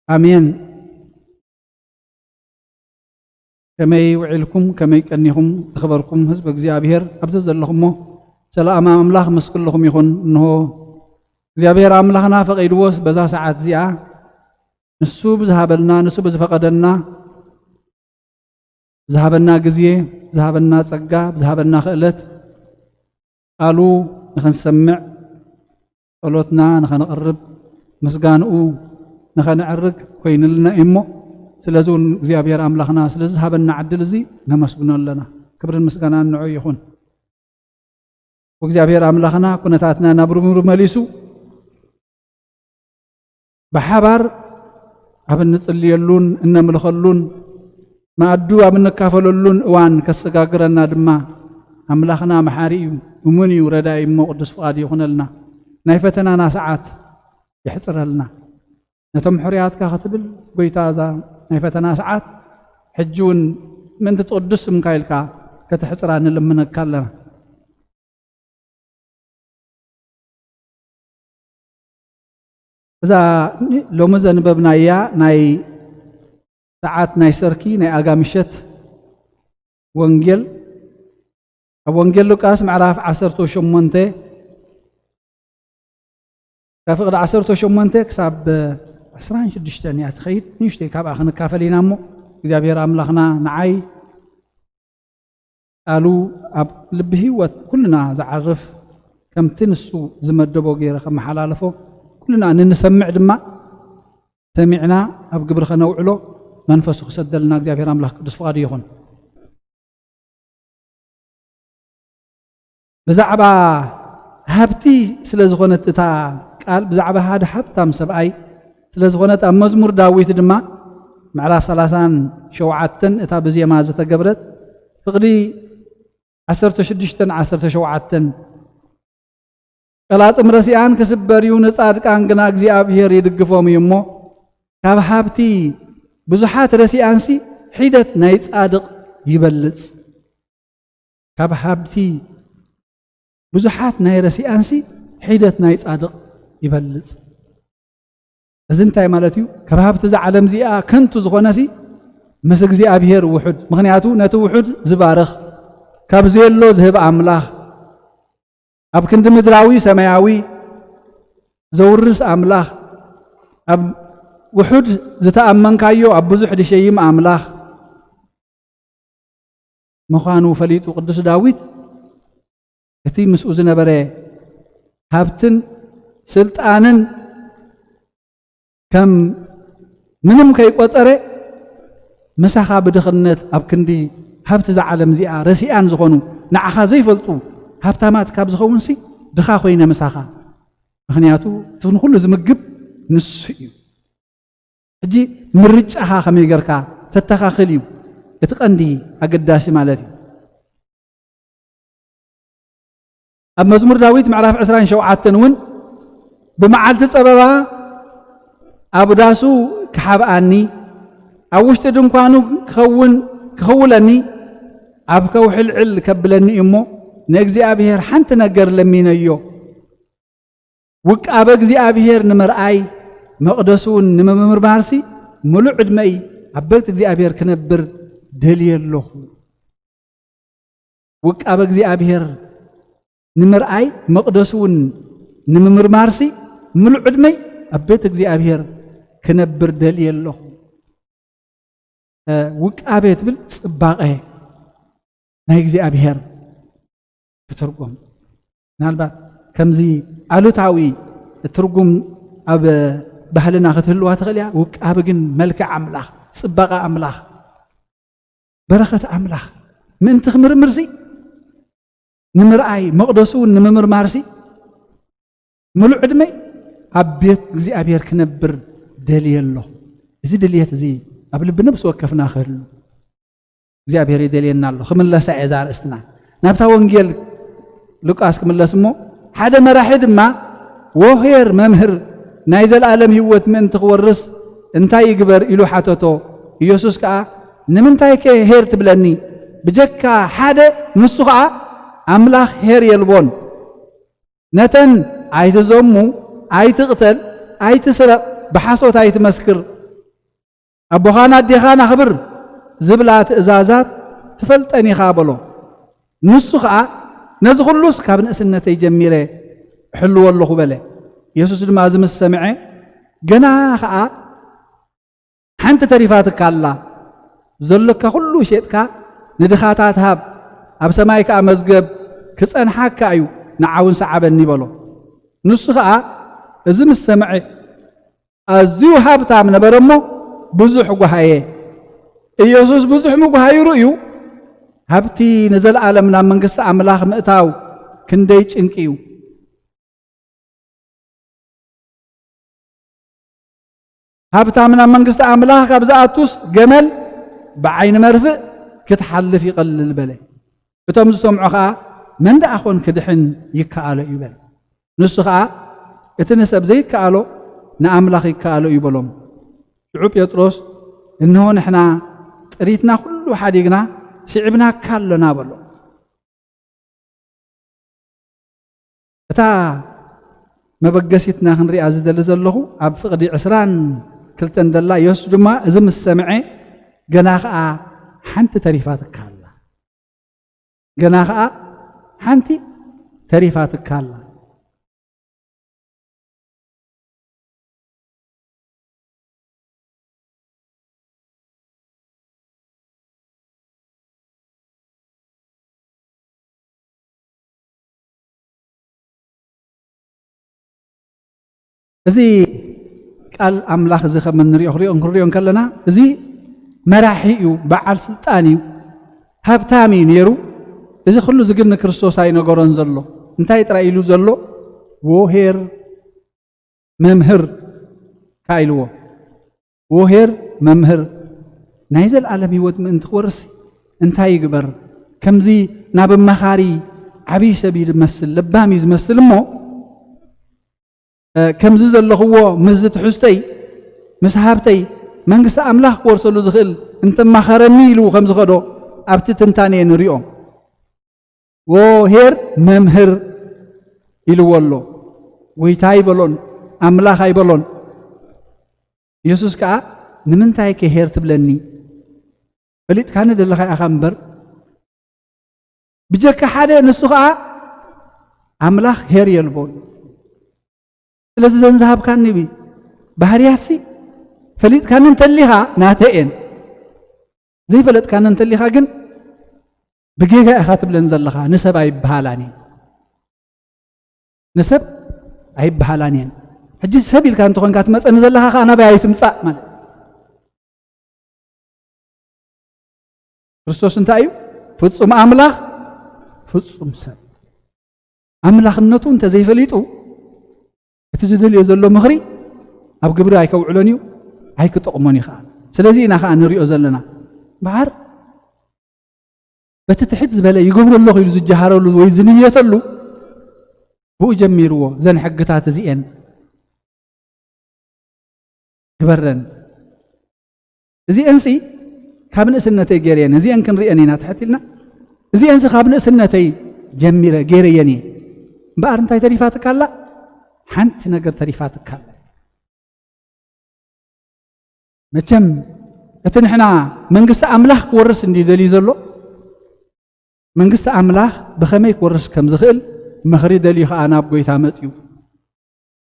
አሜን። ከመይ ውዒልኩም? ከመይ ቀኒኹም? ዝኸበርኩም ህዝቢ እግዚኣብሔር ኣብዚ ዘለኹሞ ሰላም ኣምላኽ ምስ ኩልኹም ይኹን። እንሆ እግዚኣብሔር ኣምላኽና ፈቒድዎስ በዛ ሰዓት እዚኣ ንሱ ብዝሃበልና፣ ንሱ ብዝፈቐደና፣ ብዝሃበና ግዜ፣ ብዝሃበና ጸጋ፣ ብዝሃበና ክእለት ቃሉ ንኽንሰምዕ፣ ጸሎትና ንኸነቕርብ፣ ምስጋንኡ ንኸነዕርግ ኮይኑልና እዩ እሞ፣ ስለዚ እውን እግዚኣብሔር ኣምላኽና ስለ ዝሃበና ዕድል እዚ ነመስግኖ ኣለና። ክብርን ምስጋናን ንዑ ይኹን። እግዚኣብሔር ኣምላኽና ኩነታትና ናብ ርምሩ መሊሱ፣ ብሓባር ኣብ እንጽልየሉን እነምልኸሉን፣ መኣዱ ኣብ እንካፈለሉን እዋን ከሰጋግረና ድማ፣ ኣምላኽና መሓሪ እዩ፣ እሙን እዩ፣ ረዳኢ እሞ ቅዱስ ፍቓዱ ይኹነልና። ናይ ፈተናና ሰዓት የሕጽረልና። ነቶም ሕሩያትካ ክትብል፣ ጎይታ፣ እዛ ናይ ፈተና ሰዓት ሕጂ እውን ምእንቲ ትቕዱስ ስምካ ኢልካ ከተሕጽራ ንልምነካ ኣለና። እዛ ሎሚ ዘንበብናያ ናይ ሰዓት ናይ ሰርኪ ናይ ኣጋ ምሸት ወንጌል፣ ኣብ ወንጌል ሉቃስ ምዕራፍ ዓሰርተ ሸሞንተ፣ ካብ ፍቕዲ ዓሰርተ ሸሞንተ ክሳብ ዕስራን ሽዱሽተን እያ ትኸይድ። ንእሽተይ ካብኣ ክንካፈል ኢና እሞ፣ እግዚኣብሔር ኣምላኽና ንዓይ ቃሉ ኣብ ልቢ ህይወት ኩልና ዝዓርፍ፣ ከምቲ ንሱ ዝመደቦ ገይረ ከመሓላልፎ፣ ኩልና ንንሰምዕ ድማ፣ ሰሚዕና ኣብ ግብሪ ከነውዕሎ መንፈሱ ክሰደልና እግዚኣብሔር ኣምላኽ ቅዱስ ፍቓዱ ይኹን። ብዛዕባ ሃብቲ ስለ ዝኾነት እታ ቃል፣ ብዛዕባ ሓደ ሃብታም ሰብኣይ ስለ ዝኾነት፣ ኣብ መዝሙር ዳዊት ድማ ምዕራፍ ሰላሳን ሸውዓተን እታ ብዜማ ዝተገብረት፣ ፍቕዲ ዓሰርተ ሽዱሽተን ዓሰርተ ሸውዓተን፣ ቀላጽም ረሲኣን ክስበር እዩ፣ ንጻድቃን ግና እግዚኣብሔር ይድግፎም እዩ እሞ፣ ካብ ሃብቲ ብዙሓት ረሲኣንሲ ሒደት ናይ ጻድቕ ይበልጽ። ካብ ሃብቲ ብዙሓት ናይ ረሲኣንሲ ሒደት ናይ ጻድቕ ይበልጽ። እዚ እንታይ ማለት እዩ? ካብ ሃብቲ እዛ ዓለም እዚኣ ከንቱ ዝኾነሲ ምስ እግዚኣብሔር ውሑድ። ምኽንያቱ ነቲ ውሑድ ዝባርኽ፣ ካብ ዘየሎ ዝህብ ኣምላኽ፣ ኣብ ክንዲ ምድራዊ ሰማያዊ ዘውርስ ኣምላኽ፣ ኣብ ውሑድ ዝተኣመንካዮ ኣብ ብዙሕ ድሸይም ኣምላኽ ምዃኑ ፈሊጡ ቅዱስ ዳዊት፣ እቲ ምስኡ ዝነበረ ሃብትን ስልጣንን ከም ምንም ከይቆጸረ፣ ምሳኻ ብድኽነት ኣብ ክንዲ ሃብቲ እዛ ዓለም እዚኣ ረሲኣን ዝኾኑ፣ ንዓኻ ዘይፈልጡ ሃብታማት ካብ ዝኸውንሲ፣ ድኻ ኮይነ ምሳኻ ምኽንያቱ እቲ ንኹሉ ዝምግብ ንሱ እዩ። ሕጂ ምርጫኻ ከመይ ጌርካ ተተኻኽል እዩ እቲ ቀንዲ ኣገዳሲ ማለት እዩ። ኣብ መዝሙር ዳዊት ምዕራፍ ዕስራን ሸውዓተን እውን፣ "ብመዓልቲ ጸበባ ኣብ ዳሱ ክሓብኣኒ፣ ኣብ ውሽጢ ድንኳኑ ክኸውን፣ ክኽውለኒ፣ ኣብ ከውሒ ልዕል ከብለኒ እዩ እሞ፣ ንእግዚኣብሔር ሓንቲ ነገር ለሚነዮ፣ ውቃበ እግዚኣብሔር ንምርኣይ፣ መቕደሱ እውን ንምምርማርሲ፣ ምሉእ ዕድመይ ኣብ ቤት እግዚኣብሔር ክነብር ደልየ ኣለኹ።" ውቃበ እግዚኣብሔር ንምርኣይ፣ መቕደሱ እውን ንምምርማርሲ፣ ምሉእ ዕድመይ ኣብ ቤት እግዚኣብሔር ክነብር ደልየ ኣለኹ። እ፣ ውቃቤ ትብል ጽባቐ ናይ እግዚኣብሔር ክትርጉም። ምናልባት ከምዚ ኣሉታዊ ትርጉም ኣብ ባህልና ክትህልዋ ትኽእል እያ። ውቃቤ ግን መልክዕ ኣምላኽ፣ ጽባቐ ኣምላኽ፣ በረኸት ኣምላኽ ምእንቲ ክምርምርሲ፣ ንምርኣይ፣ መቕደሱ እውን ንምምርማርሲ፣ ምሉእ ዕድመይ ኣብ ቤት እግዚኣብሔር ክነብር ደልየ ኣለኹ። እዚ ድልየት እዚ ኣብ ልቢ ነብሲ ወከፍና ክህሉ እግዚኣብሔር ይደልየና ኣሎ። ክምለሳ እየ እዛ ኣርእስትና። ናብታ ወንጌል ሉቃስ ክምለስ እሞ፣ ሓደ መራሒ ድማ፣ "ወ ኄር መምህር፣ ናይ ዘለኣለም ህይወት ምእንቲ ክወርስ እንታይ ይግበር?" ኢሉ ሓተቶ። ኢየሱስ ከኣ፣ "ንምንታይ ከ ኄር ትብለኒ? ብጀካ ሓደ፣ ንሱ ኸኣ ኣምላኽ ኄር የልቦን። ነተን ኣይትዘሙ፣ ኣይትቕተል፣ ኣይትስረቕ፣ ብሓሶት ኣይትመስክር፣ ኣቦኻን ኣዴኻን ኣኽብር ዝብላ ትእዛዛት ትፈልጠን ኢኻ" በሎ። ንሱ ኸኣ፣ "ነዚ ኹሉስ ካብ ንእስነተይ ጀሚረ እሕልዎ ኣለኹ" በለ። የሱስ ድማ እዚ ምስ ሰምዐ፣ "ገና ኸኣ ሓንቲ ተሪፋትካ ኣላ፣ ዘሎካ ኹሉ ሼጥካ ንድኻታት ሃብ፣ ኣብ ሰማይ ከኣ መዝገብ ክጸንሓካ እዩ፣ ንዓ እውን ሰዓበኒ" በሎ። ንሱ ኸኣ እዚ ምስ ሰምዐ፣ ኣዝዩ ሃብታም ነበረ እሞ፣ ብዙሕ ጓሃየ። ኢየሱስ ብዙሕ ምጉሃዩ ርእዩ፣ ሃብቲ ንዘለኣለም ናብ መንግስቲ ኣምላኽ ምእታው ክንደይ ጭንቂ እዩ። ሃብታም ናብ መንግስቲ ኣምላኽ ካብ ዝኣቱስ፣ ገመል ብዓይኒ መርፍእ ክትሓልፍ ይቐልል በለ። እቶም ዝሰምዑ ኸኣ፣ "መን ደኣ ኾን ክድሕን ይከኣሎ እዩ?" በለ። ንሱ ኸኣ፣ "እቲ ንሰብ ዘይከኣሎ ንኣምላኽ ይከኣሎ እዩ" በሎም። ሽዑ ጴጥሮስ፣ "እንሆ ንሕና ጥሪትና ኩሉ ሓዲግና ስዒብናካ ኣሎና" በሎ። እታ መበገሲትና ክንሪኣ ዝደሊ ዘለኹ፣ ኣብ ፍቕዲ ዕስራን ክልተን ደላ፣ የሱስ ድማ እዚ ምስ ሰምዐ፣ "ገና ኸኣ ሓንቲ ተሪፋትካ ኣላ፣ ገና ኸኣ ሓንቲ ተሪፋትካ ኣላ።" እዚ ቃል ኣምላኽ እዚ ከም እንሪኦ፣ ክንሪኦ፣ ክንሪኦ እንከለና፣ እዚ መራሒ እዩ፣ በዓል ስልጣን እዩ፣ ሃብታም እዩ ነይሩ። እዚ ኩሉ እዚ ግን ንክርስቶስ ኣይነገሮን ዘሎ። እንታይ ጥራይ ኢሉ ዘሎ? "ዎ ኄር መምህር" ከኣ ኢልዎ። "ዎ ኄር መምህር፣ ናይ ዘለኣለም ህይወት ምእንቲ ክወርስ እንታይ ይግበር?" ከምዚ ናብ ኣማኻሪ ዓብዪ ሰብ እዩ ዝመስል፣ ለባም እዩ ዝመስል እሞ፣ እ፣ ከምዚ ዘለኽዎ ምስዚ ትሕዝቶይ፣ ምስ ሃብተይ፣ መንግስቲ ኣምላኽ ክወርሰሉ ዝኽእል እንተማኸረኒ ኢሉ ከም ዝኸዶ ኣብቲ ትንታኔ ንሪኦ። "ዎ ኄር መምህር" ኢልዎ ኣሎ። ጎይታ ኣይበሎን፣ ኣምላኽ ኣይበሎን። የሱስ ከኣ፣ "ንምንታይ ከ ኄር ትብለኒ? ፈሊጥካኒ ዘለኻ ኢኻ እምበር፣ ብጀካ ሓደ፣ ንሱ ኸኣ ኣምላኽ ኄር የልቦን። ስለዚ ዘን ዝሃብካኒ ባህርያትሲ ፈሊጥካኒ እንተሊኻ ናተይ እየን፣ ዘይፈለጥካኒ እንተሊኻ ግን ብጌጋ ኢኻ ትብለን ዘለኻ፣ ንሰብ ኣይበሃላን እየን፣ ንሰብ ኣይበሃላን እየን። ሕጂ ሰብ ኢልካ እንተኾንካ ትመጸኒ ዘለኻ ኸኣ ናበይ ኣይትምጻእ ማለት ክርስቶስ እንታይ እዩ? ፍጹም ኣምላኽ፣ ፍጹም ሰብ። ኣምላኽነቱ እንተ ዘይፈሊጡ፣ እቲ ዝደልዮ ዘሎ ምኽሪ ኣብ ግብሪ ኣይከውዕሎን እዩ፣ ኣይክጠቕሞን እዩ ከዓ። ስለዚ ኢና ከዓ ንሪኦ ዘለና። እምበኣር በቲ ትሕት ዝበለ ይገብሮ ኣለኹ ኢሉ ዝጀሃረሉ ወይ ዝንየተሉ፣ ብኡ ጀሚርዎ። እዘን ሕግታት እዚኤን ግበረን። እዚኤንሲ ካብ ንእስነተይ ገይረየን፣ እዚኤን ክንሪአን ኢና ትሕት ኢልና። እዚኤንሲ ካብ ንእስነተይ ጀሚረ ገይረየን እየ። እምበኣር እንታይ ተሪፋትካ ኣላ? ሓንቲ ነገር ተሪፋትካ ኣላ። መቸም እቲ ንሕና መንግስቲ ኣምላኽ ክወርስ እንዲ ደልዩ ዘሎ፣ መንግስቲ ኣምላኽ ብኸመይ ክወርስ ከም ዝኽእል ምኽሪ ደልዩ ኸኣ ናብ ጎይታ መጽዩ።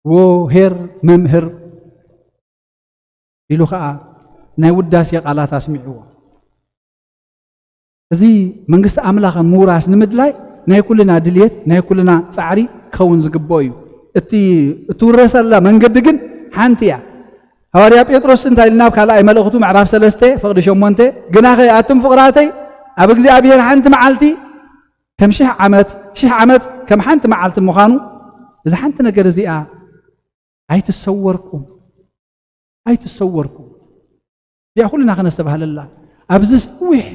"ዎ ሄር መምህር" ኢሉ ኸኣ ናይ ውዳሴ ቃላት ኣስሚዕዎ። እዚ መንግስቲ ኣምላኽ ምውራስ ንምድላይ ናይ ኩልና ድልየት፣ ናይ ኩልና ጻዕሪ ክኸውን ዝግብኦ እዩ። እቲ እትውረሰላ መንገዲ ግን ሓንቲ እያ። ሃዋርያ ጴጥሮስ እንታይ ኢልና ኣብ ካልኣይ መልእኽቱ ምዕራፍ ሰለስተ ፍቕዲ ሸሞንተ፣ "ግናኸ ኣቱም ፍቕራተይ ኣብ እግዚኣብሔር ሓንቲ መዓልቲ ከም ሽሕ ዓመት፣ ሽሕ ዓመት ከም ሓንቲ መዓልቲ ምዃኑ፣ እዛ ሓንቲ ነገር እዚኣ ኣይትሰወርኩም፣ ኣይትሰወርኩም። እዚኣ ኩልና ከነስተባህለላ። ኣብዚ ሰዊሕ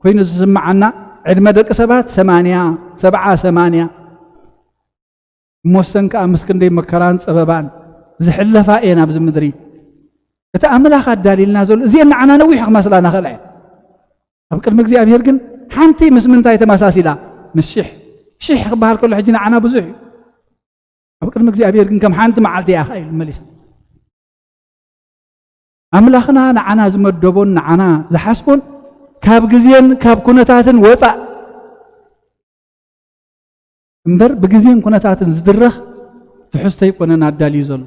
ኮይኑ ዝስምዓና ዕድመ ደቂ ሰባት ሰማንያ፣ ሰብዓ፣ ሰማንያ፣ እሞ ሰን ከኣ ምስ ክንደይ መከራን ጸበባን ዝሕለፋ እየን ኣብዚ ምድሪ። እቲ ኣምላኽ ኣዳልዩልና ዘሎ፣ እዚኤን ንዓና ነዊሕ ክመስላና ክእላ እየን። ኣብ ቅድሚ እግዚኣብሔር ግን ሓንቲ ምስ ምንታይ ተመሳሲላ? ምስ ሽሕ። ሽሕ ክበሃል ከሎ ሕጂ ንዓና ብዙሕ እዩ። ኣብ ቅድሚ እግዚኣብሔር ግን ከም ሓንቲ መዓልቲ እያ ኢሉ መሊሱ። ኣምላኽና ንዓና ዝመደቦን ንዓና ዝሓስቦን ካብ ግዜን ካብ ኩነታትን ወጻእ እምበር፣ ብግዜን ኩነታትን ዝድረኽ ትሕዝቶ ኣይኮነን ኣዳልዩ ዘሎ።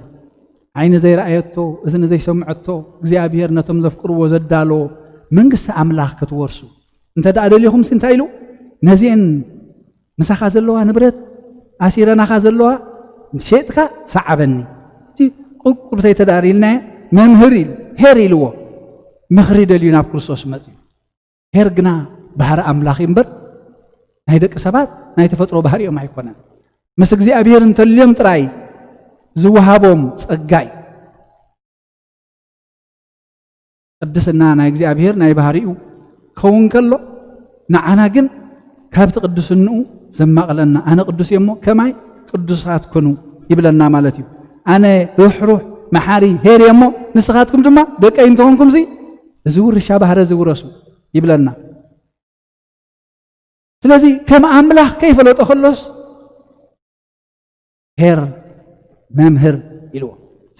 ዓይኒ ዘይረኣየቶ፣ እዝኒ ዘይሰምዐቶ፣ እግዚኣብሔር ነቶም ዘፍቅርዎ ዘዳለዎ መንግስቲ ኣምላኽ ክትወርሱ እንተ ደኣ ደሊኹምሲ እንታይ ኢሉ? ነዚኤን ምሳኻ ዘለዋ ንብረት፣ ኣሲረናኻ ዘለዋ ሸጥካ ሰዓበኒ። እቲ ቁርቁርተይ ተዳር ኢልናዮ፣ መምህር ኢሉ፣ ሄር ኢልዎ፣ ምኽሪ ደልዩ ናብ ክርስቶስ መጽዩ። ሄር ግና ባህሪ ኣምላኽ እዩ እምበር፣ ናይ ደቂ ሰባት ናይ ተፈጥሮ ባህሪኦም ኣይኮነን። ምስ እግዚኣብሔር እንተልዮም ጥራይ ዝወሃቦም ጸጋ እዩ። ቅድስና ናይ እግዚኣብሔር ናይ ባህሪኡ ክኸውን ከሎ፣ ንዓና ግን ካብቲ ቅድስንኡ ዘማቕለና፣ "ኣነ ቅዱስ እየ እሞ ከማይ ቅዱሳት ኩኑ" ይብለና ማለት እዩ። "ኣነ ሩሕሩሕ መሓሪ ሄር እየ እሞ ንስኻትኩም ድማ ደቀይ እንተኾንኩምሲ፣ እዚ ውርሻ ባህረ እዚ ውረሱ" ይብለና። ስለዚ ከም ኣምላኽ ከይፈለጦ ከሎስ፣ "ሄር መምህር" ኢልዎ።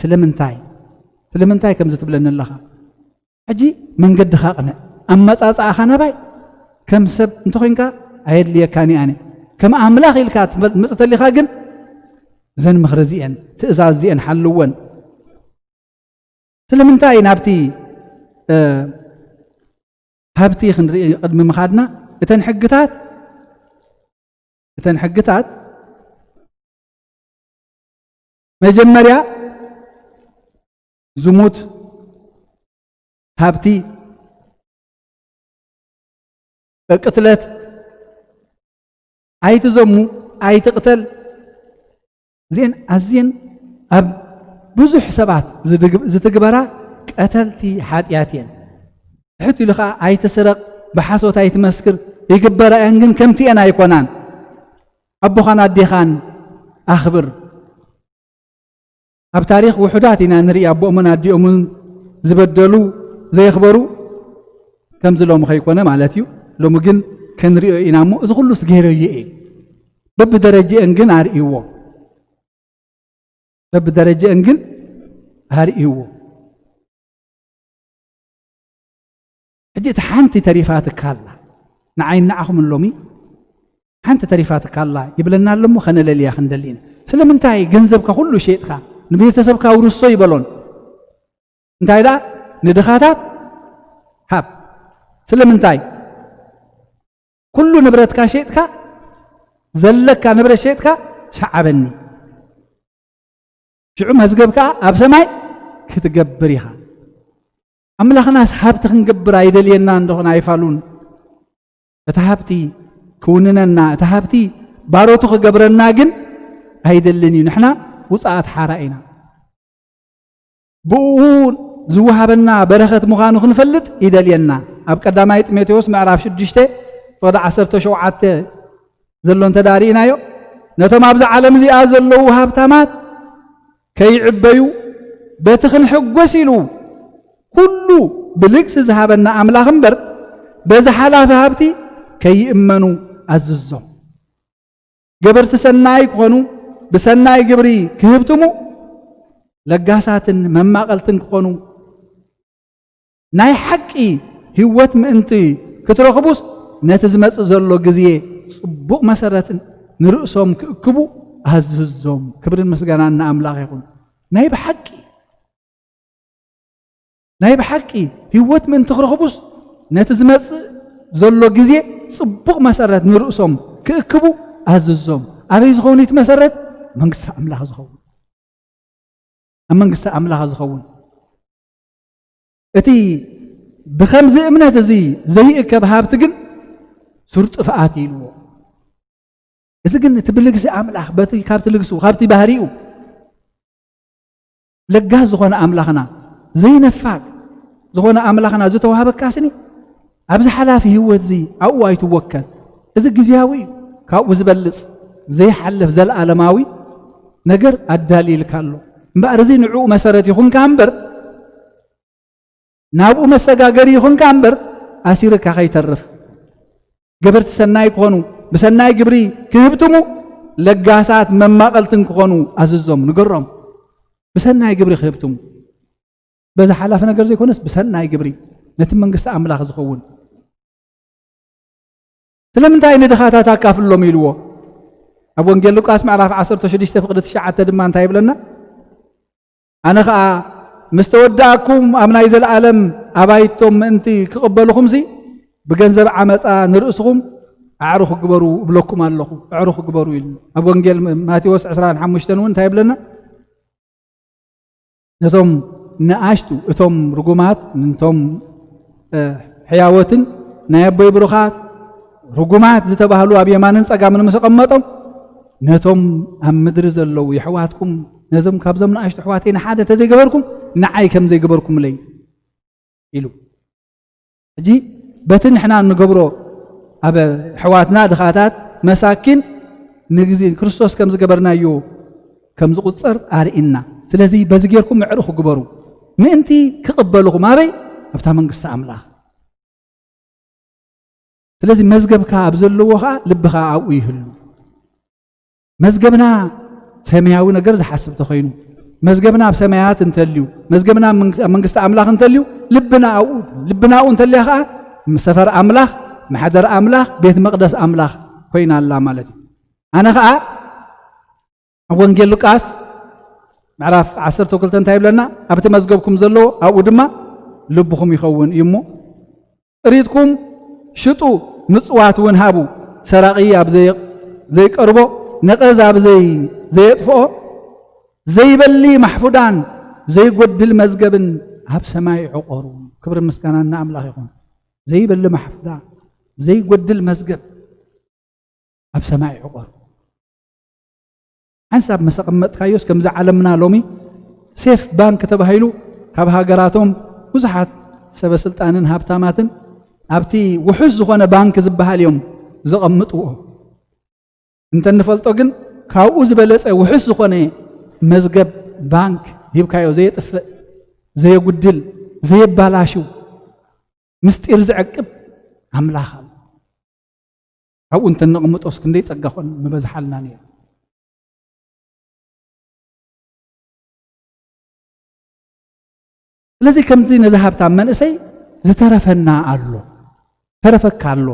ስለምንታይ? ስለምንታይ ከምዚ ትብለኒ ኣለኻ? ሕጂ መንገድኻ ኣቕንዕ። ኣመጻጽኣኻ ናባይ ከም ሰብ እንተኾይንካ ኣየድልየካን እየ ኣነ። ከም ኣምላኽ ኢልካ ትመ-፣ ትመጽእ ተሊኻ ግን፣ እዘን ምኽሪ እዚኤን፣ ትእዛዝ እዚኤን ሓልወን። ስለምንታይ ናብቲ፣ እ፣ ሃብቲ ክንርኢ ቅድሚ ምኻድና፣ እተን ሕግታት፣ እተን ሕግታት መጀመርያ ዝሙት፣ ሃብቲ፣ ቅትለት፣ ኣይትዘሙ፣ ኣይትቕተል፣ እዚኤን ኣዝየን ኣብ ብዙሕ ሰባት ዝድግ-፣ ዝትግበራ ቀተልቲ ሓጢኣት እየን። ትሕት ኢሉ ኸዓ ኣይትስረቕ፣ ብሓሶት ኣይትመስክር ይግበራ እየን፣ ግን ከምቲ እየን ኣይኮናን። ኣቦኻን ኣዴኻን ኣኽብር። ኣብ ታሪኽ ውሑዳት ኢና ንርኢ፣ ኣቦኦምን ኣዲኦምን ዝበደሉ፣ ዘየኽበሩ፣ ከምዚ ሎሚ ከይኮነ ማለት እዩ። ሎሚ ግን ክንሪኦ ኢና እሞ፣ እዚ ኩሉስ ገይረዮ እየ። በብደረጅአን ግን ኣርእይዎ። በብደረጅአን ግን ኣርእይዎ። ሕጂ እቲ ሓንቲ ተሪፋትካ ኣላ። ንዓይ ንዓኹም ሎሚ ሓንቲ ተሪፋትካ ኣላ ይብለና ኣሎ እሞ፣ ከነለልያ ክንደሊ ኢና። ስለምንታይ ገንዘብካ ኩሉ ሸይጥካ ንቤተሰብካ ኣውርሶ ይበሎን? እንታይ ደኣ ንድኻታት ሃብ። ስለምንታይ? ኩሉ ንብረትካ ሸይጥካ፣ ዘለካ ንብረት ሸይጥካ ሰዓበኒ። ሽዑ መዝገብ ከኣ ኣብ ሰማይ ክትገብር ኢኻ። ኣምላኽናስ ሃብቲ ክንገብር ኣይደልየና እንደኾነ ኣይፋሉን። እቲ ሃብቲ ክውንነና፣ እቲ ሃብቲ ባሮቱ ክገብረና ግን ኣይደልን እዩ። ንሕና ውፅኣት ሓራ ኢና። ብኡ ዝወሃበና በረኸት ምዃኑ ክንፈልጥ ይደልየና። ኣብ ቀዳማይ ጢሞቴዎስ ምዕራፍ ሽዱሽተ ፍቕዲ ዓሰርተ ሸውዓተ ዘሎ እንተ ደኣ ርኢናዮ፣ ነቶም ኣብዛ ዓለም እዚኣ ዘለዉ ሃብታማት ከይዕበዩ፣ በቲ ክንሕጎስ ኢሉ ኩሉ ብልግሲ ዝሃበና ኣምላኽ እምበር፣ በዚ ሓላፊ ሃብቲ ከይእመኑ ኣዝዞም። ገበርቲ ሰናይ ክኾኑ፣ ብሰናይ ግብሪ ክህብትሙ፣ ለጋሳትን መማቐልትን ክኾኑ፣ ናይ ሓቂ ህይወት ምእንቲ ክትረኽቡስ፣ ነቲ ዝመጽእ ዘሎ ግዜ ጽቡቕ መሰረት ንርእሶም ክእክቡ ኣዝዞም። ክብርን ምስጋናን ንኣምላኽ ይኹን። ናይ ብሓቂ፣ ናይ ብሓቂ ህይወት ምእንቲ ክረኽቡስ፣ ነቲ ዝመጽእ ዘሎ ግዜ ጽቡቕ መሰረት ንርእሶም ክእክቡ ኣዝዞም። ኣበይ ዝኸውን እቲ መሰረት? መንግስቲ ኣምላኽ ዝኸውን። ኣብ መንግስቲ ኣምላኽ ዝኸውን። እቲ ብኸምዚ እምነት እዚ ዘይእከብ ሃብቲ ግን ሱር ጥፍኣት እዩ ኢልዎ። እዚ ግን እቲ ብልግሲ ኣምላኽ፣ በቲ፣ ካብቲ ልግሱ፣ ካብቲ ባህሪኡ ለጋስ ዝኾነ ኣምላኽና፣ ዘይነፋግ ዝኾነ ኣምላኽና ዝተዋህበካ ስኒ፣ ኣብዚ ሓላፊ ህይወት እዚ ኣብኡ ኣይትወከል። እዚ ግዝያዊ እዩ። ካብኡ ዝበልጽ ዘይሓልፍ ዘለኣለማዊ ነገር ኣዳልይልካ ኣሎ። እምበኣር እዚ ንዕኡ መሰረት ይኹንካ እምበር፣ ናብኡ መሰጋገሪ ይኹንካ እምበር፣ ኣሲርካ ከይተርፍ። ገበርቲ ሰናይ ክኾኑ፣ ብሰናይ ግብሪ ክህብትሙ፣ ለጋሳት መማቐልትን ክኾኑ ኣዝዞም፣ ንገሮም። ብሰናይ ግብሪ ክህብትሙ። በዚ ሓላፊ ነገር ዘይኮነስ፣ ብሰናይ ግብሪ ነቲ መንግስቲ ኣምላኽ ዝኸውን። ስለምንታይ ንድኻታት ኣካፍሎም ኢልዎ? ኣብ ወንጌል ሉቃስ ምዕራፍ ዓሰርተ ሽዱሽተ ፍቕዲ ትሽዓተ ድማ እንታይ ይብለና? ኣነ ኸኣ ምስ ተወዳእኩም ኣብ ናይ ዘለኣለም ኣባይቶም ምእንቲ ክቕበልኹምሲ፣ ብገንዘብ ዓመጻ ንርእስኹም ኣዕሩኽ ግበሩ እብለኩም ኣለኹ። ኣዕሩኽ ግበሩ ኢሉ። ኣብ ወንጌል ማቴዎስ ዕስራን ሓሙሽተን እውን እንታይ ይብለና? ነቶም ንኣሽቱ፣ እቶም ርጉማት፣ ነቶም፣ እ፣ ሕያወትን ናይ ኣቦይ ብሩኻት ርጉማት ዝተባህሉ ኣብ የማንን ጸጋምን ምስ ኣቐመጦም፣ ነቶም ኣብ ምድሪ ዘለዉ የሕዋትኩም፣ ነዞም ካብዞም ንኣሽቱ ኣሕዋተይ ንሓደ እንተዘይገበርኩም፣ ንዓይ ከም ዘይገበርኩምለይ ኢሉ። ሕጂ በቲ ንሕና እንገብሮ ኣብ ኣሕዋትና ድኻታት መሳኪን ንግዜ ክርስቶስ ከም ዝገበርናዮ ከም ዝቑጸር ኣርእና። ስለዚ በዚ ጌርኩም ኣዕሩኽ ግበሩ። ምእንቲ ክቕበልኹም ኣበይ? ኣብታ መንግስቲ ኣምላኽ። ስለዚ መዝገብካ ኣብ ዘለዎ ኸኣ ልብኻ ኣብኡ ይህሉ። መዝገብና ሰማያዊ ነገር ዝሓስብ ተኾይኑ፣ መዝገብና ኣብ ሰማያት እንተልዩ፣ መዝገብና ኣብ መንግስ-፣ ኣብ መንግስቲ ኣምላኽ እንተልዩ፣ ልብና ኣብኡ፣ ልብና ኣብኡ እንተልያ ኸኣ ሰፈር ኣምላኽ፣ ማሕደር ኣምላኽ፣ ቤት መቕደስ ኣምላኽ ኮይና ኣላ ማለት እዩ። ኣነ ኸኣ ኣብ ወንጌል ሉቃስ ምዕራፍ ዓሰርተ ክልተ እንታይ ይብለና? ኣብቲ መዝገብኩም ዘለዎ ኣብኡ ድማ ልብኹም ይኸውን እዩ እሞ፣ ጥሪትኩም ሽጡ፣ ምጽዋት እውን ሃቡ። ሰራቒ ኣብ ዘይ-፣ ዘይቀርቦ፣ ነቐዝ ኣብ ዘይ-፣ ዘየጥፍኦ፣ ዘይበሊ ማሕፉዳን ዘይጎድል መዝገብን ኣብ ሰማይ ዕቆሩ። ክብሪ ምስጋና ንኣምላኽ ይኹን። ዘይበሊ ማሕፉዳ፣ ዘይጎድል መዝገብ ኣብ ሰማይ ዕቆሩ። ሓንሳብ ምስ ኣቐመጥካዮስ፣ ከምዚ ዓለምና ሎሚ ሴፍ ባንክ ተባሂሉ ካብ ሃገራቶም ብዙሓት ሰበ ስልጣንን ሃብታማትን ኣብቲ ውሑስ ዝኾነ ባንክ ዝበሃል እዮም ዘቐምጥዎ። እንተ ንፈልጦ ግን፣ ካብኡ ዝበለጸ ውሑስ ዝኾነ መዝገብ ባንክ ሂብካዮ፣ ዘየጥፍእ፣ ዘየጉድል፣ ዘየባላሽው፣ ምስጢር ዝዕቅብ ኣምላኽ ኣሎ። ኣብኡ እንተ ነቕምጦስ ክንደይ ጸጋ ኮን ምበዝሓልና ነይሩ። ስለዚ ከምዚ ነዚ ሃብታም መንእሰይ ዝተረፈና ኣሎ፣ ተረፈካ ኣሎ።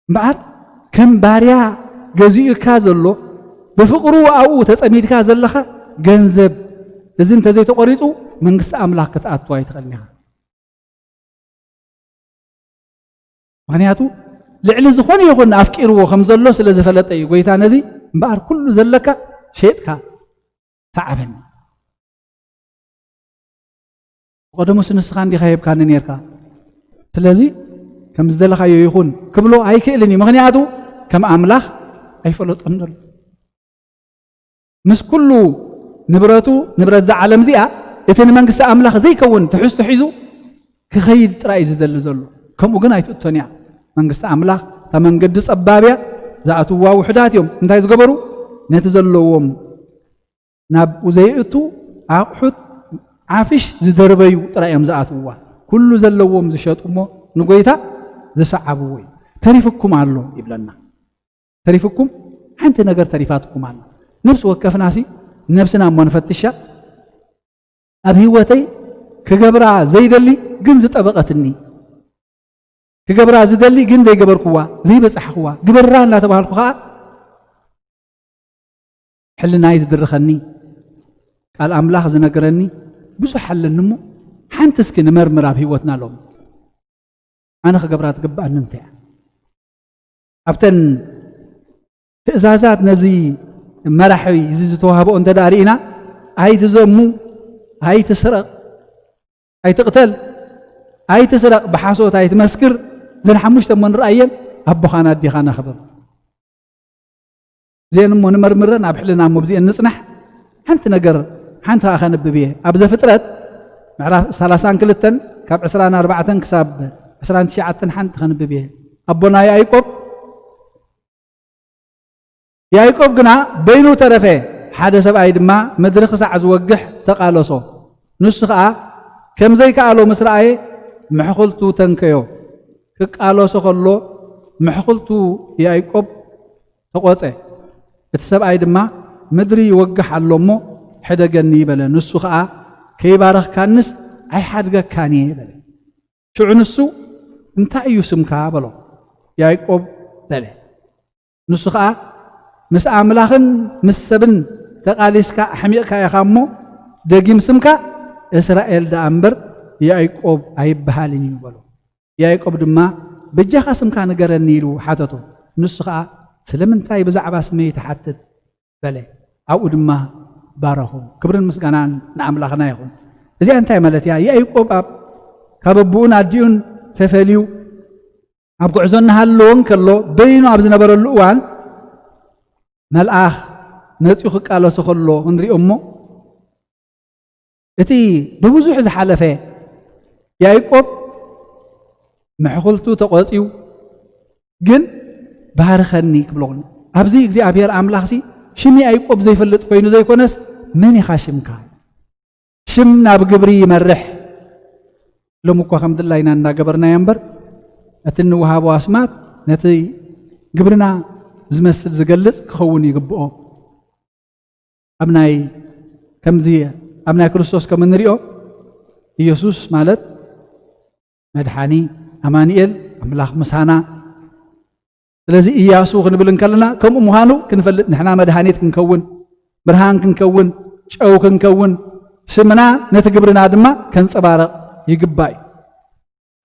እምበኣር ከም ባርያ ገዚኡካ ዘሎ፣ ብፍቕሩ ኣብኡ ተጸሚድካ ዘለኻ ገንዘብ፣ እዚ እንተዘይተቖሪጹ መንግስቲ ኣምላኽ ክትኣቱ ኣይትኽእልን ኢኻ። ምኽንያቱ ልዕሊ ዝኾነ ይኹን ኣፍቂርዎ ከም ዘሎ ስለ ዝፈለጠ እዩ ጎይታ ነዚ። እምበኣር ኩሉ ዘለካ ሸይጥካ ሰዓበኒ። ብቐደሙስ ንስኻ እንዲኻ ሂብካኒ ነይርካ፣ ስለዚ ከም ዝደለኻዮ ይኹን ክብሎ ኣይክእልን እዩ። ምኽንያቱ ከም ኣምላኽ ኣይፈለጦን ዘሎ። ምስ ኩሉ ንብረቱ፣ ንብረት እዛ ዓለም እዚኣ፣ እቲ ንመንግስቲ ኣምላኽ ዘይከውን ትሕዝቶ ሒዙ ክኸይድ ጥራይ እዩ ዝደሊ ዘሎ። ከምኡ ግን ኣይትእቶን እያ። መንግስቲ ኣምላኽ እታ መንገዲ ጸባብ እያ፣ ዝኣትውዋ ውሑዳት እዮም። እንታይ ዝገበሩ? ነቲ ዘለዎም ናብኡ ዘየእቱ ኣቑሑት ዓፍሽ ዝደርበዩ ጥራይ እዮም ዝኣትውዋ። ኩሉ ዘለዎም ዝሸጡ እሞ ንጎይታ ዝሰዓብዎ እዩ። ተሪፍኩም ኣሎ ይብለና። ተሪፍኩም ሓንቲ ነገር ተሪፋትኩም ኣላ። ነፍሲ ወከፍናሲ ነብስና እሞ ንፈትሻ። ኣብ ህይወተይ ክገብራ ዘይደሊ ግን ዝጠበቐትኒ፣ ክገብራ ዝደሊ ግን ዘይገበርኩዋ፣ ዘይበጻሕኩዋ፣ ግበራ እናተባሃልኩ ኸኣ ሕልናይ ዝድርኸኒ፣ ቃል ኣምላኽ ዝነግረኒ ብዙሕ ኣለኒ እሞ፣ ሓንቲ እስኪ ንመርምር ኣብ ህይወትና ሎም። ኣነ ክገብራ ትግብኣኒ እንታይ እያ? ኣብተን ትእዛዛት ነዚ መራሒ እዚ ዝተዋህበኦ እንተ ደኣ ርኢና፣ ኣይትዘሙ፣ ኣይትስረቕ፣ ኣይትቕተል፣ ኣይትስረቕ፣ ብሓሶት ኣይትመስክር፣ እዘን ሓሙሽተ እሞ ንርኣየን ኣቦኻን ኣዴኻን ኣኽብር። እዚአን እሞ ንመርምረን ኣብ ሕልና እሞ ብዚአን ንጽናሕ። ሓንቲ ነገር፣ ሓንቲ ኸኣ ከንብብ እየ። ኣብ ዘፍጥረት ምዕራፍ ሰላሳን ክልተን ካብ ዕስራን ኣርባዕተን ክሳብ ዕስራን ትሽዓተን ሓንቲ ከንብብ እየ። ኣቦና ያዕቆብ፣ ያዕቆብ ግና በይኑ ተረፈ፣ ሓደ ሰብኣይ ድማ ምድሪ ክሳዕ ዝወግሕ ተቓለሶ። ንሱ ኸኣ ከም ዘይከኣሎ ምስ ረኣየ ምሕኹልቱ ተንከዮ። ክቃለሶ ኸሎ ምሕኹልቱ ያዕቆብ ተቖጸ። እቲ ሰብኣይ ድማ ምድሪ ይወግሕ ኣሎ እሞ ሕደገኒ በለ። ንሱ ኸኣ ከይባረኽካንስ ኣይሓድገካን እየ በለ። ሽዑ ንሱ እንታይ እዩ ስምካ በሎ። ያዕቆብ በለ። ንሱ ኸኣ ምስ ኣምላኽን ምስ ሰብን ተቓሊስካ ኣሕሚቕካ ኢኻ እሞ ደጊም ስምካ እስራኤል ደኣ እምበር ያዕቆብ ኣይበሃልን እዩ በሎ። ያዕቆብ ድማ በጃኻ ስምካ ንገረኒ ኢሉ ሓተቶ። ንሱ ኸኣ ስለምንታይ ብዛዕባ ስመይ ትሓትት በለ። ኣብኡ ድማ ባረኹ። ክብርን ምስጋናን ንኣምላኽና ይኹን። እዚኣ እንታይ ማለት እያ? ያዕቆብ ኣብ ካብ ኣቦኡን ኣዲኡን ተፈልዩ ኣብ ጉዕዞ እናሃለወ እንከሎ በይኑ ኣብ ዝነበረሉ እዋን መልኣኽ መጺኡ ክቃለሶ ከሎ ክንሪኦ እሞ እቲ ብብዙሕ ዝሓለፈ ያዕቆብ ምሕኹልቱ ተቖጽዩ ግን ባርኸኒ ክብሎ። ኣብዚ እግዚኣብሔር ኣምላኽሲ ሽም ያዕቆብ ዘይፈልጥ ኮይኑ ዘይኮነስ መን ኢኻ ሽምካ? ሽም ናብ ግብሪ ይመርሕ። ሎም እኳ ከም ድላይና እናገበርናዮ እምበር እቲ እንወሃቦ ኣስማት ነቲ ግብርና ዝመስል ዝገልጽ ክኸውን ይግብኦ። ኣብ ናይ ከምዚ ኣብ ናይ ክርስቶስ ከም እንሪኦ ኢየሱስ ማለት መድሓኒ ኣማኑኤል ኣምላኽ ምሳና። ስለዚ ኢያሱ ክንብል እንከለና ከምኡ ምዃኑ ክንፈልጥ ንሕና መድሃኒት ክንከውን፣ ብርሃን ክንከውን፣ ጨው ክንከውን፣ ስምና ነቲ ግብርና ድማ ከንጸባረቕ ይግባእ እዩ።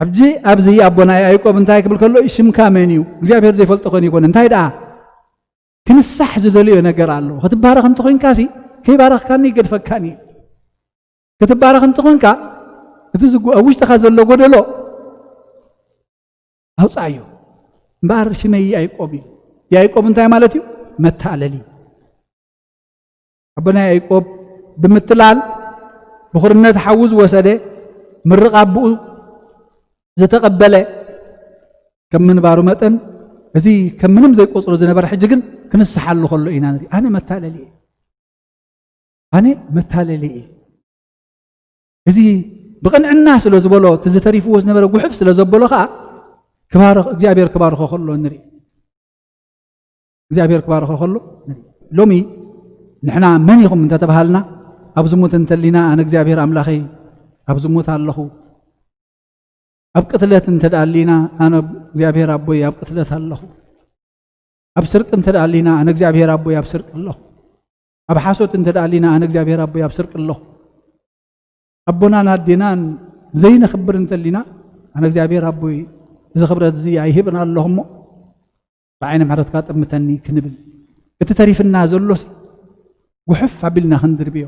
ሕጂ ኣብዚ ኣቦና ያዕቆብ እንታይ ክብል ከሎ ሽምካ መን እዩ እግዚኣብሔር ዘይፈልጦ ኮን ይኮነ እንታይ ደኣ ክንሳሕ ዝደልዮ ነገር ኣሎ። ክትባረኽ እንተኾይንካሲ ከይባረኽካኒ ይገድፈካኒ እዩ። ክትባረኽ እንተኾንካ እቲ ዝጉ ኣብ ውሽጥኻ ዘሎ ጎደሎ ኣውፃእዮ። እምበኣር ሽመይ ያዕቆብ እዩ። ያዕቆብ እንታይ ማለት እዩ? መታለሊ። ኣቦና ያዕቆብ ብምትላል ብኹርነት ሓዉ ዝወሰደ ምርቕ ኣቦኡ ዝተቐበለ ከም ምንባሩ መጠን እዚ ከም ምንም ዘይቆፅሮ ዝነበረ ሕጂ ግን ክንስሓሉ ከሎ ኢና ንርኢ። ኣነ መታለሊ እየ። ኣነ መታለሊ እየ። እዚ ብቕንዕና ስለ ዝበሎ እቲ ዝተሪፍዎ ዝነበረ ጉሕፍ ስለ ዘበሎ ከዓ ክባርኽ እግዚኣብሔር ክባርኾ ከሎ ንርኢ። እግዚኣብሔር ክባርኾ ከሎ ንርኢ። ሎሚ ንሕና መን ኢኹም እንተተባሃልና ኣብ ዝሙት እንተሊና ኣነ እግዚኣብሔር ኣምላኸይ ኣብ ዝሙት ኣለኹ። ኣብ ቅትለት እንተ ደኣ ኣሊና ኣነ እግዚኣብሔር ኣቦይ ኣብ ቅትለት ኣለኹ። ኣብ ስርቂ እንተ ደኣ ኣሊና ኣነ እግዚኣብሔር ኣቦይ ኣብ ስርቂ ኣለኹ። ኣብ ሓሶት እንተ ደኣ ኣሊና ኣነ እግዚኣብሔር ኣቦይ ኣብ ስርቂ ኣለኹ። ኣቦናን ኣዴናን ዘይነኽብር እንተሊና ኣነ እግዚኣብሔር ኣቦይ እዚ ክብረት እዚ ኣይህብን ኣለኹ እሞ ብዓይነ ምሕረትካ ጥምተኒ ክንብል እቲ ተሪፍና ዘሎሲ ጉሕፍ ኣቢልና ክንድርብዮ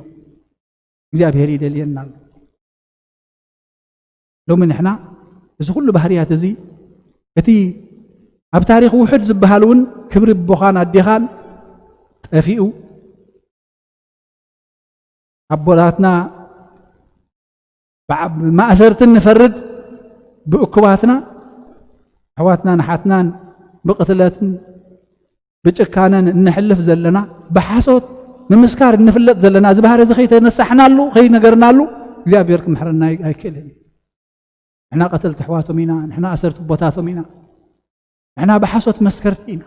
እግዚኣብሔር ይደልየና ኣሎ። ሎሚ ንሕና እዚ ኩሉ ባህርያት እዚ እቲ ኣብ ታሪኽ ውሑድ ዝበሃል እውን ክብሪ ኣቦኻን ኣዴኻን ጠፊኡ ኣቦታትና ብዓ-፣ ብማእሰርቲ እንፈርድ፣ ብእኩባትና ኣሕዋትናን ኣሓትናን ብቕትለትን ብጭካነን እንሕልፍ ዘለና፣ ብሓሶት ምምስካር እንፍለጥ ዘለና፣ እዚ ባህሪ እዚ ከይተነሳሕናሉ፣ ከይነገርናሉ እግዚኣብሔር ክምሕረና ኣይ-፣ ኣይክእልን እዩ። ንሕና ቀተልቲ ኣሕዋቶም ኢና፣ ንሕና ኣሰርቲ ኣቦታቶም ኢና፣ ንሕና ብሓሶት መስከርቲ ኢና፣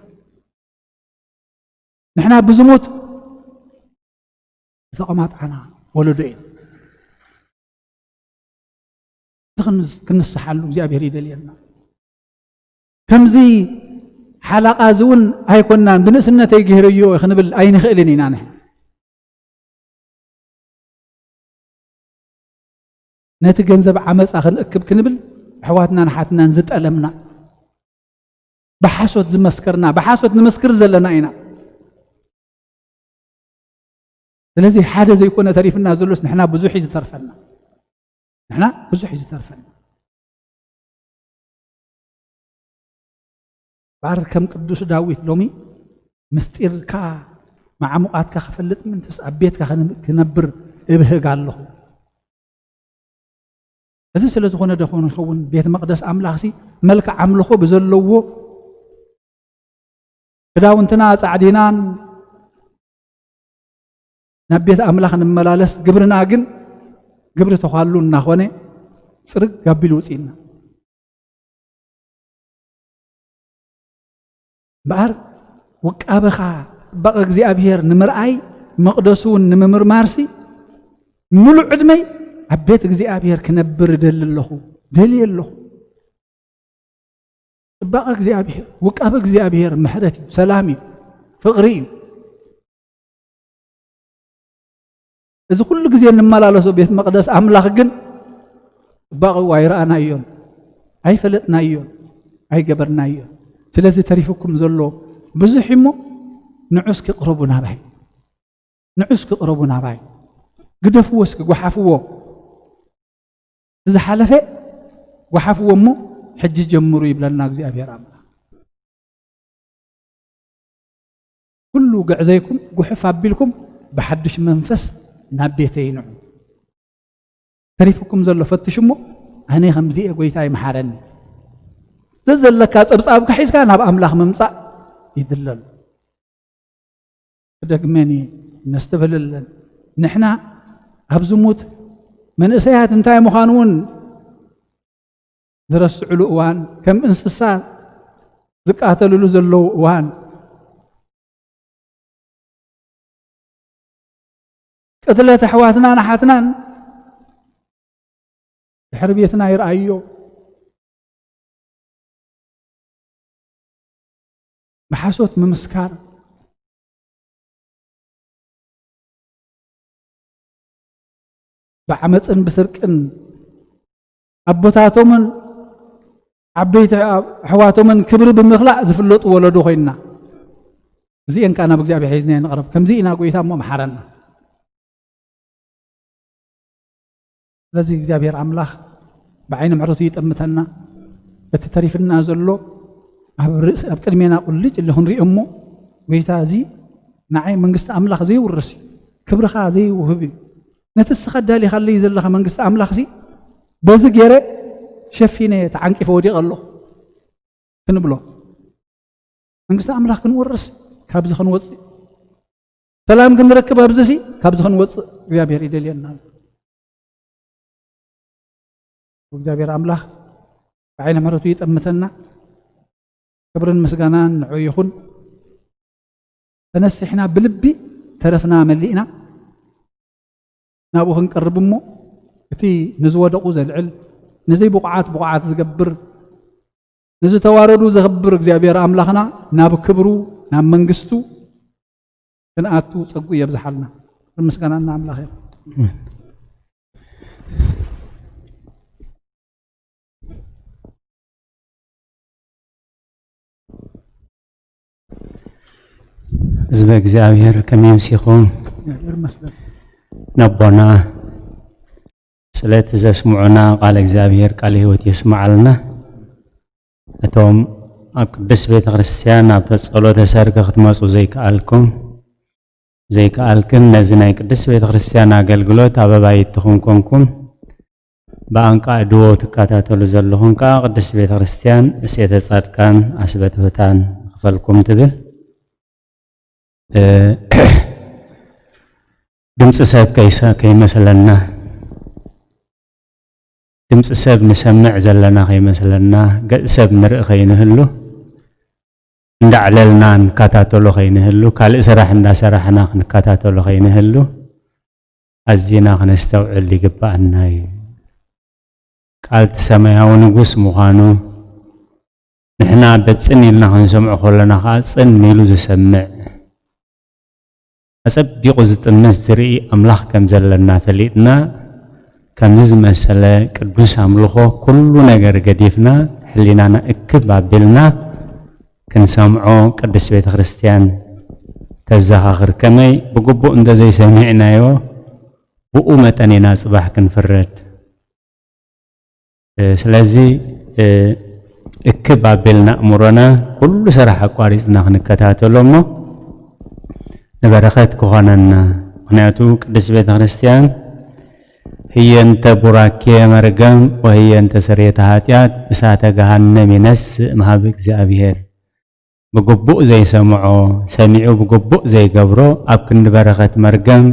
ንሕና ብዝሙት ዝተቐማጥዓና ወለዶ ኢና። እዚ ክንስ-፣ ክንስሓሉ እግዚኣብሔር ይደልየና። ከምዚ ሓላቓ እዚ እውን ኣይኮናን፣ ብንእስነተይ ገይረዮ ክንብል ኣይንኽእልን ኢና ንሕና። ነቲ ገንዘብ ዓመጻ ክንእክብ ክንብል ኣሕዋትናን ኣሓትናን ዝጠለምና፣ ብሓሶት ዝመስከርና፣ ብሓሶት ንምስክር ዘለና ኢና። ስለዚ ሓደ ዘይኮነ ተሪፍና ዘሎስ ንሕና ብዙሕ እዩ ዝተርፈና። ንሕና ብዙሕ እዩ ዝተርፈና። ባር ከም ቅዱስ ዳዊት ሎሚ ምስጢርካ መዓሙቓትካ ክፈልጥ ምንትስ ኣብ ቤትካ ክን-፣ ክነብር እብህግ ኣለኹ። እዚ ስለ ዝኾነ ዶ ኾን ይኸውን? ቤት መቕደስ ኣምላኽሲ መልክዕ ኣምልኾ ብዘለዎ ክዳውንትና ኣጻዕዲናን ናብ ቤት ኣምላኽ ንመላለስ፣ ግብርና ግን ግብሪ ተዃሉ እናኾነ ጽርግ ኣቢሉ ውጺእና። እምበኣር ውቃበኻ ጽባቐ እግዚኣብሔር ንምርኣይ መቕደሱ እውን ንምምርማርሲ ምሉእ ዕድመይ ኣብ ቤት እግዚኣብሔር ክነብር እደሊ ኣለኹ፣ ደልየ ኣለኹ። ጽባቐ እግዚኣብሔር፣ ውቃበ እግዚኣብሔር ምሕረት እዩ፣ ሰላም እዩ፣ ፍቕሪ እዩ። እዚ ኩሉ ግዜ እንመላለሶ ቤት መቕደስ ኣምላኽ ግን ጽባቐኡ ኣይረኣናዮን፣ ኣይፈለጥናዮን፣ ኣይገበርናዮን። ስለዚ ተሪፉኩም ዘሎ ብዙሕ እሞ ንዑ እስኪ ቅረቡ ናባይ፣ ንዑ እስኪ ቅረቡ ናባይ። ግደፍዎ እስኪ፣ ጓሓፍዎ። ዝሓለፈ ጓሓፍዎ እሞ ሕጂ ጀምሩ ይብለና እግዚኣብሔር ኣምላኽ። ኩሉ ግዕዘይኩም ጉሕፍ ኣቢልኩም ብሓድሽ መንፈስ ናብ ቤተይ ንዑ። ተሪፍኩም ዘሎ ፈትሹ እሞ ኣነ ከምዚ እየ፣ ጎይታይ መሓረኒ። ዘዘለካ ጸብጻብካ ሒዝካ ናብ ኣምላኽ ምምጻእ ይድለሉ። ክደግመን እየ፣ ነስተብህለለን። ንሕና ኣብ ዝሙት መንእሰያት እንታይ ምዃኑ እውን ዝረስዕሉ እዋን፣ ከም እንስሳ ዝቃተልሉ ዘለዉ እዋን፣ ቅትለት ኣሕዋትናን ኣሓትናን ድሕሪ ቤትና ይርኣዮ። ብሓሶት ምምስካር፣ ብዓመፅን ብስርቅን ኣቦታቶምን ዓበይቲ ኣሕዋቶምን ክብሪ ብምኽላእ ዝፍለጡ ወለዶ ኮይንና፣ እዚኤን ከኣ ናብ እግዚኣብሔር ሒዝናዮ ንቕረብ። ከምዚ ኢና፣ ጎይታ እሞ መሓረና። ስለዚ እግዚኣብሔር ኣምላኽ ብዓይኒ ምሕረቱ ይጠምተና። እቲ ተሪፍና ዘሎ ኣብ ርእሲ፣ ኣብ ቅድሜና ቁልጭ ኢሉ ክንሪኦ እሞ፣ ጎይታ፣ እዚ ንዓይ መንግስቲ ኣምላኽ ዘይውርስ እዩ፣ ክብርኻ ዘይውህብ እዩ። ነቲ እስኻ ኣዳሊኻለይ ዘለኻ መንግስቲ ኣምላኽሲ በዚ ገይረ ሸፊነ ተዓንቂፈ ወዲቐ ኣለኹ ክንብሎ። መንግስቲ ኣምላኽ ክንወርስ፣ ካብዚ ክንወፅእ፣ ሰላም ክንረክብ፣ ኣብዚሲ ካብዚ ክንወፅእ እግዚኣብሔር ይደልየና ኣሎ። እግዚኣብሔር ኣምላኽ ብዓይነ ምሕረቱ ይጠምተና። ክብርን ምስጋናን ንዑ ይኹን። ተነሲሕና ብልቢ ተረፍና መሊእና ናብኡ ክንቀርብ እሞ፣ እቲ ንዝወደቑ ዘልዕል፣ ንዘይብቑዓት ብቑዓት ዝገብር፣ ንዝተዋረዱ ዘኽብር እግዚኣብሔር ኣምላኽና ናብ ክብሩ፣ ናብ መንግስቱ ክንኣቱ ጸጉ የብዝሓልና። ምስጋና ንኣምላኽ ይኹን። ህዝበ እግዚኣብሔር ከመይ ኣምሲኹም? እግዚኣብሔር ይመስገን። ነቦና ስለቲ ዘስምዑና ቃል እግዚኣብሔር ቃል ህይወት የስምዓልና። እቶም ኣብ ቅድስት ቤተ ክርስቲያን ኣብቲ ጸሎተ ሰርክ ክትመጹ ዘይከኣልኩም፣ ዘይከኣልክን ነዚ ናይ ቅድስት ቤተ ክርስቲያን ኣገልግሎት ኣበባይትኹም ኮንኩም ብኣንቃ ድዎ ትከታተሉ ዘለኹም ከኣ ቅድስት ቤተ ክርስቲያን እሴተ ጻድቃን ኣስበትብታን ክፈልኩም ትብል። እ፣ ድምፂ ሰብ ከይሰ-፣ ከይመስለና፣ ድምፂ ሰብ ንሰምዕ ዘለና ከይመስለና፣ ገፅ ሰብ ንርኢ ከይንህሉ፣ እንዳዕለልና ንከታተሎ ከይንህሉ፣ ካልእ ስራሕ እንዳሰራሕና ክንከታተሎ ከይንህሉ፣ ኣዚና ክነስተውዕል ይግባኣና እዩ። ቃል እቲ ሰማያዊ ንጉስ ምዃኑ፣ ንሕና በጽን ኢልና ክንሰምዖ ከለና ከኣ ጽን ኢሉ ዝሰምዕ፣ ኣጸቢቑ ዝጥምት ዝርኢ ኣምላኽ ከም ዘለና ፈሊጥና፣ ከምዚ ዝመሰለ ቅዱስ ኣምልኾ ኩሉ ነገር ገዲፍና፣ ሕሊናና እክብ ኣቢልና ክንሰምዖ ቅድስት ቤተ ክርስቲያን ተዘኻኽር። ከመይ ብግቡእ እንተ ዘይሰሚዕናዮ፣ ብኡ መጠን ኢና ጽባሕ ክንፍረድ። እ፣ ስለዚ፣ እ፣ እክብ ኣቢልና ኣእምሮና ኩሉ ስራሕ ኣቋሪጽና ክንከታተሎ እሞ ንበረኸት ክኾነና። ምኽንያቱ ቅድስት ቤተ ክርስቲያን ህየንተ ቡራኬ መርገም ወህየንተ ስርየተ ኃጢአት እሳተ ገሃነም ይነስእ እምሃብ እግዚኣብሔር። ብግቡእ ዘይሰምዖ፣ ሰሚዑ ብግቡእ ዘይገብሮ፣ ኣብ ክንዲ በረኸት መርገም፣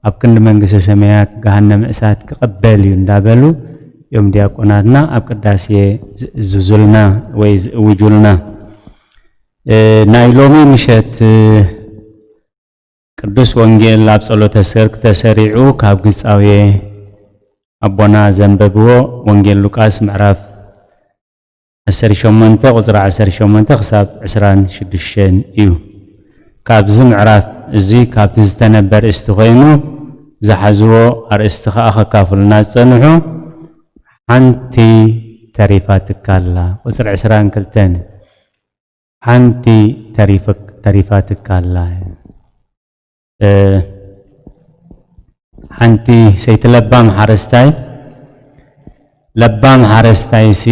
ኣብ ክንዲ መንግስተ ሰማያት ገሃነመ እሳት ክቕበል እዩ እንዳበሉ እዮም ዲያቆናትና ኣብ ቅዳሴ ዝእዝዙልና ወይ ዝእውጁልና። እ፣ ናይ ሎሚ ምሸት፣ እ፣ ቅዱስ ወንጌል ኣብ ጸሎተ ሰርክ ተሰሪዑ ካብ ግብጻዊ ኣቦና ዘንበብዎ ወንጌል ሉቃስ ምዕራፍ ዓሰርተ ሸሞንተ ቁጽሪ ዓሰርተ ሸሞንተ ክሳብ ዕስራን ሽዱሽተን እዩ። ካብዚ ምዕራፍ እዚ ካብቲ ዝተነበ ኣርእስቲ ኮይኑ ዝሓዝዎ ኣርእስቲ ከኣ ከካፍሉና ዝጸንሑ ሓንቲ ተሪፋትካ ኣላ። ቁጽሪ ዕስራን ክልተን ሓንቲ ተሪፍ-፣ ተሪፋትካ ኣላ። እ፣ ሓንቲ ሰይቲ ለባም ሓረስታይ፣ ለባም ሓረስታይሲ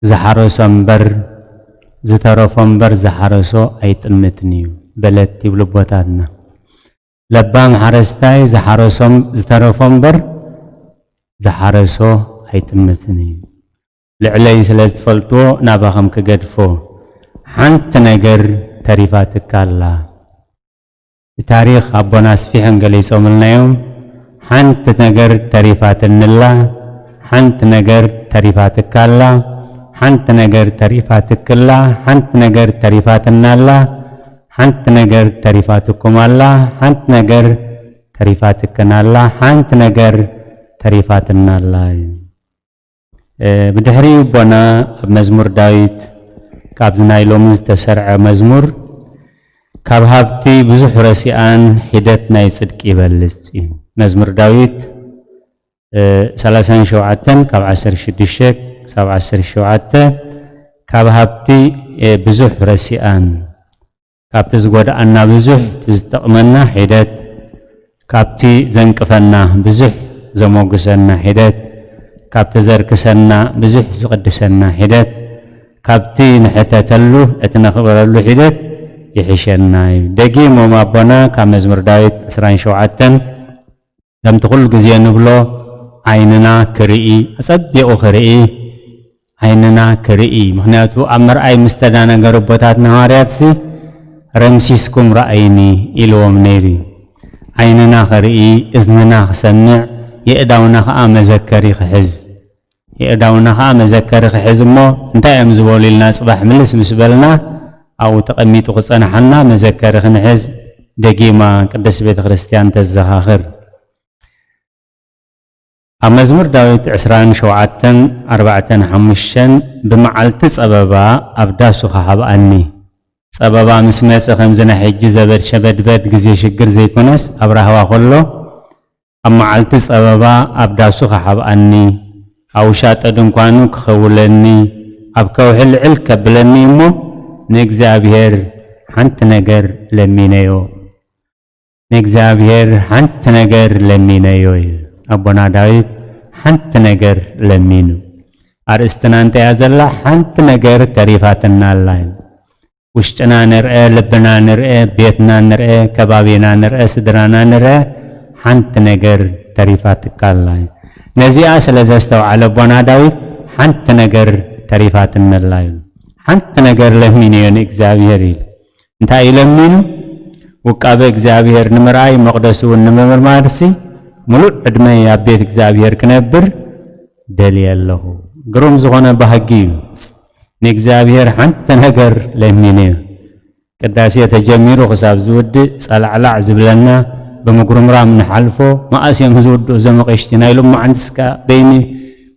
ዝሓረሶ እምበር፣ ዝተረፎ እምበር ዝሓረሶ ኣይጥምትን እዩ በለት ይብሉ ኣቦታትና። ለባም ሓረስታይ ዝሓረሶም፣ ዝተረፎ እምበር ዝሓረሶ ኣይጥምትን እዩ። ልዕለይ ስለ ዝትፈልጥዎ ናባኸም ክገድፎ። ሓንቲ ነገር ተሪፋትካ ኣላ። ብታሪኽ ኣቦና ኣስፊሖም ገሊጾምልና እዮም። ሓንቲ ነገር ተሪፋትኒ ኣላ፣ ሓንቲ ነገር ተሪፋትካ ኣላ፣ ሓንቲ ነገር ተሪፋትኪ ኣላ፣ ሓንቲ ነገር ተሪፋትና ኣላ፣ ሓንቲ ነገር ተሪፋትኩም ኣላ፣ ሓንቲ ነገር ተሪፋትክን ኣላ፣ ሓንቲ ነገር ተሪፋትና ኣላ። እ፣ ብድሕሪኡ ኣቦና ኣብ መዝሙር ዳዊት ካብዚ ናይ ሎሚ ዝተሰርዐ መዝሙር፣ ካብ ሃብቲ ብዙሕ ረሲኣን ሒደት ናይ ጽድቂ ይበልጽ እዩ። መዝሙር ዳዊት፣ እ፣ ሰላሳን ሸውዓተን ካብ ዓሰርተ ሽዱሽተ ክሳብ ዓሰርተ ሸውዓተ፣ ካብ ሃብቲ፣ እ፣ ብዙሕ ረሲኣን፣ ካብቲ ዝጎድኣና ብዙሕ፣ እቲ ዝጠቕመና ሒደት፣ ካብቲ ዘንቅፈና ብዙሕ ዘሞግሰና ሒደት፣ ካብቲ ዘርክሰና ብዙሕ ዝቕድሰና ሒደት፣ ካብቲ ንሕተተሉ እቲ ነኽብረሉ ሒደት ይሕሸና እዩ። ደጊሞም ኣቦና ካብ መዝሙር ዳዊት ዕስራን ሸውዓተን ከምቲ ኩሉ ግዜ ንብሎ፣ ዓይንና ክርኢ፣ ኣጸቢቑ ክርኢ፣ ዓይንና ክርኢ። ምኽንያቱ ኣብ ምርኣይ ምስ ተዳነገሩ ኣቦታትና ሃዋርያትሲ፣ "ረምሲስኩም ረኣይኒ" ኢልዎም ነይሩ እዩ። ዓይንና ክርኢ፣ እዝንና ክሰምዕ፣ የእዳውና ኸኣ መዘከሪ ክሕዝ። የእዳውና ኸኣ መዘከሪ ክሕዝ እሞ፣ እንታይ እዮም ዝበሉ ኢልና ጽባሕ ምልስ ምስ በልና፣ ኣብኡ ተቐሚጡ ክጸንሓና መዘከሪ ክንሕዝ ደጊማ ቅድስት ቤተ ክርስቲያን ተዘኻኽር። ኣብ መዝሙር ዳዊት ዕስራን ሸውዓተን ኣርባዕተን ሓሙሽተን፣ "ብመዓልቲ ጸበባ ኣብ ዳሱ ክሃብኣኒ"። ጸበባ ምስ መጸ፣ ከምዚ ናይ ሕጂ ዘበድ ሸበድበድ ግዜ ሽግር ዘይኮነስ፣ ኣብ ራህዋ ከሎ፣ ኣብ መዓልቲ ጸበባ ኣብ ዳሱ ክሓብኣኒ፣ ኣብ ውሻጠ ድንኳኑ ክኸውለኒ፣ ኣብ ከውሒ ልዕል ከብለኒ እሞ፣ ንእግዚኣብሔር ሓንቲ ነገር ለሚነዮ። ንእግዚኣብሔር ሓንቲ ነገር ለሚነዮ እዩ። ኣቦና ዳዊት ሓንቲ ነገር ለሚኑ። ኣርእስትና እንታይ እያ ዘላ? ሓንቲ ነገር ተሪፋትና ኣላ እዩ። ውሽጥና ንርአ፣ ልብና ንርአ፣ ቤትና ንርአ፣ ከባቢና ንርአ፣ ስድራና ንርአ፣ ሓንቲ ነገር ተሪፋትካ ኣላ። ነዚኣ ስለ ዘስተውዓለ ኣቦና ዳዊት ሓንቲ ነገር ተሪፋትኒ ኣላ ኢሉ። ሓንቲ ነገር ለሚነዮ ንእግዚኣብሔር ኢሉ። እንታይ እዩ ለሚኑ? ውቃበ እግዚኣብሔር ንምርኣይ፣ መቕደሱ እውን ንምምርማርሲ፣ ምሉእ ዕድመይ ኣብ ቤት እግዚኣብሔር ክነብር ደልየ ኣለኹ። ግሩም ዝኾነ ባህጊ እዩ። ንእግዚኣብሔር ሓንቲ ነገር ለሚነዮ። ቅዳሴ ተጀሚሩ ክሳብ ዝውድእ ጸላዕላዕ ዝብለና፣ ብምጉርምራም ንሓልፎ። መኣስ እዮም ዝውድኡ እዞም ኣቕሽቲ? ናይ ሎማዓንትስ ከኣ በይኒ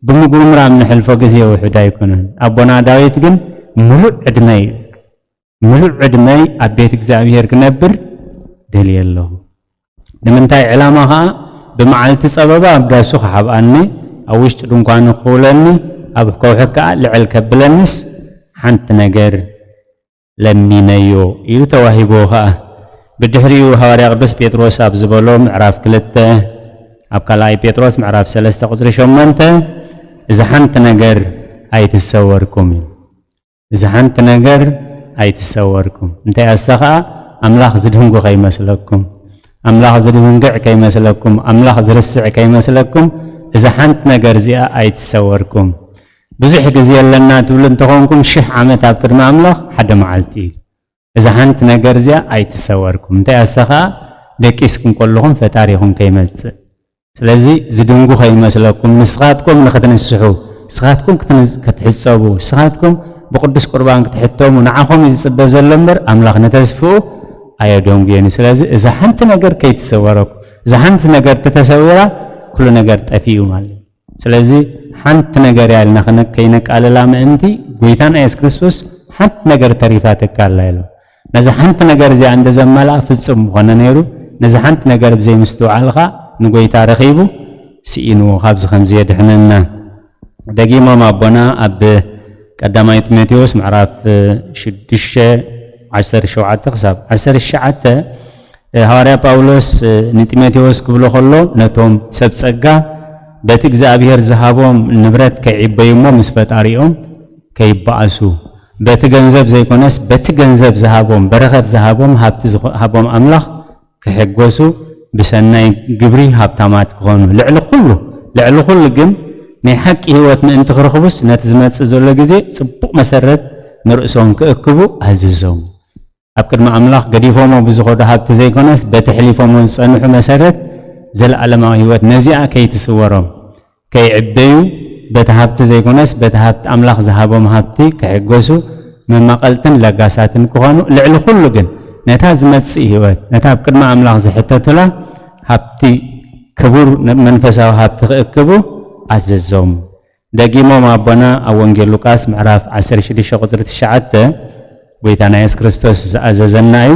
ብምጉርምራም ንሕልፎ ግዜ ውሑድ ኣይኮነን። ኣቦና ዳዊት ግን ምሉእ ዕድመይ፣ ምሉእ ዕድመይ ኣብ ቤት እግዚኣብሔር ክነብር ደልየ ኣለኹ። ንምንታይ ዕላማ ኸኣ? ብመዓልቲ ጸበባ ኣብ ዳሱ ክሓብኣኒ፣ ኣብ ውሽጢ ድንኳኑ ክኽውለኒ፣ ኣብ ከውሒ ከኣ ልዕል ከብለንስ ሓንቲ ነገር ለሚነዮ ኢሉ ተዋሂብዎ ኸኣ። ብድሕሪኡ ሃዋርያ ቅዱስ ጴጥሮስ ኣብ ዝበሎ ምዕራፍ ክልተ፣ ኣብ ካልኣይ ጴጥሮስ ምዕራፍ ሰለስተ ቁጽሪ ሸሞንተ፣ እዚ ሓንቲ ነገር ኣይትሰወርኩም እዩ። እዚ ሓንቲ ነገር ኣይትሰወርኩም። እንታይ ኣሰ ኸኣ? ኣምላኽ ዝድንጉ ከይመስለኩም፣ ኣምላኽ ዝድንግዕ ከይመስለኩም፣ ኣምላኽ ዝርስዕ ከይመስለኩም፣ እዛ ሓንቲ ነገር እዚኣ ኣይትሰወርኩም። ብዙሕ ግዜ ኣለና ትብሉ እንተኾንኩም፣ ሽሕ ዓመት ኣብ ቅድሚ ኣምላኽ ሓደ መዓልቲ እዩ። እዛ ሓንቲ ነገር እዚኣ ኣይትሰወርኩም። እንታይ ኣሰ ኸኣ? ደቂስኩም ከለኹም ፈጣሪኹም ከይመጽእ። ስለዚ ዝድንጉ ከይመስለኩም፣ ንስኻትኩም ንኽትንስሑ፣ ንስኻትኩም ክትንስ-፣ ክትሕጸቡ፣ ንስኻትኩም ብቅዱስ ቁርባን ክትሕተሙ ንዓኹም እዩ ዝጽበ ዘሎ እምበር፣ ኣምላኽ ንተስፍኡ ኣየደንጉየን እዩ። ስለዚ እዛ ሓንቲ ነገር ከይትሰወረኩም። እዛ ሓንቲ ነገር ተተሰዊራ፣ ኩሉ ነገር ጠፊኡ ማለት እዩ። ስለዚ ሓንቲ ነገር እያ ኢልና ከነ-፣ ከይነቃልላ ምእንቲ፣ ጎይታና የሱስ ክርስቶስ ሓንቲ ነገር ተሪፋትካ ኣላ ኢሉ። ነዚ ሓንቲ ነገር እዚኣ እንደ ዘመልኣ ፍጹም ምኾነ ነይሩ። ነዚ ሓንቲ ነገር ብዘይ ምስትውዓል ኸኣ ንጎይታ ረኺቡ ስኢንዎ፣ ካብዚ ከምዚ የድሕነና። ደጊሞም ኣቦና ኣብ ቀዳማይ ጢሞቴዎስ ምዕራፍ ሽዱሽተ ዓሰርተ ሸውዓተ ክሳብ ዓሰርተ ትሽዓተ፣ ሃዋርያ ጳውሎስ ንጢሞቴዎስ ክብሎ ከሎ፣ ነቶም ሰብ ጸጋ በቲ እግዚኣብሔር ዝሃቦም ንብረት ከይዕበዩ እሞ ምስ ፈጣሪኦም ከይበኣሱ፣ በቲ ገንዘብ ዘይኮነስ በቲ ገንዘብ ዝሃቦም፣ በረኸት ዝሃቦም፣ ሃብቲ ዝሃቦም ኣምላኽ ክሕጎሱ፣ ብሰናይ ግብሪ ሃብታማት ክኾኑ፣ ልዕሊ ኩሉ፣ ልዕሊ ኩሉ ግን ናይ ሓቂ ህይወት ምእንቲ ክረኽቡስ፣ ነቲ ዝመጽእ ዘሎ ግዜ ጽቡቕ መሰረት ንርእሶም ክእክቡ ኣዝዞም። ኣብ ቅድሚ ኣምላኽ ገዲፎሞ ብዝኸዱ ሃብቲ ዘይኮነስ፣ በቲ ኣሕሊፎሞ ዝጸንሑ መሰረት ዘለኣለማዊ ህይወት ነዚኣ ከይትስወሮም፣ ከይዕበዩ፣ በቲ ሃብቲ ዘይኮነስ፣ በቲ ሃብቲ ኣምላኽ ዝሃቦም ሃብቲ ክሕጎሱ መማቐልትን ለጋሳትን ክኾኑ፣ ልዕሊ ኩሉ ግን ነታ ዝመጽእ ህይወት፣ ነታ ኣብ ቅድሚ ኣምላኽ ዝሕተቱላ ሃብቲ፣ ክቡር መንፈሳዊ ሃብቲ ክእክቡ ኣዘዞም። ደጊሞም ኣቦና ኣብ ወንጌል ሉቃስ ምዕራፍ ዓሰርተ ሽዱሽተ ቁጽሪ ትሽዓተ፣ ጎይታና የሱስ ክርስቶስ ዝኣዘዘና እዩ፣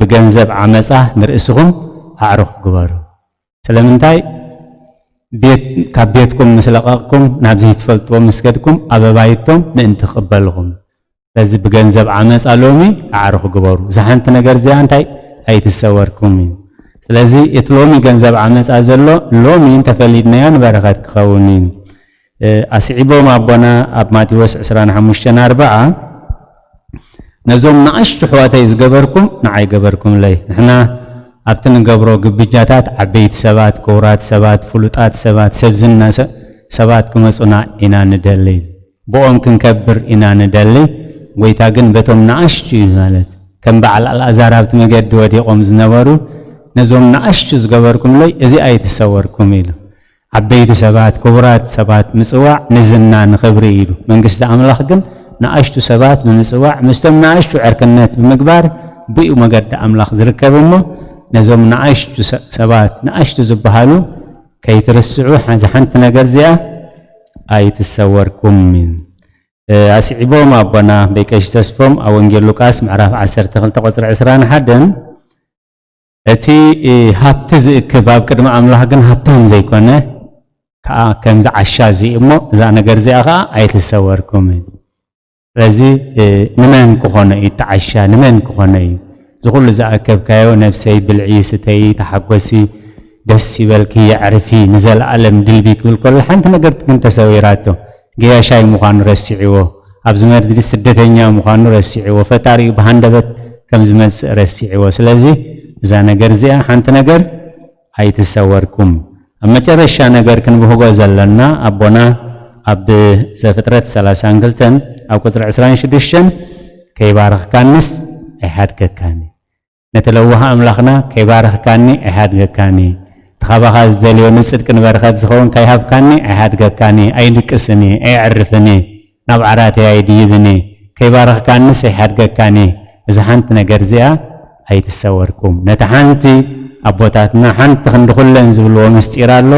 "ብገንዘብ ዓመጻ ንርእስኹም ኣዕሩኽ ግበሩ።" ስለምንታይ? ቤት፣ ካብ ቤትኩም ምስ ለቐቕኩም፣ ናብ ዘይትፈልጥዎ ምስ ከድኩም፣ ኣብ ኣባይቶም ምእንቲ ክቕበልኹም። ስለዚ ብገንዘብ ዓመጻ ሎሚ ኣዕሩኽ ግበሩ። እዛ ሓንቲ ነገር እዚኣ እንታይ? ኣይትሰወርኩም እዩ። ስለዚ እቲ ሎሚ ገንዘብ ዓመጻ ዘሎ፣ ሎሚ እንተፈሊጥናዮ ንበረኸት ክኸውን እዩ። እ፣ ኣስዒቦም ኣቦና ኣብ ማቴዎስ ዕስራን ሓሙሽተን ኣርብዓ፣ "ነዞም ንኣሽቱ ኣሕዋተይ ዝገበርኩም ንዓይ ገበርኩምለይ።" ንሕና ኣብቲ ንገብሮ ግብጃታት ዓበይቲ ሰባት፣ ክቡራት ሰባት፣ ፍሉጣት ሰባት፣ ሰብ ዝና ሰ-፣ ሰባት ክመጹና ኢና ንደሊ። ብኦም ክንከብር ኢና ንደሊ። ጎይታ ግን በቶም ንኣሽቱ እዩ ማለት፣ ከም በዓል ኣልኣዛር ኣብቲ መገዲ ወዲቖም ዝነበሩ፣ "ነዞም ንኣሽቱ ዝገበርኩምለይ እዚ ኣይትሰወርኩም" ኢሉ። ዓበይቲ ሰባት፣ ክቡራት ሰባት ምጽዋዕ ንዝና፣ ንኽብሪ እዩ ኢሉ። መንግስቲ ኣምላኽ ግን ንኣሽቱ ሰባት ብምጽዋዕ፣ ምስቶም ንኣሽቱ ዕርክነት ብምግባር፣ ብኡ መገዲ ኣምላኽ ዝርከብ እሞ፣ ነዞም ንኣሽቱ ሰ-፣ ሰባት፣ ንኣሽቱ ዝበሃሉ ከይትርስዑ፣ ሓ-፣ እዛ ሓንቲ ነገር እዚኣ ኣይትሰወርኩም። እ፣ ኣስዒቦም ኣቦና በይ ቀሺ ተስፎም ኣብ ወንጌል ሉቃስ ምዕራፍ ዓሰርተ ክልተ ቁጽሪ ዕስራን ሓደን፣ እቲ፣ እ፣ ሃብቲ ዝእክብ ኣብ ቅድሚ ኣምላኽ ግን ሃብታም ዘይኮነ፣ ከኣ ከምዚ ዓሻ እዚ እሞ፣ እዛ ነገር እዚኣ ከኣ ኣይትሰወርኩም። ስለዚ፣ እ፣ ንመን ክኾኖ እዩ እቲ ዓሻ? ንመን ክኾኖ እዩ? እዚ ኩሉ ዝኣከብካዮ፣ ነብሰይ ብልዒ፣ ስተዪ፣ ተሓጎሲ፣ ደስ ይበልኪ፣ የዕርፊ፣ ንዘለኣለም ድልቢ ክብል ከሎ፣ ሓንቲ ነገር ግን ተሰዊራቶ። ገያሻይ ምዃኑ ረሲዕዎ። ኣብዚ መድሪ ስደተኛ ምዃኑ ረሲዕዎ፣ ፈጣሪኡ ብሃንደበት ከም ዝመጽእ ረሲዕዎ። ስለዚ እዛ ነገር እዚኣ ሓንቲ ነገር ኣይትሰወርኩም። ኣብ መጨረሻ ነገር ክንብህጎ ዘለና ኣቦና ኣብ ዘፍጥረት ሰላሳን ክልተን ኣብ ቁጽሪ ዕስራን ሽዱሽተን ከይባረኽካንስ ኣይሓድገካን፣ ነቲ ለዋህ ኣምላኽና ከይባረኽካኒ ኣይሓድገካኒ፣ እቲ ካባኻ ዝደልዮ ንጽድቂ ንበረኸት ዝኸውን ከይሃብካኒ ኣይሓድገካኒ፣ ኣይድቅስኒ፣ ኣየዕርፍኒ፣ ናብ ዓራተይ ኣይድይብኒ፣ ከይባረኽካንስ ኣይሓድገካኒ። እዛ ሓንቲ ነገር እዚኣ ኣይትሰወርኩም። ነቲ ሓንቲ ኣቦታትና ሓንቲ ክንዲ ኩለን ዝብልዎ ምስጢር ኣሎ።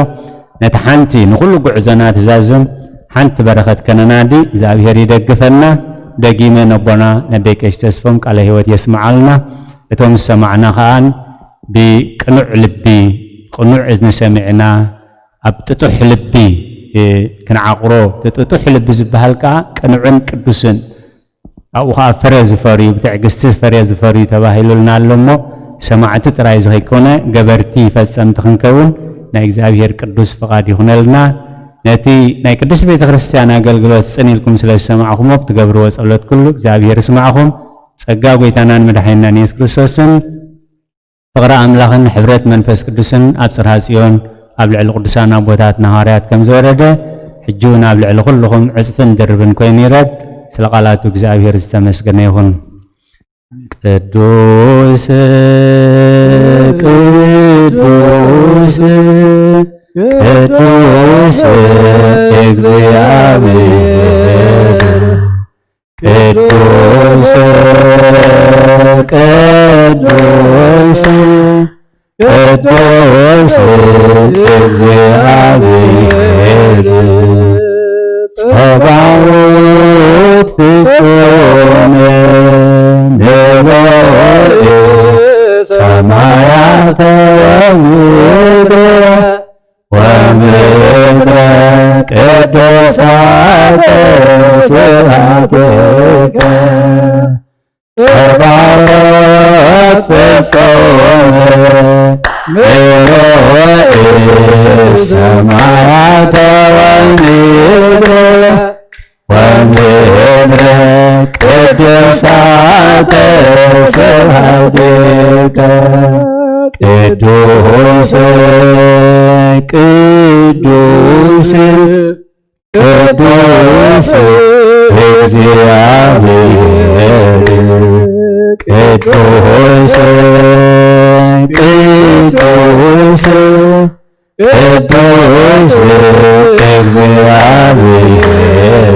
ነቲ ሓንቲ ንኹሉ ጉዕዞና ትዛዝም ሓንቲ በረኸት ከነናዲ እግዚኣብሔር ይደግፈና። ደጊመ ነቦና ነደይ ቀሺ ተስፎም ቃለ ሕይወት የስምዓልና። እቶም ዝሰማዕና ከኣን ብቅኑዕ ልቢ፣ ቅኑዕ እዝኒ ሰሚዕና ኣብ ጥጡሕ ልቢ፣ እ፣ ክንዓቕሮ። እቲ ጥጡሕ ልቢ ዝበሃል ከኣ ቅኑዕን ቅዱስን፣ ኣብኡ ኸዓ ፍረ ዝፈርዩ፣ ብትዕግስቲ ፍረ ዝፈርዩ ተባሂሉልና ኣሎ እሞ፣ ሰማዕቲ ጥራይ ዘይኮነ ገበርቲ ፈጸምቲ ክንከውን ናይ እግዚኣብሔር ቅዱስ ፍቓድ ይኹነልና። ነቲ ናይ ቅድስት ቤተ ክርስቲያን ኣገልግሎት ጽን ኢልኩም ስለ ዝሰማዕኹሞ ብትገብርዎ ጸሎት ኩሉ እግዚኣብሔር ይስማዕኹም። ጸጋ ጐይታናን መድሓኒናን የሱስ ክርስቶስን ፍቕሪ ኣምላኽን ሕብረት መንፈስ ቅዱስን ኣብ ጽርሃ ጽዮን ኣብ ልዕሊ ቅዱሳን ኣቦታትና ሃዋርያት ከም ዝወረደ፣ ሕጂ እውን ኣብ ልዕሊ ኩልኹም ዕጽፍን ድርብን ኮይኑ ይረድ። ስለ ቃላቱ እግዚኣብሔር ዝተመስገነ ይኹን። ቅዱስ፣ ቅዱስ፣ ቅዱስ እግዚኣብሔር፣ ቅዱስ፣ ቅዱስ፣ ቅዱስ እግዚኣብሔር፣ ጸባኦት ፍጹም ምሉእ ሰማያተ ወምድረ ወምድረ ቅዱሳተ ስብሐትከ። ጸባኦት ፍጹም ምሉእ ሰማያተ ወምድረ ወምድረ ቅዱሳተ ስብሐትከ። ቅዱስ፣ ቅዱስ፣ ቅዱስ እግዚኣብሔር፣ ቅዱስ፣ ቅዱስ፣ ቅዱስ እግዚኣብሔር፣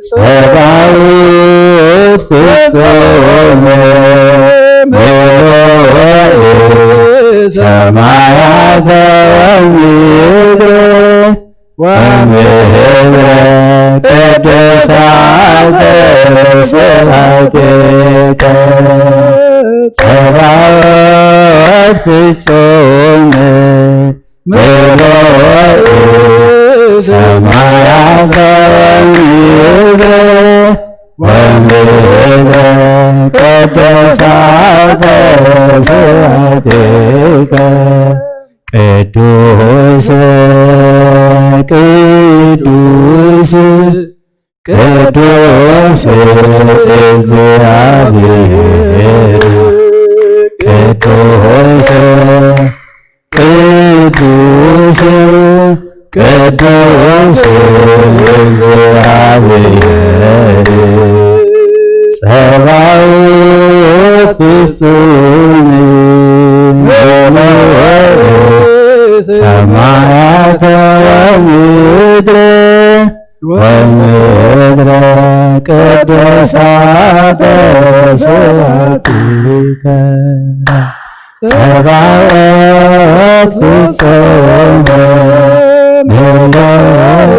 ጸባኦት ፍጹም ምሉእ ሰማያተ ወምድረ ወምድረ ቅዱሳተ ስብሐትከ። ጸባኦት ፍጹም ምሉእ ሰማያተ ወምድረ ወምድረ ቅዱሳተ ስብሐትከ። ቅዱስ፣ ቅዱስ፣ ቅዱስ እግዚኣብሔር፣ ቅዱስ፣ ቅዱስ፣ ቅዱስ እግዚኣብሔር፣ ጸባኦት ፍጹም ምሉእ ሰማያተ ወምድረ ወምድረ ቅዱሳተ ስብሐትከ። ጸባኦት ፍጹም ምሉእ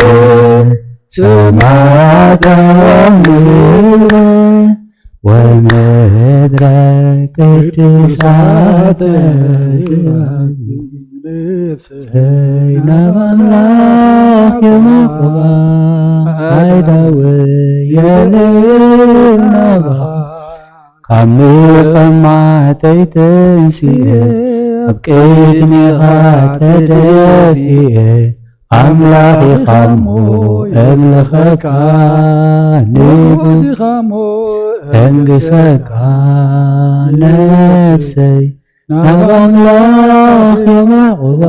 ሰማያተ ወምድረ ወምድረ ቅዱሳተ ስብሐትከ። ነብሰይ ናብ ኣምላኽ የማኽባ፣ ኣይዳዊ የልናብኻ። ካብ ምቕማጠይ ተንሲኤ፣ ኣብ ቅድሜኻ ተደፊኤ፣ ኣምላኽ ኢኻ እሞ እምልኸካ፣ ንጉስ ኢኻ እሞ እንግሰካ፣ ነፍሰይ ናብ ኣምላኽ የማዕቑባ።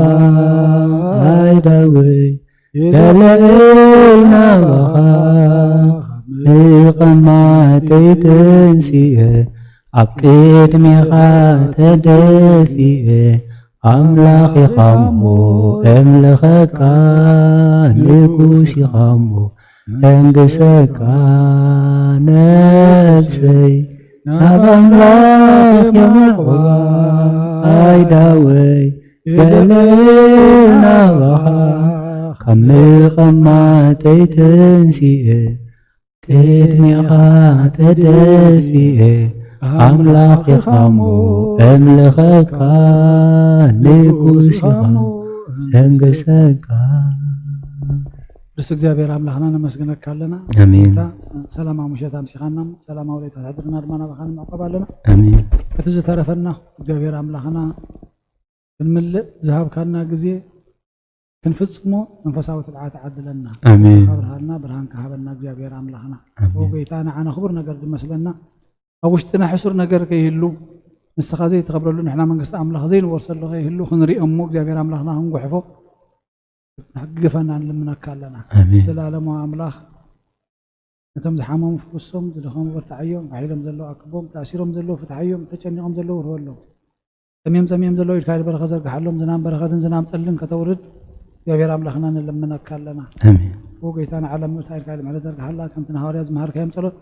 ኣይ ዳወይ ገለለይ ናባኻ፣ ምቕማጠይ ተንሲኤ ኣብ ቅድሜኻ ተደፊኤ። ኣምላኽ ኢኻ እሞ እምልኸካ፣ ንጉስ ኢኻ እሞ እንግሰካ፣ ነፍሰይ ናብ ኣምላኽ የማዕቑባ። ኣይ ዳወይ ገለለይ ናባኻ፣ ካብ ምቕማጠይ ተንሲኤ ቅድሜኻ ተደፊኤ። ኣምላኽ ኢኻ እሞ እምልኸካ፣ ንጉስ ኢኻ እሞ እንግሰካ። ቅዱስ እግዚኣብሔር ኣምላኽና ነመስግነካ ኣለና። ኣሜን። ጌታ ሰላማዊ ምሸት ኣምሲኻና፣ ሰላማዊ ለይታ ተሕድርና ድማ ናባኻ ንምዕቆብ ኣለና። ኣሜን። እቲ ዝተረፈና እግዚኣብሔር ኣምላኽና ክንምልእ ዝሃብካና ግዜ ክንፍጽሞ መንፈሳዊ ትብዓት ዓድለና። ኣሜን። ካብርሃልና ብርሃን ካሃበና እግዚኣብሔር ኣምላኽና። ኣሜን። ጎይታ ንዓና ክቡር ነገር ዝመስለና ኣብ ውሽጥና ሕሱር ነገር ከይህሉ፣ ንስኻ ዘይትኸብረሉ፣ ንሕና መንግስቲ ኣምላኽ ዘይንወርሰሉ ከይህሉ ክንሪኦ እሞ እግዚኣብሔር ኣምላኽና ክንጉሕፎ ግፈና ንልምነካ ኣለና። ኣሜን። ዘላለማዊ ኣምላኽ ነቶም ዝሓመሙ ፍውሶም፣ ዝደኸሙ በርትዓዮም፣ ጋሒሎም ዘለዉ ኣክቦም፣ ተኣሲሮም ዘለዉ ፍትሓዮም፣ ተጨኒቖም ዘለዉ ርህወሎም። ጸሚዮም ጸሚዮም ዘለዉ ኢድካ ኢድ በረኸት ዘርግሓሎም፣ ዝናም በረኸትን ዝናም ጠልን ከተውርድ እግዚኣብሔር ኣምላኽና ንልምነካ ኣለና። ኣሜን። ኦ ጎይታ ንዓለም ምእታ ኢድካ ኢድ ምሕረት ዘርግሓላ፣ ከምቲ ንሃዋርያ ዝመሃርካዮም ጸሎት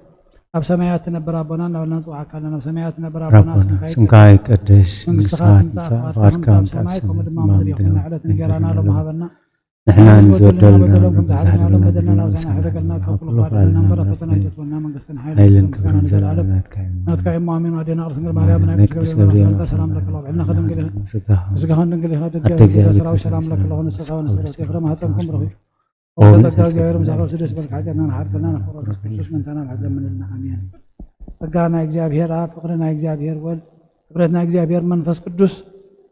ኣብ ሰማያት ትነብር ኣቦና እናበልና ንጽውዓካ ኣለና። ኣብ ሰማያት ትነብር ኣቦና ኣቦና ስምካ ስምካ ይቀደስ፣ መንግስትኻ መንግስትኻ ትምጻእ፣ ትምጻእ፣ ፍቓድካ ፍቓድካ ትምጻእ ኣብ ኣብ ሰማይ ሰማይ ከምኡ ድማ ኣብ ምድሪ ምድሪ ይኹን። ይኹን። ንዕለትና ንዕለትና ለማሃበና ንሕና ንዝበደልና ንዝበደልና በደሎም ከም ዝሓለና በደልና በደልና ናብዛና ሕደገልና ካብ ኩሉ ክፋ ኣድሕነና እምበር ኣብ ፈተና ኣይተእትወና መንግስትን ሓይልን ሓይልን ክብርን ክብርን ዘለዓለም ዘለዓለም ናትካ እዩ። ናትካ እዩ። ኣሜን። ኣዴና ቅድስት ድንግል ማርያም ናይ ናይ ቅዱስ ቅዱስ ገብርኤል ገብርኤል ሰላምታ ሰላም ለኪ፣ ኣብ ልዕልና ከድንግል ኢኺ፣ ስጋኻ ስጋኻ ድንግል ኢኻ፣ ኣደ ደግ እግዚኣብሔር ሰራዊት ሰላም ለኪ፣ ለኹ ንስኻ ንስኻ ንስኻ ፍረ ማህፀንኩም ብሩኽ እዩ። ኦ ጸጋ እግዚኣብሔር ምሳኻ፣ ደስ በልካ፣ ሓጢኣትና ንሓርፈልና፣ ንፍቅሮ ቅዱስ መንታና ምሕረት ለምንልና። ኣሜን። ጸጋ ናይ እግዚኣብሔር ኣብ፣ ፍቅሪ ናይ እግዚኣብሔር ወልድ፣ ሕብረት ናይ እግዚኣብሔር መንፈስ ቅዱስ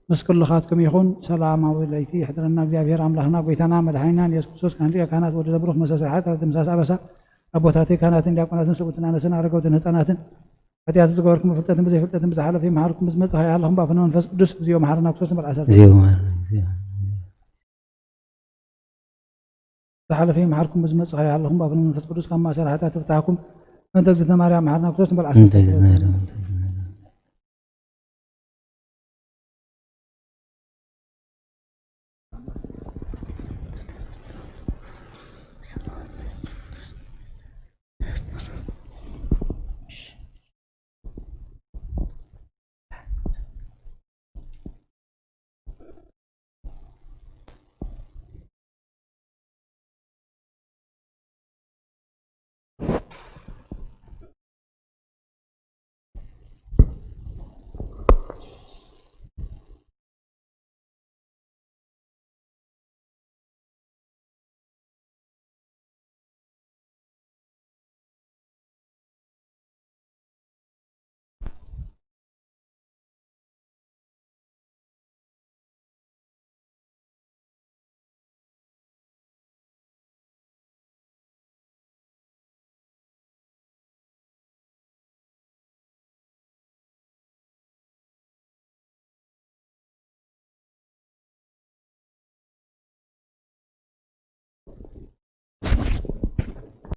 ምስ ኩልኻትኩም ይኹን። ሰላማዊ ለይቲ ይሕድረና እግዚኣብሔር ኣምላኽና ጎይታና መድሓኒናን የሱስ ክርስቶስ። ካህን ሊቀ ካህናት ወዲ ለብሩኽ መሰሰሓት ኣብ ድምሳስ ኣበሳ ኣቦታተይ ካህናትን ዲያቆናትን ሰብኡትን ኣነስን ኣረገውትን ህፃናትን ሓጢኣት ዝገበርኩም ብፍልጠትን ብዘይፍልጠትን ብዝሓለፈ ይመሓርኩም ብዝመፅእ ይሃለኹም ብኣፈ መንፈስ ቅዱስ። እግዚኦ መሓረና ክርስቶስ ንበል ዓሰርተ። እግዚኦ መሓረና፣ እግዚኦ። ዝሓለፈ ይመሓርኩም ብዝመፅእ ይሃለኹም ብኣፈ መንፈስ ቅዱስ ካብ ማእሰር ሓጢኣት ይፍታሕኩም። በእንተ እግዝእትነ ማርያም መሓረና ክርስቶስ ንበል ዓሰርተ። በእንተ እግዝእትነ ማርያም።